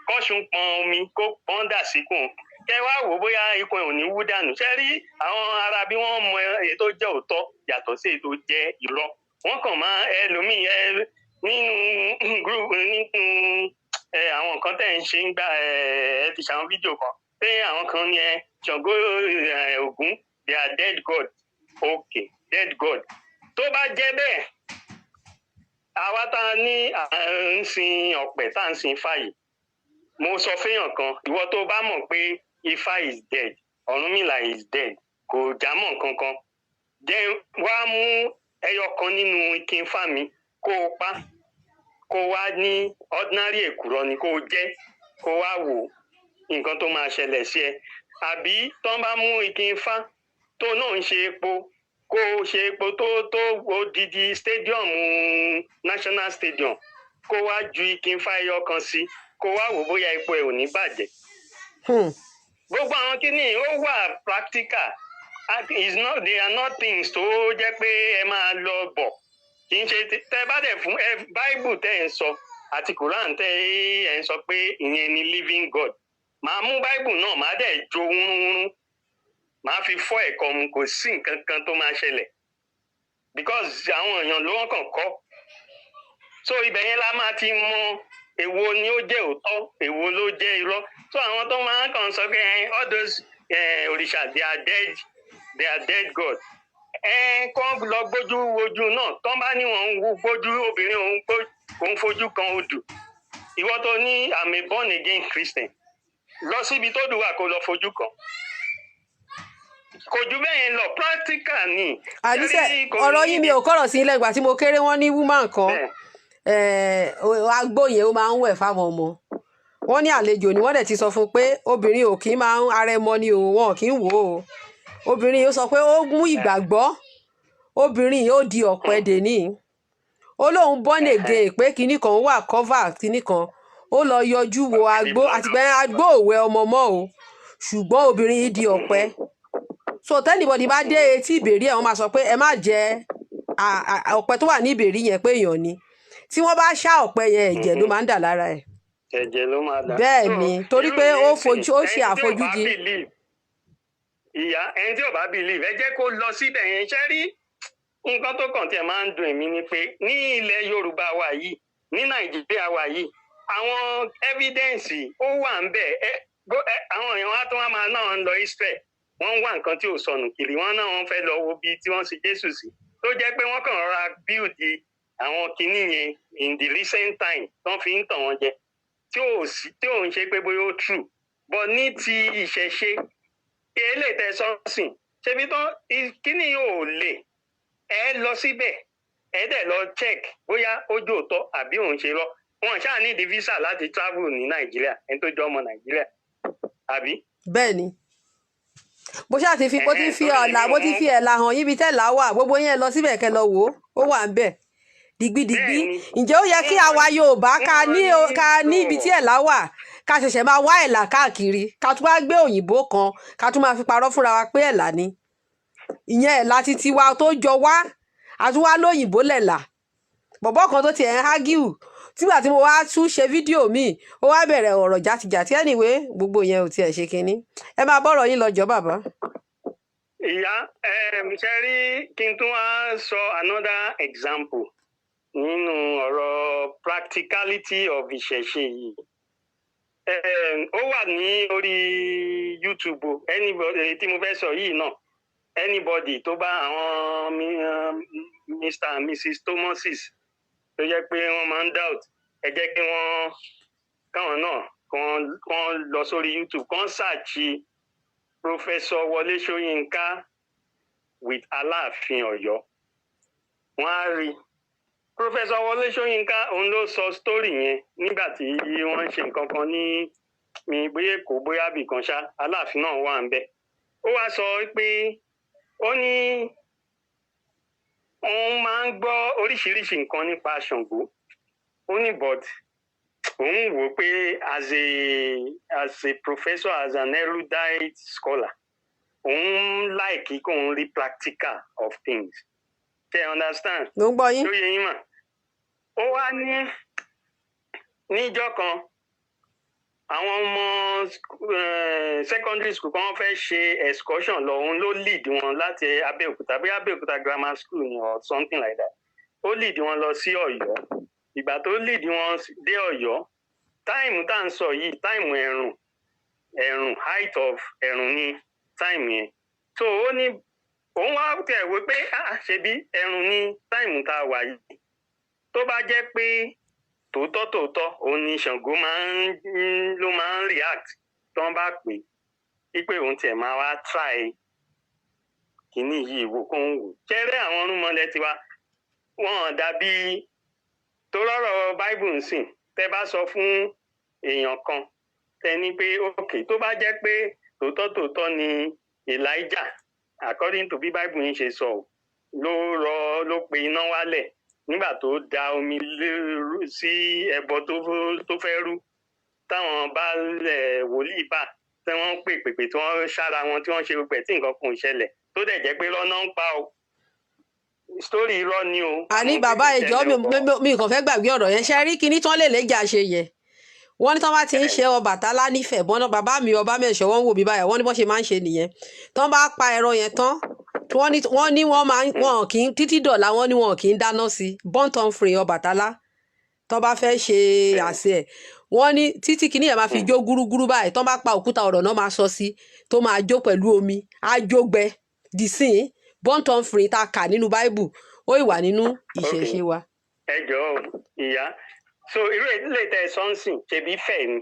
kọ́sùn pọn omi, kó pọn dà síkùn, kẹ wá wò ó bóyá ikùn ẹ̀ ò ní wú dànù. Ṣé rí àwọn ará bí wọ́n mọ èyí tó jẹ́ òótọ́ yàtọ̀ sí èyí tó jẹ́ irọ́? Wọ́n kàn máa ẹlòmíì ẹ nínú group, nínú ẹ àwọn nǹkan tẹ̀ ń ṣe ń gbà ẹ, ẹ ti ṣàwọn fídíò kan pé àwọn kan ní ẹ Ṣàngó, ẹ Ògún, they are dead god. Okay, dead god tó bá jẹ́ bẹ́ẹ̀, àwa tá a ní à ń sin ọ̀pẹ, tá à ń sin ifá yìí, mo sọ fẹ́yàn kan, ìwọ tó bá mọ̀ pé Ifá is dead, Ọ̀rúnmìlà is dead, kò jámọ́ kankan, jẹ́ wá mú ẹyọ kan nínú ike ifá mi, kó o pa, kó o wá ní ordinary èkùrọ́ ni kó o jẹ́, kó o wá wò nǹkan tó máa ṣẹlẹ̀ sí ẹ. Àbí tó ń bá mú ike ifá tó náà ń ṣe epo, kó o ṣe epo tó odidi stadium, national stadium, kó wá ju ike ifá ẹyọ kan sí, kó wá wò bóyá epo ẹ ò ní bàjẹ́. Gbogbo àwọn kíní ó wà practical. Is not, they are not things tó jẹ́ pé ẹ máa lọ bọ̀. Kì í ṣe tẹ bá dẹ̀ fún ẹ Bible tẹ́ ẹ ń sọ àti Quran tẹ́ ẹ ń sọ pé ìyẹn ni living God, màá mú Bible náà, màá dẹ̀ jó wúrúwúrú, màá fi fọ́ ẹ̀kọ́ mu. Kò sí nǹkan kan tó máa ṣẹlẹ̀, because àwọn èèyàn ló wọ́n kàn kọ́. So ibẹ̀ yẹn la máa ti mọ èwo ni ó jẹ́ òótọ́, èwo ló jẹ́ irọ́. So àwọn tó máa ń kàn sọ pé all those òrìṣà, they are dead, they are dead god, ẹ kàn lọ gbójú wojú náà. Tán bá ní wọn ń wo gbójú obìnrin, òun fojú kan odù. Ìwọ tó ní I'm a born again Christian, lọ síbi tó dùn wà, kó lọ fojú kan. Kò ju bẹ́ẹ̀ yẹn lọ, practical ni. Àníṣe Ṣé rí, kò ọ̀rọ̀ ní yín, mi ò kọ̀rọ̀ sí ilẹ̀. Ìgbà tí mo kéré, wọ́n ní woman kan, agbó yẹn, ó máa ń wẹ̀ fáwọn ọmọ. Wọ́n ní àlejò ni. Wọ́n dẹ̀ ti sọ fún un pé obìnrin ò kì í máa ń arẹmọ ni o, wọn kì í wò ó. Obìnrin yìí ó sọ pé ó mú ìgbàgbọ́. Obìnrin yìí ó di ọ̀pẹ dèní, ó lóun born again, pé kinní kan wà cover kinní kan, ó lọ yọjú wo agbó. Àtìgbà yẹn, agbó òwe ọmọ mọ́ o, ṣùgbọ́n obìnrin yìí di ọ̀pẹ. So tí anybody bá dé etí ìbèrí ẹ̀, wọ́n máa sọ pé ẹ má jẹ ọ̀pẹ tó wà ní ìbèrí yẹn, pé èèyàn ni. Tí wọ́n bá ṣá ọ̀pẹ yẹn, ẹ̀jẹ̀ ló máa ń dà lára ẹ̀. Ẹ̀jẹ̀ ló máa dà. Bẹ́ẹ̀ So, ni, torí irú pé yẹn ó sì, fojú ó ṣe ẹni tí ò bá àfojúdi. believe, ìyá, ẹni tí ò bá believe, ẹ jẹ́ kó lọ síbẹ̀ yẹn. Ṣe rí nǹkan tó kàn tí ẹ máa ń dùn èmi ni pé ní ilẹ̀ Yorùbá wa yìí, ní Nàìjíríà wa yìí, àwọn evidence ó wà ń bẹ̀. Ẹ àwọn èèyàn wa tó wá máa náà ń lọ Israel, wọ́n ń wá nǹkan tí ò sọnù kiri. Wọ́n náà wọ́n fẹ́ lọ wo bí tí wọ́n sin Jésù sí, tó jẹ́ pé wọ́n kàn rọra build àwọn kinní yẹn in the recent time, tán fi ń tàn wọ́n jẹ, tí ò sí, tí ò ń ṣe pé bóyá ó true. But ní ti ìṣẹ̀ṣe eléyìí tẹ sọ́sìn, ṣebí tán kíní ò lè, ẹ lọ síbẹ̀, ẹ dẹ̀ lọ check bóyá ó jẹ́ òótọ́ àbí òun ṣe lọ. Wọn ṣáà ní di visa láti travel ní Nàìjíríà, ẹni tó jẹ́ ọmọ Nàìjíríà, àbí? Bẹ́ẹ̀ ni, bó ṣáà ti fi, bó ti fi Torí ọ̀la èmi bó ti mú fi ẹ̀là hàn yíbi tẹ́lá wà, gbogbo yẹn lọ síbẹ̀, kẹ́ lọ wò ó, ó wà ń bẹ̀ digbidigbi. Bẹ́ẹ̀ ni. Ǹjẹ́ ó yẹ kí àwa Yorùbá ká wọ́n ní ká ní ibi tí ẹ̀là wà, ká ṣẹ̀ṣẹ̀ máa wá ẹ̀là káàkiri, ká tún wá gbé òyìnbó kan, ká tún máa fi parọ́ fúnra wa pé ẹ̀là ni ìyẹn? Ẹ̀là títí wa tó jọ wá, a tún wá lóyìnbó lẹ̀là. Bọ̀bọ́ kan tó tiẹ̀ ń hágíù tígbà tí mo wá tún ṣe fídíò míì, ó wá bẹ̀rẹ̀ ọ̀rọ̀ játijàti. Anyway, gbogbo yẹn ò tiẹ̀ ṣe kinní. Ẹ máa bọ́rọ̀ yín lọ jọ, bàbá. Ìyá, ṣe rí, kí n tún wá sọ another example nínú ọ̀rọ̀ practicality of ìṣẹ̀ṣe yìí. Ó wà ní orí YouTube o. Anybody tí mo fẹ́ sọ yìí náà, anybody tó bá àwọn Mr and Mrs Thomases tó jẹ́ pé wọ́n máa ń doubt, ẹ jẹ́ kí wọ́n káwọn náà kàn lọ sórí YouTube, kàn search. Professor Wọlé Ṣóyínká with Aláàfin Ọ̀yọ́, wọ́n á rí Professor Wọlé Ṣóyínká. Òun ló sọ story yẹn nígbà tí wọ́n ń ṣe nǹkan kan ní mi, bóyá Èkó, bóyá bìkan ṣá. Aláàfin náà wà ń bẹ̀. Ó wá sọ pé ó ní òun máa ń gbọ́ oríṣiríṣi nǹkan nípa Ṣàngó. Ó ní but òun wò ó pé as a professor, as an erudite scholar, òun like kóun rí practical of things. Ṣe understand? Mo ń gbọ́ yín. Ló yẹ yín mà. Ó wá ní níjọ́ kan, àwọn ọmọ secondary school kan fẹ́ ṣe excursion lọ. Òun ló lead wọn láti Abẹ́òkúta, bí Abẹ́òkúta Grammar School ni or something like that. Ó lead wọn lọ sí Ọ̀yọ́. Ìgbà tó lead wọn dé Ọ̀yọ́, time tá à ń sọ yìí, time ẹ̀rùn, ẹ̀rùn, height of ẹ̀rùn ní time yẹn. So ó ní òun wá tẹ̀ wí pé, ah, ṣebí ẹ̀rùn ní time tá a wà yìí, tó bá jẹ́ pé tòótọ́ tòótọ́ òun ni Ṣàngó máa ń ló máa ń react tó ń bá pè é, wípé òun tiẹ̀ máa wá try kínní yìí wò, kó ń wò ṣẹ́rẹ́. Àwọn irúnmọlẹ̀ tiwa, wọn dàbí tó rọ̀rọ̀ Bible ń sìn. Tẹ́ bá sọ fún èèyàn kan, tẹ́ ní pé ok, tó bá jẹ́ pé tòótọ́ tòótọ́ ni Elijah, according to bí Bible yín ṣe sọ, ló rọ ló pe iná wálẹ̀ nígbà tó da omi sí ẹbọ tó fẹ́ rú, táwọn bá wòlíì bá tí wọ́n pè pèpè, tí wọ́n ṣára wọn, tí wọ́n ṣe gbogbo ẹ̀, tí nǹkan kan ò ṣẹlẹ̀, tó dẹ̀ jẹ́ pé lọ́nà ń pa o, story irọ́ ni o. Àní bàbá, ìjọ mi kàn fẹ́ gbàgbé ọ̀rọ̀ yẹn. Ṣe rí kinní tán lè lẹ́jà ṣe yẹn? Wọ́n ní tán bá ti ń ṣe Ọbàtálá nífẹ̀ẹ́ bọ́n náà, bàbá mi ọba mẹ́sàn, wọ́n ń wò mí báyà. Wọ́n ní bọ́n ṣe máa ń ṣe nìyẹn. Tán bá pa ẹran yẹn tán, wọ́n ní wọ́n máa ń, wọn kì í títí dọ̀la, wọ́n ní wọn kì í dáná sí burnt offering Ọbàtálá. Tán bá fẹ́ ṣe àṣẹ ẹ̀, wọ́n ní títí kinní yẹn máa fi jó gúrúgúrú báyìí. Tán bá pa òkúta ọ̀rọ̀ náà, máa sọ sí tó máa jó pẹ̀lú omi, á jó gbẹ dìsín. Burnt offering tá a kà nínú Báíbù, ó ìwà nínú ìṣẹ̀ṣe wa. Ẹ jọ̀ọ́ ìyá, so irú ilé tẹ sọ́nsìn, ṣebí fẹ́ ni.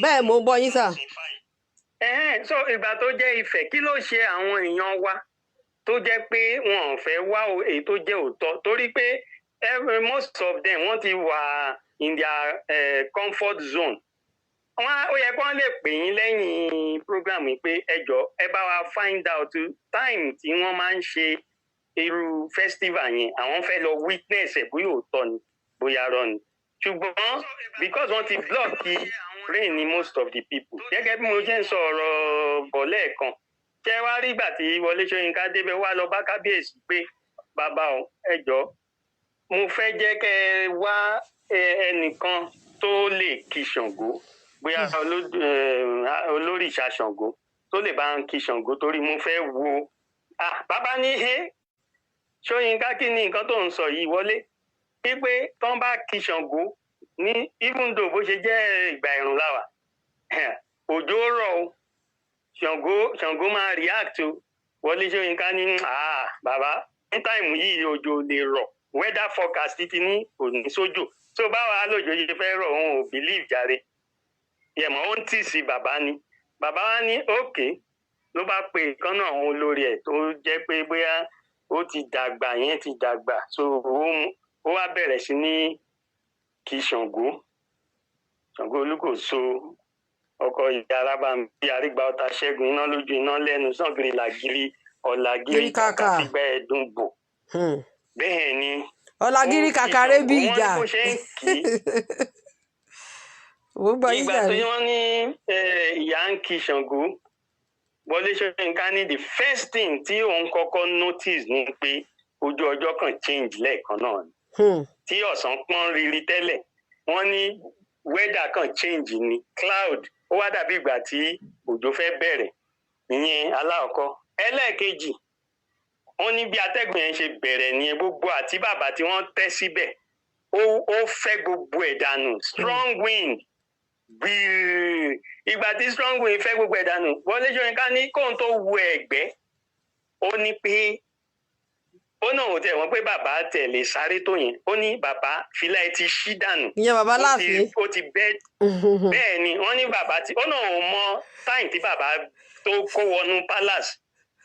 Bẹ́ẹ̀, mo ń gbọ́ yín sà. Ẹ̀hẹ́n, so ìgbà tó jẹ́ Ifẹ̀, kí ló ṣe àwọn èèyàn wa tó jẹ́ pé wọn ò fẹ́ wá èyí tó jẹ́ òótọ́? Torí pé most of them, wọ́n ti wà in their comfort zone. Wọ́n ó yẹ kí wọ́n lè pè yín lẹ́yìn program yìí pé ẹ jọ̀ọ́, ẹ bá wa find out time tí wọ́n máa ń ṣe irú festival yẹn, àwọn fẹ́ lọ witness ẹ̀, bóyá òótọ́ ni, bóyá rọ́ ni. Ṣùgbọ́n because wọ́n ti block brain ní most of the people, gẹ́gẹ́ bí mo ṣe ń sọ ọ̀rọ̀ bọ̀ lẹ́ẹ̀kan, ṣé wá rí ìgbà tí Wọlé Ṣóyínká débẹ̀, wá lọ bá kábíyèsí pé, bàbá o, ẹ jọ̀ọ́, mo fẹ́ jẹ́ kẹ́ ẹ wá ẹnìkan tó lè kí Ṣàngó, bóyá olórìṣà Ṣàngó tó lè bá ń kí Ṣàngó, torí mo fẹ́ wo. Ah, bàbá ní he, Ṣóyínká, kí ni nǹkan tó ń sọ yìí? Wọlé wípé tán bá kí Ṣàngó ní, even though bó ṣe jẹ́ ìgbà ẹ̀rùn láwà, òjò rọ̀ o, Ṣàngó máa react o. Wọlé Ṣóyínká ní, ah, bàbá, ní time yìí òjò lè rọ̀, weather forecast ti ní kò ní sójò, tó báwa lójó ṣe fẹ́ rọ̀? Òun ò believe jàre. Yẹ̀mọ̀ ó ń tì sí bàbá ni. Bàbá wa ní òkè, ló bá pe ìkan náà àwọn olórí ẹ̀ tó jẹ́ pé bóyá ó ti dàgbà yẹn, ti dàgbà, so ó wá bẹ̀rẹ̀ sí ní kí Ṣàngó. Ṣàngó Olúkòso, ọkọ ìyá arábàmbí, àrígbà ọta ṣẹ́gun, iná lójú, iná lẹ́nu, sàngìrì làgìrì, ọ̀làgìrì Gírí kàkà. Kàkà fígbà ẹ̀dùn bò. Bẹ́ẹ̀ ni. Ọ̀làgìrì Ó kí kàkà rẹ bí Ṣàngó, wọ́n ní ìjà. bó ṣe ń kì í Mo ń gbọ́ yín ìgbà tó jàre. wọ́n ní ìyá ń kí Ṣàngó, Wọlé Ṣóyínká ní the first thing tí òun kọ́kọ́ notice ni pé ojú ọjọ́ kan change lẹ́ẹ̀kan náà ni. Tí ọ̀sán pọ́n riri tẹ́lẹ̀, wọ́n ní weather kan change ni, cloud, ó wá dàbí ìgbà tí òjò fẹ́ bẹ̀rẹ̀. Ìyẹn alákọ̀ọ́kọ́. Ẹlẹ́ẹ̀kejì, wọ́n ní bí atẹ́gùn yẹn ṣe bẹ̀rẹ̀ nìyẹn, gbogbo àti bàbá tí wọ́n tẹ́ síbẹ̀, ó fẹ́ gbogbo ẹ̀ dànù. Strong wind gbìrì. Ìgbà tí strong wind fẹ́ gbogbo ẹ̀ dànù, Wọlé Ṣóyínká ní kóun tó wo ẹ̀gbẹ́, ó ní pé Ó náà ò tẹ̀ wọ́n pé bàbá tẹ̀ lè sáré tó yẹn. Ó ní bàbá fìlà ẹ ti ṣí dànù. Ìyẹn bàbá Ó ti láàfin. Ó ti bẹ́. Bẹ́ẹ̀ ni wọ́n ní bàbá tí ó náà ò mọ time tí bàbá tó kó wọnú palace.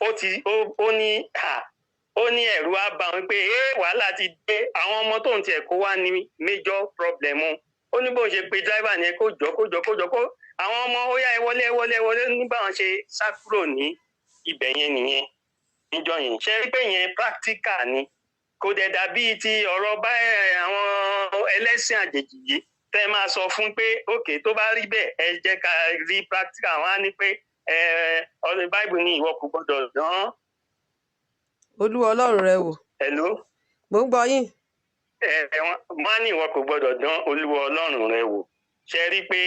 Ó ti ó ní à ó ní ẹ̀rù á bá wọn pé ẹ wàhálà ti dé, àwọn ọmọ tó ń tiẹ̀ kó wá ní major problem o. Ó ní bóun ṣe pe driver yẹn, kó jọ, kó jọ, kó jọ, kó àwọn ọmọ ó yá, ẹ wọlé, ẹ wọlé, ẹ wọlé. Ní báwọn ṣe sá kúrò ní ibẹ̀ yẹn nìyẹn níjọ́ yẹn. Ṣe rí pé yẹn practical ni, kò dẹ̀ dàbí ti ọ̀rọ̀ bá àwọn ẹlẹ́sìn àjèjì yìí tẹ́ máa sọ fún pé ok, tó bá rí bẹ́ẹ̀, ẹ jẹ́ ká rí practical. Wọn á ní pé ẹ ọ̀rọ̀ Bible ní ìwọ kò gbọ́dọ̀ dán. Olúwa Ọlọ́run rẹ wò. Hello? Mò ń gbọ́ yín. Ẹ ẹ, wọ́n á ní ìwọ kò gbọ́dọ̀ dán Olúwa Ọlọ́run rẹ wò. Ṣe rí pé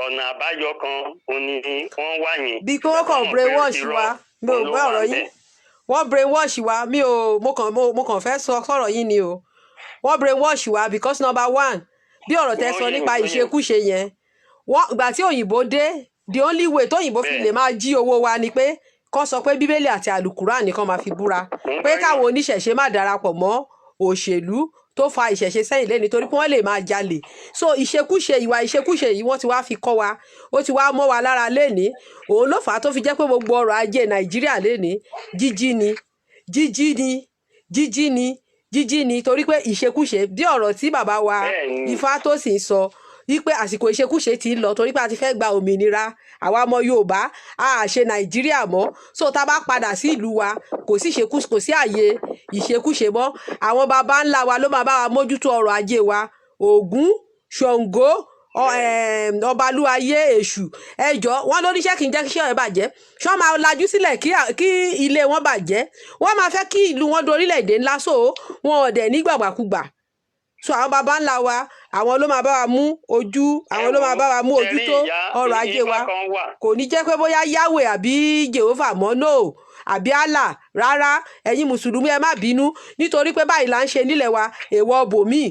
ọ̀nà àbáyọ kan òun ni wọ́n wá yẹn. Bíi pé wọ́n kàn Wọ́n mọ̀ pé brainwash irọ́ wa. Mi ò òun ló gbọ́ wà ọ̀rọ̀ yín. ńbẹ̀. Wọ́n brainwash wa. Mi ò mo kàn mo kàn fẹ́ sọ sọ̀rọ̀ yín ni o. Wọ́n brainwash wa because number one, bí ọ̀rọ̀ tẹ́ Ó sọ yé mi, nípa ó yé mi. ìṣekúṣe yẹn, wọ́n ìgbà tí òyìnbó dé, the only way tóyìnbó fi lè máa jí owó wa ni pé kó sọ pé Bíbélì àti Àlùkùránì nìkan máa fi búra, Mo ń pé gbọ́ yín. káwọn oníṣẹ̀ṣe má darapọ̀ mọ́ òṣèlú, tó fa ìṣẹ̀ṣe sẹ́yìn lẹ́ni, torí pé wọ́n lè máa jalè. So ìṣekúṣe, ìwà ìṣekúṣe yìí, wọ́n ti wá fi kọ́ wa, ó ti wá mọ́ wa lára lénìí. Òun ló fà á tó fi jẹ́ pé gbogbo ọrọ̀ ajé Nàìjíríà lénìí, jíjí ni, jíjí ni, jíjí ni, jíjí ni, torí pé ìṣekúṣe, bí ọ̀rọ̀ tí bàbá wa Ifá tó sì ń sọ wípé àsìkò ìṣekúṣe ti ń lọ, torí pé a ti fẹ́ gba òmìnira àwa ọmọ Yorùbá, a ṣe Nàìjíríà mọ́. So tá a bá padà sí ìlú wa, kò sí ìṣekúṣe, kò sí àyè ìṣekúṣe mọ́. Àwọn baba ńlá wa ló máa bá wa mójútó ọrọ̀ ajé wa: Ògún, Ṣàngó, Ọbalúayé, Èṣù. Ẹjọ́ wọn lóníṣẹ́ kì í jẹ́ kí iṣẹ́ ẹ̀ bàjẹ́. Ṣé wọ́n máa lajú sílẹ̀ kí ilé wọn bàjẹ́? Wọ́n máa fẹ́ kí ìlú wọn dorílẹ̀-èdè ńlá, so wọn ò dẹ̀ ní gbàgbàkúgbà. So àwọn baba ńlá wa, àwọn ló máa bá wa mú ojú, àwọn ló máa bá wa mú ojú tó ọrọ̀ ajé wa. Kò ní jẹ́ pé bóyá Yahweh àbí Jehovah mọ́, no, àbí Allah, rárá. Ẹ̀yin mùsùlùmí, ẹ má bínú, nítorí pé báyìí là ń ṣe nílẹ̀ wa, èèwọ̀ bòmíì.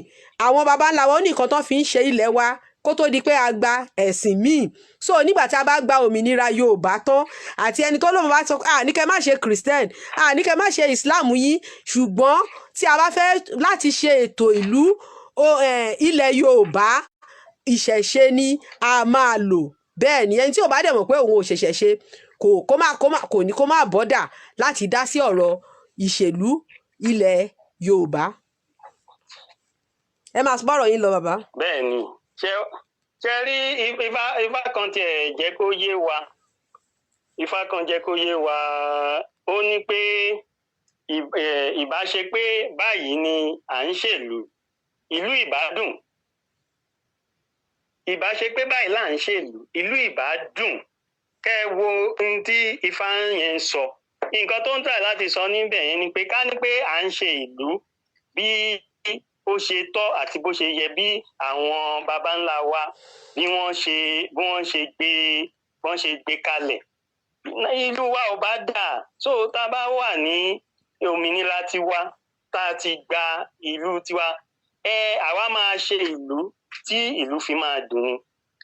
Àwọn baba ńlá wa, ó ní nǹkan tó fi ń ṣe ilẹ̀ wa kó tó di pé a gba ẹ̀sìn míì. So nígbà tí a bá gba òmìnira Yorùbá tán, àti ẹni tó lóun bá sọ, à ní kẹ́ má ṣe Christian, à ní kẹ́ má ṣe Islam yín, ṣùgbọ́n tí a bá fẹ́ láti ṣe ètò ìlú ilẹ̀ Yorùbá, ìṣẹ̀ṣe ni a máa lò. Bẹ́ẹ̀ ni ẹni tí ò bá dẹ̀ mọ̀ pé òun ò ṣẹ̀ṣẹ̀ ṣe, kò kó má kò ní kó má bother láti dá sí ọ̀rọ̀ ìṣèlú ilẹ̀ Yorùbá. Ẹ máa bọ́rọ̀ yín lọ, bàbá. Bẹ́ẹ̀ ni. Ṣe rí ifá kan tiẹ̀ jẹ́ kó yé wa, ifá kan jẹ́ kó yé wa. Ó ní pé ìbá ṣe pé báyìí ni à ń ṣèlú, ìlú ìbá dùn. Ìbá ṣe pé báyìí là ń ṣèlú, ìlú ìbá dùn. Kẹ́ ẹ wo ohun tí ifá yẹn ń sọ. Nǹkan tó ń tà láti sọ níbẹ̀ yẹn ni pé ká ní pé à ń ṣe ìlú bí ó ṣe tọ́ àti bó ṣe yẹ, bí àwọn baba ńlá wa bí wọ́n ṣe gbé kalẹ̀, ìlú wa ò bá dà. So tá a bá wà ní òmìnira tiwa, tá a ti gba ìlú tiwa, ẹ àwa máa ṣe ìlú tí ìlú fi máa dùn ni.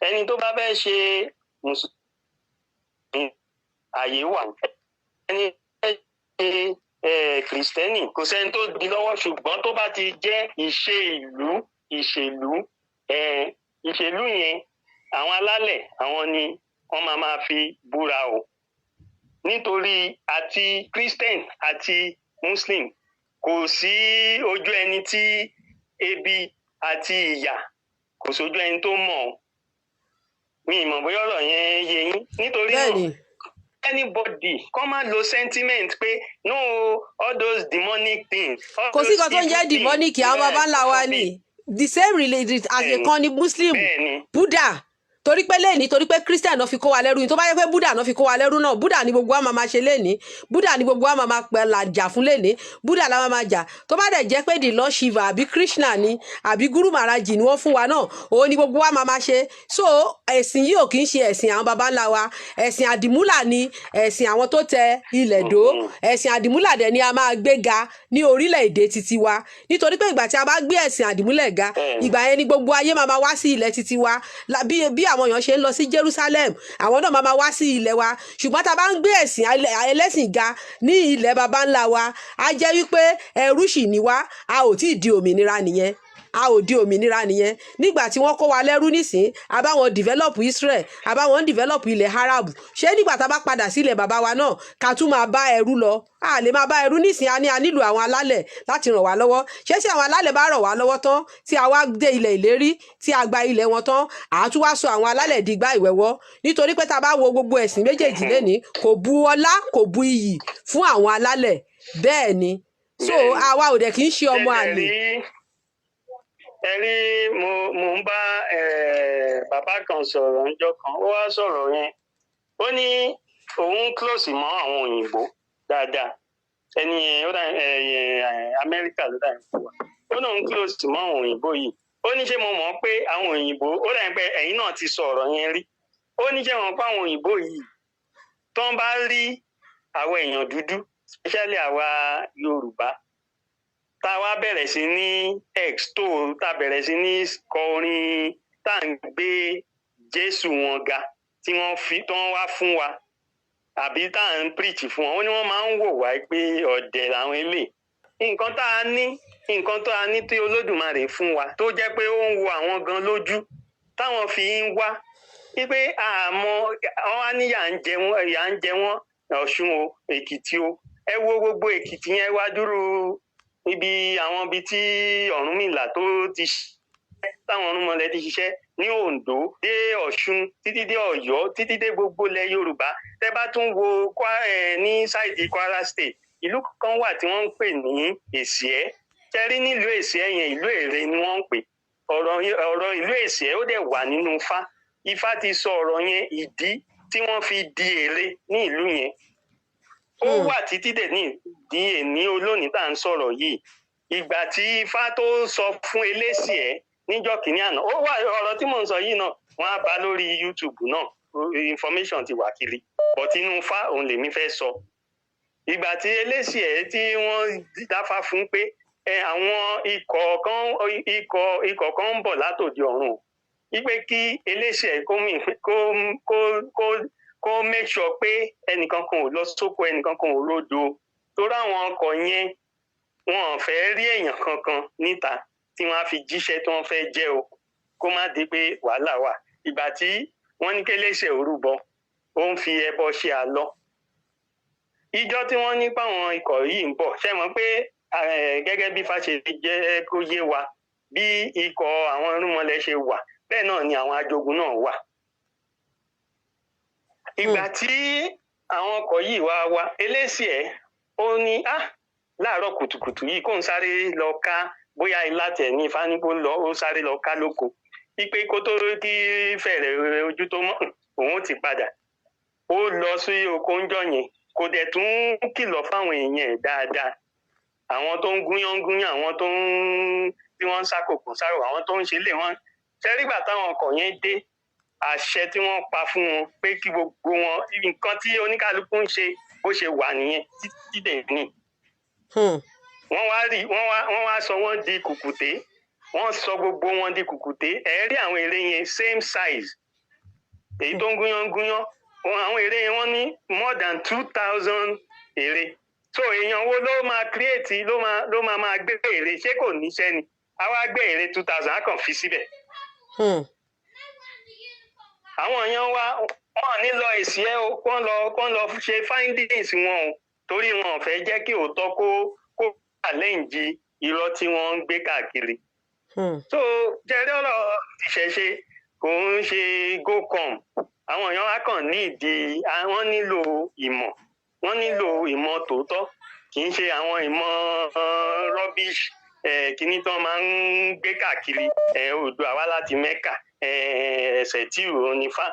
Ẹni tó bá fẹ́ ṣe mùsùlùmí, àyè wà. Ẹni fẹ́ ṣe kìrìsìtẹ́nì, kò sẹ́ni tó di lọ́wọ́, ṣùgbọ́n tó bá ti jẹ́ ìṣe ìlú, ìṣèlú, ìṣèlú yẹn, àwọn alálẹ̀, àwọn ni wọ́n máa máa fi búra o, nítorí àti Christian àti Muslim, kò sí ojú ẹni tí ebi àti ìyà, kò sójú ẹni tó mọ̀ ọ́. Mi ì mọ̀ bóyá ọ̀rọ̀ yẹn yé yín. Nítorí náà, Bẹ́ẹ̀ni. anybody kọ́ máa lo sentiment pé no, all those demonic things. Kò sí nǹkan tó ń jẹ́ demonic. Àwọn baba ńlá wa ni the same religion as a kan ni Muslim, Buddha, torí pé lẹ́ni, torí pé Christian náà fi kó wa lẹ́rú ni. Tó bá yẹ pé Buddha náà fi kó wa lẹ́rú náà, Buddha ni gbogbo wa máa ma ṣe lẹ́ni, Buddha ni gbogbo wa máa ma pẹ́ là jà fún lẹ́ni, Buddha la máa ma jà. Tó bá dẹ̀ jẹ́ pé the Lord Shiva àbí Krishna ni àbí Guru Maharaji ni wọ́n fún wa náà, òun ni gbogbo wa máa ma ṣe. So ẹ̀sìn yìí ò kì í ṣe ẹ̀sìn àwọn baba ńlá wa. Ẹ̀sìn àdìmúlà ni, ẹ̀sìn àwọn tó tẹ ilẹ̀ dó. Ẹ̀sìn àdìmúlà dẹ̀ ni a máa gbé ga ní orílẹ̀-èdè titi wa, nítorí pé ìgbà tí a bá gbé ẹ̀sìn àdìmúlẹ̀ ga, ìgbà yẹn ni gbogbo ayé máa ma wá sí ilẹ̀ titi wa. Bí àwọn èèyàn ṣe ń lọ sí Jerusalem, àwọn náà máa ma wá sí ilẹ̀ wa. Ṣùgbọ́n tá a bá ń gbé ẹ̀sìn ẹlẹ́sìn ga ní ilẹ̀ baba ńlá wa, á jẹ́ wípé ẹrú sì ni wá. A ò tí ì di òmìnira nìyẹn, a ò di òmìnira nìyẹn. Nígbà tí wọ́n kó wa lẹ́rú nísìn, a bá wọn develop Israel, a bá wọn develop ilẹ̀ Arab. Ṣé nígbà tá a bá padà sí ilẹ̀ bàbá wa náà, ká tún máa bá ẹrú lọ? A lè máa bá ẹrú nísìn. A ní a nílò àwọn alálẹ̀ láti ràn wá lọ́wọ́. Ṣé tí àwọn alálẹ̀ bá ràn wá lọ́wọ́ tán, tí a wá dé ilẹ̀ ìlérí, tí a gba ilẹ̀ wọn tán, àá tún wá sọ àwọn alálẹ̀ di igbá ìwẹ̀wọ́? Nítorí pé tá a bá wo gbogbo ẹ̀sìn méjèèjì lénìí, kò bu ọlá, kò bu iyì fún àwọn alálẹ̀. Bẹ́ẹ̀ ni. So àwa ò dẹ̀ kì í ṣe ọmọ àlè. Ẹ rí, mo ń bá bàbá kan sọ̀rọ̀ níjọ́ kan. Ó wá sọ̀rọ̀ yẹn, ó ní òun close mọ́ àwọn òyìnbó dáadáa. Ẹni yẹn, ó dà Amẹ́ríkà ló dà yẹn fún wa. Ó náà ń close mọ́ àwọn òyìnbó yìí. Ó ní ṣé mo mọ̀ pé àwọn òyìnbó, ó dà yẹn pé ẹ̀yin náà ti sọ ọ̀rọ̀ yẹn rí. Ó ní ṣé wọn pé àwọn òyìnbó yìí, tó ń bá rí àwọn èèyàn dúdú, especially àwa Yorùbá, tá a wá bẹ̀rẹ̀ sí ní extol, tá a bẹ̀rẹ̀ sí ní kọ orin, tá à ń gbé Jésù wọn ga, tí wọ́n fi tí wọ́n wá fún wa, àbí tá à ń preach fún wọn, ó ní wọ́n máa ń wò wá pé ọ̀dẹ̀ làwọn eléyìí. Nǹkan tá a ní, nǹkan tá a ní tí Olódùmarè fún wa, tó jẹ́ pé ó ń wo àwọn gan lójú táwọn fi ń wá wípé àmọ́ wọn á ní yà ń jẹ wọn, yà ń jẹ wọn. Ọ̀ṣun o, Èkìtì o, ẹ wo gbogbo Èkìtì yẹn, wá dúró ibi àwọn ibi tí Ọ̀rúnmìlà tó ti ṣiṣẹ́, táwọn ọ̀rúnmọlẹ̀ ti ṣiṣẹ́ ní Oǹdó dé Ọ̀ṣun, títí dé Ọ̀yọ́, títí dé gbogbo ilẹ̀ Yorùbá. Tẹ́ bá tún wo ní side Kwara State, ìlú kan wà tí wọ́n ń pè ní Èsìẹ́. Tẹ́rí nílùú Èsìẹ́ yẹn, ìlú Èrè ni wọ́n ń pè. Ọ̀rọ̀ ìlú Èsìẹ́, ó dẹ̀ wà nínú Ifá. Ifá ti sọ ọ̀rọ̀ yẹn, ìdí tí wọ́n fi di ère ní ìlú yẹn. Ó wà títí dè ní di èní olónìí tá à ń sọ̀rọ̀ yìí. Ìgbà tí Ifá tó sọ fún Eléṣìẹ́ níjọ́ kìíní àná, ó wà. Ọ̀rọ̀ tí mò ń sọ yìí náà, wọ́n á bá lórí YouTube náà. Information ti wà kiri, but inú Ifá òun lèmi fẹ́ sọ. Ìgbà tí Eléṣìẹ́ tí wọ́n dáfá fún pé ẹ àwọn ikọ̀ kan, ikọ̀ kan ń bọ̀ látòdì ọ̀run o, wípé kí Eléṣìẹ́ kó mì kó make sure pé ẹnìkan kan ò lọ sóko, ẹnìkan kan ò ródo, torí àwọn ọkọ̀ yẹn, wọn ò fẹ́ rí èèyàn kankan níta tí wọ́n á fi jíṣẹ́ tí wọ́n fẹ́ jẹ́ o, kó má di pé wàhálà wà. Ìgbà tí wọ́n ní kéléṣẹ̀ orúbọ, ó ń fi ẹbọ ṣe àlọ. Ìjọ tí wọ́n ní páwọn ikọ̀ yìí ń bọ̀, ṣe mọ̀ pé gẹ́gẹ́ bí fáṣe jẹ́ kó yé wa, bí ikọ̀ àwọn irúnmọlẹ̀ ṣe wà, bẹ́ẹ̀ náà ni àwọn ajogun náà wà. Ìgbà tí àwọn ọkọ̀ yìí wá wá, Eléṣìẹ́ ó ní á láàárọ̀ kùtùkùtù yìí, kó ń sáré lọ ká bóyá ilá tẹ̀ ní Ifá ní kó lọ, ó sáré lọ ká lóko, wípé kó tó kí fẹ̀rẹ̀ ojú tó mọ́, òun ó ti padà. Ó lọ sí oko ńjọ́ yẹn, kò dẹ̀ tún kìlọ̀ fáwọn èèyàn ẹ̀ dáadáa. Àwọn tó ń gúnyán gúnyán, àwọn tó ń tí wọ́n ń sákòkò sáró, àwọn tó ń ṣe lé wọn ṣẹ́rígbà táwọn ọkọ̀ yẹn dé, àṣẹ tí wọ́n pa fún wọn pé kí gbogbo wọn, nǹkan tí oníkálukú ń ṣe, bó ṣe wà nìyẹn títí dè ní. Wọ́n wá rí wọ́n wá sọ wọ́n di kùkùté. Wọ́n sọ gbogbo wọn di kùkùté. Ẹ rí àwọn ère yẹn, same size, èyí tó ń gúnyán gúnyán wọn. Àwọn ère yẹn, wọ́n ní more than 2,000 ère. So èèyàn wo ló máa create, ló máa gbé ère? Ṣé kò níṣẹ́ ni? A wá gbé ère 2,000, á kàn fi síbẹ̀. Àwọn èèyàn wa, wọn ní lọ èsì ẹ o, kán lọ ṣe findings wọn o, torí wọn ò fẹ́ jẹ́ kí òótọ́ kó challenge irọ́ tí wọ́n ń gbé káàkiri. So jẹ́rí, ọ̀rọ̀ ìṣẹ̀ṣe kò ń ṣe go come. Àwọn èèyàn wa kàn ní ìdí, wọ́n nílò ìmọ̀, wọ́n nílò ìmọ̀ tòótọ́, kì í ṣe àwọn ìmọ̀ rubbish kíní tó máa ń gbé káàkiri. Oòduà wá láti Mẹ́kà, ẹsẹ̀ tí òun ní Ifá.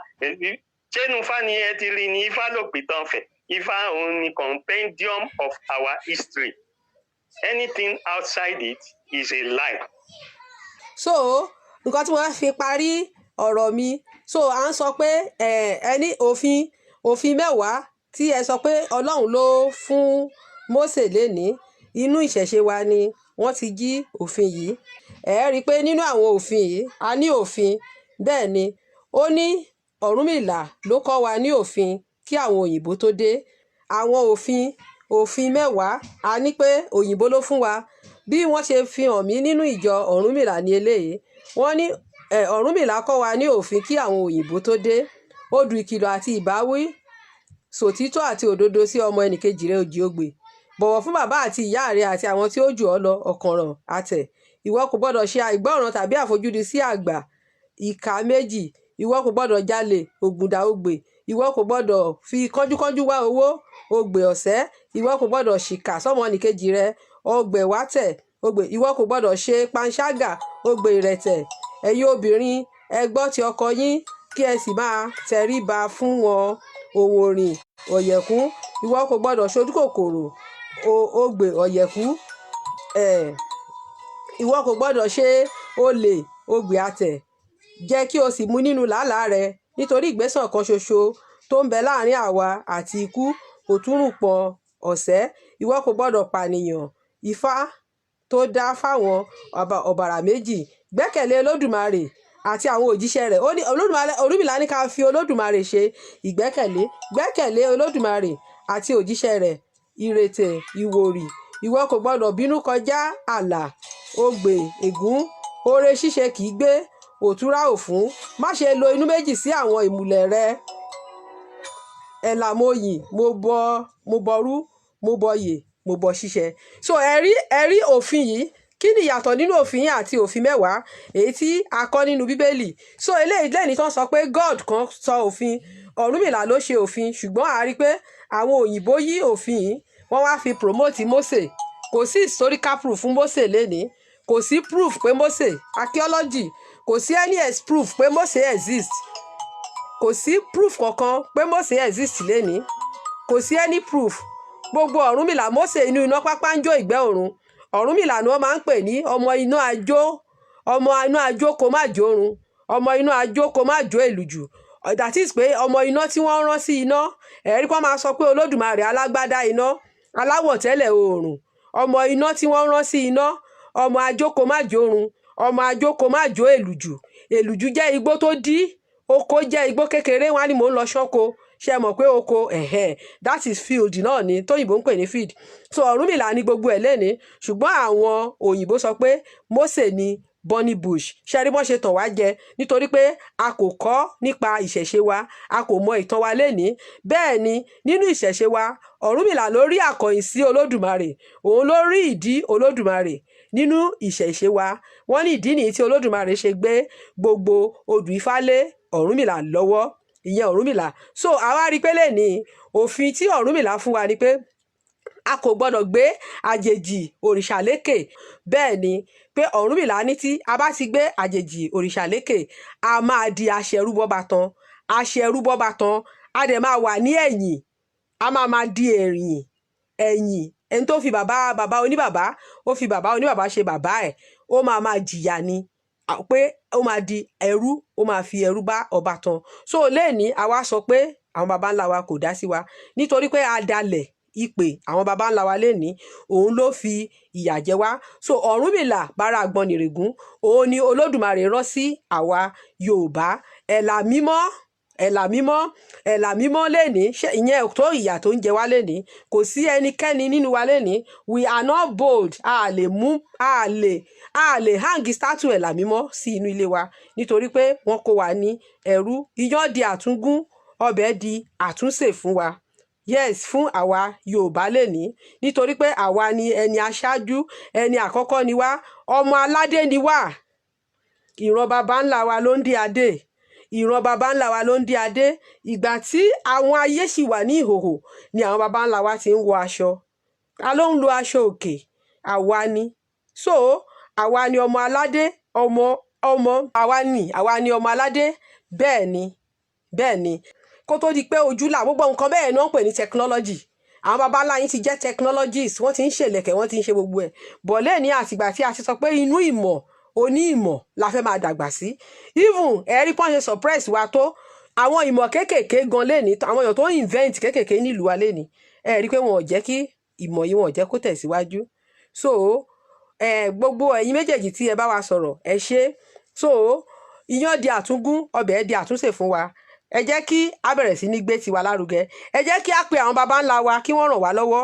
Ṣé inú Ifá ni ẹ ti rí ni? Ifá ló pìtàn fẹ̀. Ifá òun ni compendium of our history. Anything outside it is a lie. So nǹkan tí mo fẹ́ fi parí ọ̀rọ̀ mi, so à ń sọ pé ẹ ní òfin 10 tí ẹ sọ pé Ọlọ́run ló fún Mósè lénìí, inú ìṣẹ̀ṣe wa ni wọ́n ti jí òfin yìí. Ẹ rí i pé nínú àwọn òfin yìí, a ní òfin, bẹ́ẹ̀ ni. Ó ní Ọ̀rúnmìlà ló kọ́ wa ní òfin kí àwọn òyìnbó tó dé. Àwọn òfin 10, a ní pé òyìnbó ló fún wa. Bí wọ́n ṣe fi hàn mí nínú ìjọ Ọ̀rúnmìlà ní eléyìí. Wọ́n ní Ọ̀rúnmìlà kọ́ wa ní òfin kí àwọn òyìnbó tó dé. Odù ìkìlọ̀ àti ìbáwí: sòtítọ́ àti òdodo sí ọmọ ẹnìkejì rẹ, òjì ogbè. Bọ̀wọ̀ fún bàbá àti ìyá rẹ àti àwọn tí ó jù ọ́ lọ, ọ̀kànràn àtẹ̀. Ìwọ kò gbọ́dọ̀ ṣe àìgbọràn tàbí àfojúdi sí àgbà, ìkà méjì. Ìwọ kò gbọ́dọ̀ jalè, ògùndà ogbè. Ìwọ kò gbọ́dọ̀ fi kánjúkánjú wá owó, ogbè ọ̀sẹ́. Ìwọ kò gbọ́dọ̀ ṣìkà sọ́mọnìkejì rẹ, ogbè wátẹ̀ ogbè. Ìwọ kò gbọ́dọ̀ ṣe panṣágà, ogbè ìrẹ̀tẹ̀. Ẹ̀yin obìnrin, ẹ gbọ́ ti ọkọ yín, kí ẹ sì máa tẹríba fún wọn, òwòrìn ọ̀yẹ̀kú. Ìwọ kò gbọ́dọ̀ ṣojú kòkòrò, ogbè ọ̀yẹ̀kú. Ìwọ kò gbọ́dọ̀ ṣe olè, ogbè àtẹ̀. Jẹ́ kí o sì mú nínú làálàá rẹ, nítorí ìgbésàn kan ṣoṣo tó ń bẹ láàrin àwa àti ikú, òtúrùpọ̀n ọ̀sẹ́. Ìwọ kò gbọ́dọ̀ pànìyàn. Ifá tó dá fáwọn ọ̀bàrà méjì: gbẹ́kẹ̀lé Olódùmarè àti àwọn òjíṣẹ́ rẹ̀. Ó ní Olódùmarè, Ọ̀rúnmìlà ní ká fi Olódùmarè ṣe ìgbẹ́kẹ̀lé. Gbẹ́kẹ̀lé Olódùmarè àti òjíṣẹ́ rẹ̀, ìrètè ìwòrì. Ìwọ kò gbọ́dọ̀ bínú kọjá ààlà, ogbè ègún. Oore ṣíṣe kì í gbé, òtúrá òfún. Má ṣe lo inú méjì sí àwọn ìmùlẹ̀ rẹ. Ẹ̀là, mo yìn, mo bọ, mo bọrú, mo bọyè, mo bọ ṣíṣẹ. So ẹ rí òfin yìí. Kí ni ìyàtọ̀ nínú òfin yìí àti òfin 10 èyí tí a kọ́ nínú Bíbélì? So eléyìí lẹ́ni tó ń sọ pé God kan sọ òfin, Ọ̀rúnmìlà ló ṣe òfin, ṣùgbọ́n a rí i pé àwọn òyìnbó yí òfin yìí, wọ́n wá fi promote Mose. Kò sí historical proof fún Mose lénìí. Kò sí proof pé Mose, archaeology, kò sí any proof pé Mose exist. Kò sí proof kankan pé Mose exist lénìí. Kò sí any proof. Gbogbo Ọ̀rúnmìlà, Mose inú iná pápá ń jó ìgbẹ́ òrun. Ọ̀rúnmìlà ni wọ́n máa ń pè ní ọmọ iná ajó, ọmọ iná ajó kó má jórun, ọmọ iná ajó kó má jó èlùjù. That is pé ọmọ iná tí wọ́n rán sí iná. Ẹ̀rí kan máa sọ pé Olódùmarè alágbádá iná, aláwọ̀ tẹ́lẹ̀ oòrùn, ọmọ iná tí wọ́n rán sí iná, ọmọ ajóko má jórun, ọmọ ajóko má jó èlùjù. Èlùjù jẹ́ igbó tó dí. Oko jẹ́ igbó kékeré. Wọn á ní mò ń lọ ṣánko. Ṣe mọ̀ pé oko, ẹ̀hẹ́n, that is field náà ni tóyìnbó ń pè ní field. So Ọ̀rúnmìlà ní gbogbo ẹ̀ lẹ́ni, ṣùgbọ́n àwọn òyìnbó sọ pé Mósè ni burning bush. Ṣe rí bọ́n ṣe tàn wá jẹ? Nítorí pé a kò kọ́ nípa ìṣẹ̀ṣe wa, a kò mọ ìtàn wa lénìí. Bẹ́ẹ̀ ni nínú ìṣẹ̀ṣe wa, Ọ̀rúnmìlà ló rí àkọ̀yìn sí Olódùmarè, òun ló rí ìdí Olódùmarè nínú ìṣẹ̀ṣe wa. Wọ́n ní ìdí nìyí tí Olódùmarè ṣe gbé gbogbo odù Ifá lé Ọ̀rúnmìlà lọ́wọ́, ìyẹn Ọ̀rúnmìlà. So àwa rí i pé lẹ́ni òfin tí Ọ̀rúnmìlà fún wa ni pé a kò gbọ́dọ̀ gbé àjèjì òrìṣà lékè. Bẹ́ẹ̀ ni pé Ọ̀rúnmìlà ní tí a bá ti gbé àjèjì òrìṣà lékè, a máa di aṣẹrúbọ́ba tán, aṣẹrúbọ́ba tán. A dẹ̀ máa wà ní ẹ̀yìn, a máa máa di ẹ̀yìn ẹ̀yìn. Ẹni tó fi bàbá bàbá oníbàbá, ó fi bàbá oníbàbá ṣe bàbá ẹ̀, ó máa máa jìyà ni, pé ó máa di ẹrú, ó máa fi ẹrú bá ọba tán. So lẹ́ẹ̀ni àwa sọ pé àwọn baba ńlá wa kò dá sí wa nítorí pé a dalẹ̀ ìpè àwọn baba ńlá wa lẹ́ni, òun ló fi ìyà jẹ wá. So Ọ̀rúnmìlà bára Àgbọnnìrègún, òun ni Olódùmarè rán sí àwa Yorùbá. Ẹ̀là mímọ́, ẹ̀là mímọ́, ẹ̀là mímọ́ lẹ́ni. Ṣé ìyẹn tó ìyà tó ń jẹ wá lẹ́ni? Kò sí ẹnikẹ́ni nínú wa lẹ́ni. We are not bold. A lè mú, a lè hang statue ẹ̀là mímọ́ sí inú ilé wa nítorí pé wọ́n kó wa ní ẹrú. Iyán di àtúngún, ọbẹ̀ di àtúnṣe fún wa, yes, fún àwa Yorùbá lẹ́ni, nítorí pé àwa ni ẹni aṣáájú, ẹni àkọ́kọ́ ni wá, ọmọ aládé ni wá. Ìran baba ńlá wa ló ń dé adé, ìran baba ńlá wa ló ń dé adé. Ìgbà tí àwọn ayé sì wà ní ìhòhò ni àwọn baba ńlá wa ti ń wọ aṣọ. Ta ló ń lo aṣọ òkè? Àwa ni. So àwa ni ọmọ aládé, ọmọ ọmọ àwa ni ọmọ aládé. Bẹ́ẹ̀ ni, bẹ́ẹ̀ ni. Kó tó di pé ojú là, gbogbo nǹkan bẹ́ẹ̀ ni wọ́n ń pè ní technology. Àwọn baba ńlá yín ti jẹ́ technologists, wọ́n ti ń ṣèlẹ̀kẹ̀, wọ́n ti ń ṣe gbogbo ẹ̀ bọ̀ lẹ́ni. Àtìgbà tí a ti sọ pé inú ìmọ̀ oní ìmọ̀ la fẹ́ máa dàgbà sí, even ẹ̀rí pọ́n ṣe suppress wa tó àwọn ìmọ̀ kéékèèké gan lẹ́ni, àwọn èèyàn tó ń invent kéékèèké nílùú wa lẹ́ni, ẹ rí i pé wọn ò jẹ́ kí ìmọ̀ yìí, wọn ò jẹ́ kó tẹ̀síwájú. So gbogbo ẹ̀yin méjèèjì tí ẹ bá wa sọ̀rọ̀, ẹ ṣé. So Iyán di àtúngún, ọbẹ̀ di àtúnṣe fún wa. Ẹ jẹ́ kí a bẹ̀rẹ̀ sí ní gbé tiwa lárugẹ. Ẹ jẹ́ kí a pe àwọn baba ńlá wa kí wọ́n ràn wá lọ́wọ́.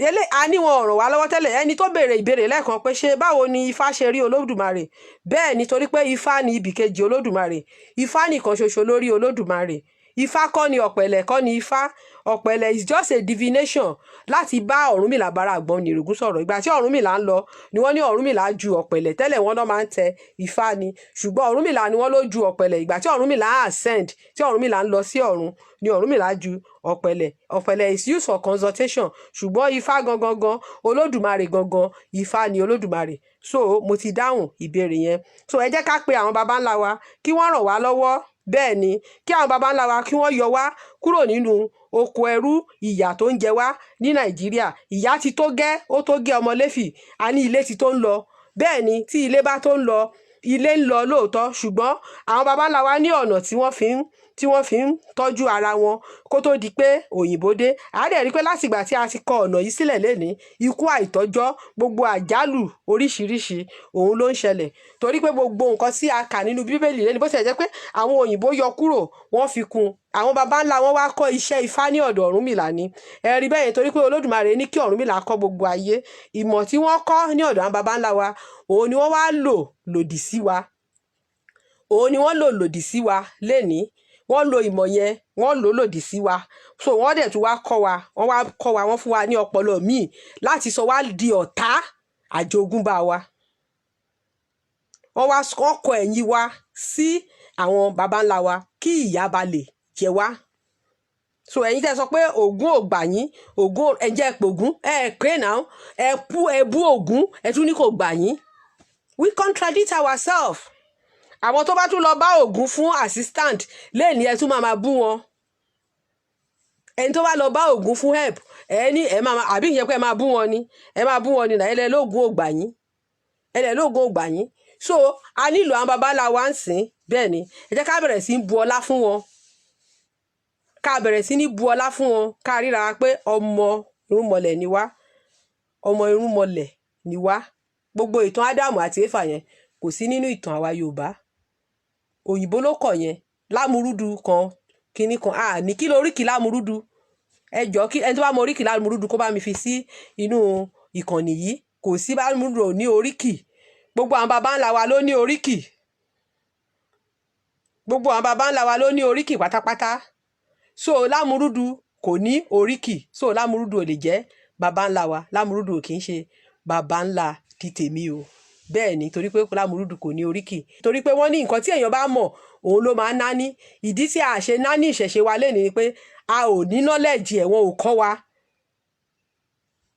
Ilé a ní wọn ò ràn wá lọ́wọ́ tẹ́lẹ̀. Ẹni tó béèrè ìbéèrè lẹ́ẹ̀kan pé ṣé báwo ni Ifá ṣe rí Olódùmarè? Bẹ́ẹ̀ ni, torí pé Ifá ni ibìkejì Olódùmarè. Ifá nìkan ṣoṣo lórí Olódùmarè. Ifá kọ́ ni ọ̀pẹ̀lẹ̀, kọ́ ni Ifá. Ọ̀pẹ̀lẹ̀ is just a divination láti bá Ọ̀rúnmìlà bára àgbọn nìrègún sọ̀rọ̀. Ìgbà tí Ọ̀rúnmìlà ń lọ ni wọ́n ní Ọ̀rúnmìlà ju ọ̀pẹ̀lẹ̀. Tẹ́lẹ̀, wọ́n náà máa ń tẹ Ifá ni, ṣùgbọ́n Ọ̀rúnmìlà ni wọ́n ló ju ọ̀pẹ̀lẹ̀. Ìgbà tí Ọ̀rúnmìlà ascend, tí Ọ̀rúnmìlà ń lọ sí ọ̀run, ni Ọ̀rúnmìlà ju ọ̀pẹ̀lẹ̀. Ọ̀pẹ̀lẹ̀ is used for consultation, ṣùgbọ́n Ifá gangan gan, Olódùmarè gangan, Ifá ni Olódùmarè. So mo ti dáhùn ìbéèrè yẹn. So ẹ jẹ́ ká pe àwọn baba ńlá wa kí wọ́n ràn wá lọ́wọ́. Bẹ́ẹ̀ ni, kí àwọn baba ńlá wa kí wọ́n yọ wá kúrò nínú oko ẹrú, ìyà tó ń jẹ wá ní Nàìjíríà. Ìyà ti tó gẹ́, ó tó gẹ́ ọmọ lẹ́fì. A ní ilé ti tó ń lọ. Bẹ́ẹ̀ ni, tí ilé bá tó ń lọ, ilé ń lọ lóòótọ́, ṣùgbọ́n àwọn baba ńlá wa ní ọ̀nà tí wọ́n fi ń tọ́jú ara wọn kó tó di pé òyìnbó dé. A dẹ̀ rí pé látìgbà tí a ti kọ ọ̀nà yìí sílẹ̀ lénìí, ikú àìtọ́jọ́, gbogbo àjálù oríṣiríṣi òun ló ń ṣẹlẹ̀, torí pé gbogbo nǹkan tí a kà nínú Bíbélì lẹ́ni, bó tilẹ̀ jẹ́ pé àwọn òyìnbó yọ kúrò, wọ́n fi kún. Àwọn baba ńlá wọn wá kọ́ iṣẹ́ Ifá ní ọ̀dọ̀ Ọ̀rúnmìlà ni. Ẹ rí bẹ́ẹ̀ yẹn, torí pé Olódùmarè ní kí Ọ̀rúnmìlà kọ́ gbogbo ayé. Ìmọ̀ tí wọ́n kọ́ ní ọ̀dọ̀ àwọn baba ńlá wa, òun ni wọ́n wá lò lòdì sí wa. Òun ni wọ́n lò lòdì sí wa lénìí. Wọ́n lo ìmọ̀ yẹn, wọ́n lò lòdì sí wa. So wọ́n dẹ̀ tún wá kọ́ wa, wọ́n wá kọ́ wa, wọ́n fún wa ní ọpọlọ míì láti sọ wá di ọ̀tá àjogúnbá wa. Wọ́n wá, wọ́n kọ ẹ̀yìn wa sí àwọn baba ńlá wa kí ìyà ba lè jẹ wá. So ẹ̀yin tẹ́ sọ pé Ògún ò gbà yín, Ògún ẹ jẹ́ pògún, ẹ pé náà ẹ kú, ẹ bú Ògún, ẹ tún ní kò gbà yín. We contradict ourselves. Àwọn tó bá tún lọ bá Ògún fún assistant lẹ́ẹ̀ni, ẹ tún máa máa bú wọn. Ẹni tó bá lọ bá Ògún fún help, ẹ ní ẹ máa, àbí ìyẹn pé ẹ máa bú wọn ni, ẹ máa bú wọn ni náà. Ẹ lẹ lóògùn ò gbà yín, ẹ lẹ lóògùn ò gbà yín. So a nílò àwọn baba ńlá wa ń sìn. Bẹ́ẹ̀ ni, ẹ jẹ́ ká bẹ̀rẹ̀ sí í bu ọlá fún wọn, ká bẹ̀rẹ̀ sí ní bu ọlá fún wọn, ká ríra wa pé ọmọ irúnmọlẹ̀ ni wá, ọmọ irúnmọlẹ̀ ni wá. Gbogbo ìtàn Ádámù àti Éfà yẹn kò sí nínú ìtàn àwa Yorùbá. Òyìnbó ló kọ̀ yẹn. Lámúrúdu kan, kinní kan, a ní kí lóríkì lámúrúdu. Ẹ jọ, kí ẹni tó bá mọ oríkì lámúrúdu kó bá mi fi sí inú ìkànnì yìí. Kò sí, lámúrúdu ò ní oríkì. Gbogbo àwọn baba ńlá wa ló ní oríkì. Gbogbo àwọn baba ńlá wa ló ní oríkì pátápátá. So lámúrúdu kò ní oríkì, so lámúrúdu ò lè jẹ́ baba ńlá wa. Lámúrúdu ò kì í ṣe baba ńlá ti tèmi o. Bẹ́ẹ̀ ni, torí pé lámúrúdu kò ní oríkì, torí pé wọ́n ní nǹkan tí èèyàn bá mọ̀, òun ló máa ń náání. Ìdí tí a ṣe náání ìṣẹ̀ṣe wa lénìí ni pé a ò ní knowledge ẹ̀, wọn ò kọ́ wa.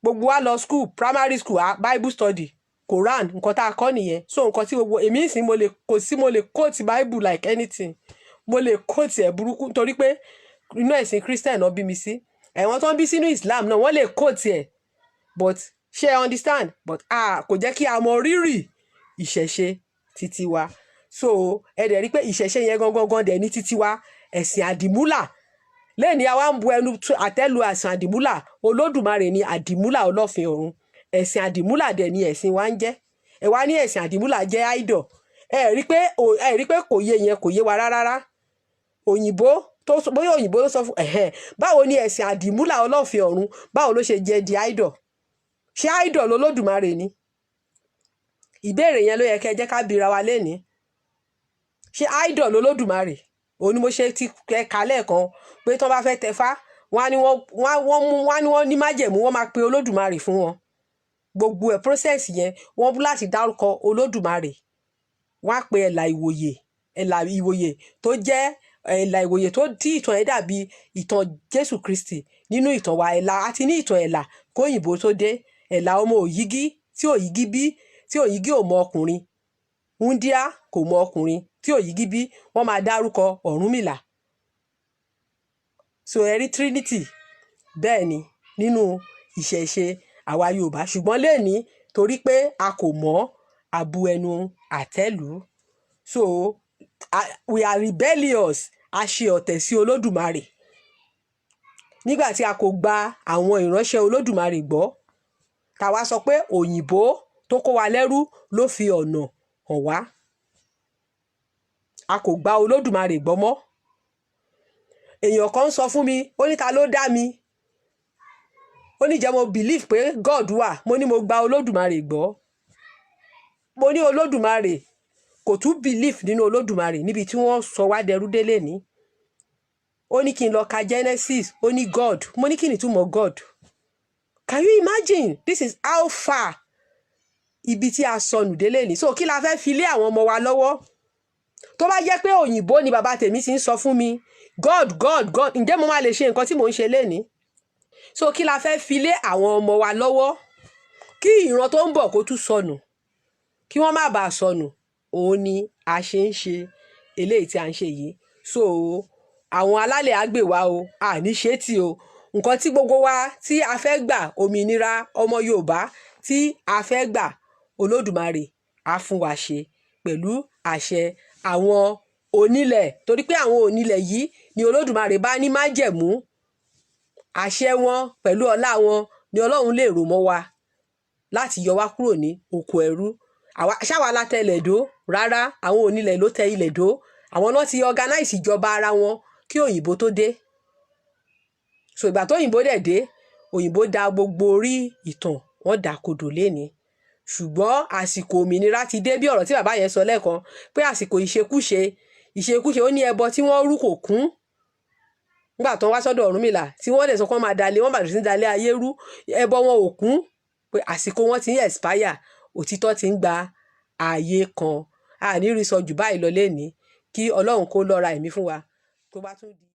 Gbogbo wa lọ school, primary school, Bible study, Quran, nǹkan tá a kọ́ nìyẹn. So nǹkan tí gbogbo èmi ń sìn, mo lè kò sí, mo lè quote Bible like anything. Mo lè quote ẹ̀ burúkú, torí pé inú ẹ̀sìn Christian náà bí mi sí. Ẹ̀wọ̀n tó ń bí sínú Islam náà, wọ́n lè quote ẹ̀, but ṣé ẹ understand? But ah, kò jẹ́ kí a mọ rírì ìṣẹ̀ṣe títí wa. So ẹ dẹ̀ rí pé ìṣẹ̀ṣe yẹn gangan gan dẹ̀ ní títí wa, ẹ̀sìn àdìmúlà lẹ́ni. Àwa ń bu ẹnu àtẹ́lu ẹ̀sìn àdìmúlà. Olódùmarè ni àdìmúlà ọlọ́fin ọ̀run. Ẹ̀sìn àdìmúlà dẹ̀ ni ẹ̀sìn wa ń jẹ́. Ẹ wá ní ẹ̀sìn àdìmúlà jẹ́ idol. Ẹ rí pé kò yé yẹn, kò yé wa rárá. Òyìnbó tó bóyá òyìnbó ló sọ fún ẹ̀hẹ́n. Báwo ni ẹ̀sìn àdìmúlà ọlọ́fin ọ̀run, báwo ló ṣe jẹ́ di idol? Ṣé idol lolódùmarè ni? Ìbéèrè yẹn ló yẹ kẹ́ ẹ jẹ́ ká bira wa lénìí. Ṣé idol lolódùmarè? Òun ni mo ṣe ti kà lẹ́ẹ̀kan pé tí wọ́n bá fẹ́ tẹfá, wọ́n á ní wọ́n mú, wọ́n á ní wọ́n ní májẹ̀mú, wọ́n máa pe Olódùmarè fún wọn. Gbogbo ẹ̀, process yẹn, wọ́n bú láti dárúkọ Olódùmarè. Wọ́n á pe ẹ̀là ìwòye, ẹ̀là ìwòye tó jẹ́ ẹ̀là ìwòye tó tí ìtàn ẹ̀ dàbí ìtàn Jésù Kristi nínú ìtàn wa. Ẹ̀là àti ní ìtàn ẹ̀là kóyìnbó tó dé. Ẹ̀là ọmọ òyígí tí òyígí bí, tí òyígí ò mọ ọkùnrin, wúndíá kò mọ ọkùnrin tí òyígí bí, wọ́n máa dárúkọ Ọ̀rúnmìlà. So ẹ rí Trinity. Bẹ́ẹ̀ ni nínú ìṣẹ̀ṣe àwa Yorùbá, ṣùgbọ́n lẹ́ni, torí pé a kò mọ̀, a bu ẹnu àtẹ́lù. So we are rebellious. A ṣe ọ̀tẹ̀ sí Olódùmarè nígbà tí a kò gba àwọn ìránṣẹ́ Olódùmarè gbọ́, táwa sọ pé òyìnbó tó kó wa lẹ́rú ló fi ọ̀nà hàn wá. A kò gba Olódùmarè gbọ́ mọ́. Èèyàn kan sọ fún mi, ó ní, "Ta ló dá mi?" Ó ní, "Jẹ́ mo believe pé God wà?" Mo ní mo gba Olódùmarè gbọ́. Mo ní Olódùmarè kò tún believe nínú Olódùmarè níbi tí wọ́n sọ wá dẹrú délé ní. Ó ní kí n lọ ka Genesis. Ó ní God. Mo ní kí ni ìtumọ̀ God? Can you imagine? This is how far ibi tí a sọnù délé ní. So kí la fẹ́ fi lé àwọn ọmọ wa lọ́wọ́? Tó bá jẹ́ pé òyìnbó ni bàbá tèmi ti ń sọ fún mi, "God, God, God," ǹjẹ́ mo máa lè ṣe nǹkan tí mò ń ṣe lénìí? So kí la fẹ́ fi lé àwọn ọmọ wa lọ́wọ́? Kí ìran tó ń bọ̀ kó tún sọnù, kí wọ́n má bàa sọnù, òun ni a ṣe ń ṣe eléyìí tí a ń ṣe yìí. So àwọn alálẹ̀ á gbè wá o, àní ṣe tí o. Nǹkan tí gbogbo wa tí a fẹ́ gbà, òmìnira ọmọ Yorùbá tí a fẹ́ gbà, Olódùmarè á fún wa ṣe pẹ̀lú àṣẹ àwọn onílẹ̀, torí pé àwọn onílẹ̀ yìí ni Olódùmarè bá ní májẹ̀mú. Àṣẹ wọn pẹ̀lú ọlá wọn ni Ọlọ́run lè rò mọ́ wa láti yọ wá kúrò ní oko ẹrú. Àwa ṣáwa la tẹlẹ̀ dó? Rárá, àwọn onílẹ̀ ló tẹ ilẹ̀ dó. Àwọn náà ti organize ìjọba ara wọn kí òyìnbó tó dé. So ìgbà tó òyìnbó dẹ̀ dé, òyìnbó da gbogbo orí ìtàn wọ́n dà kodò léni. Ṣùgbọ́n àsìkò òmìnira ti dé. Bí ọ̀rọ̀ tí bàbá yẹn sọ lẹ́ẹ̀kan pé àsìkò ìṣekúṣe ìṣekúṣe, ó ní ẹbọ tí wọ́n rú kò kún nígbà tó ń wá sọ́dọ̀ Ọ̀rúnmìlà, tí wọ́n dẹ̀ sọ pé wọ́n máa dalẹ̀, wọ́n bàtí sí dalẹ̀ ayé rú, ẹbọ wọn ò kún, pé àsìkò wọn ti ń expire, òtítọ́ ti ń gba ààyè kan. Àní rí sọ jù báyìí lọ lénìí. Kí Ọlọ́run kó lọ́ra ẹ̀mí fún wa tó bá tún di.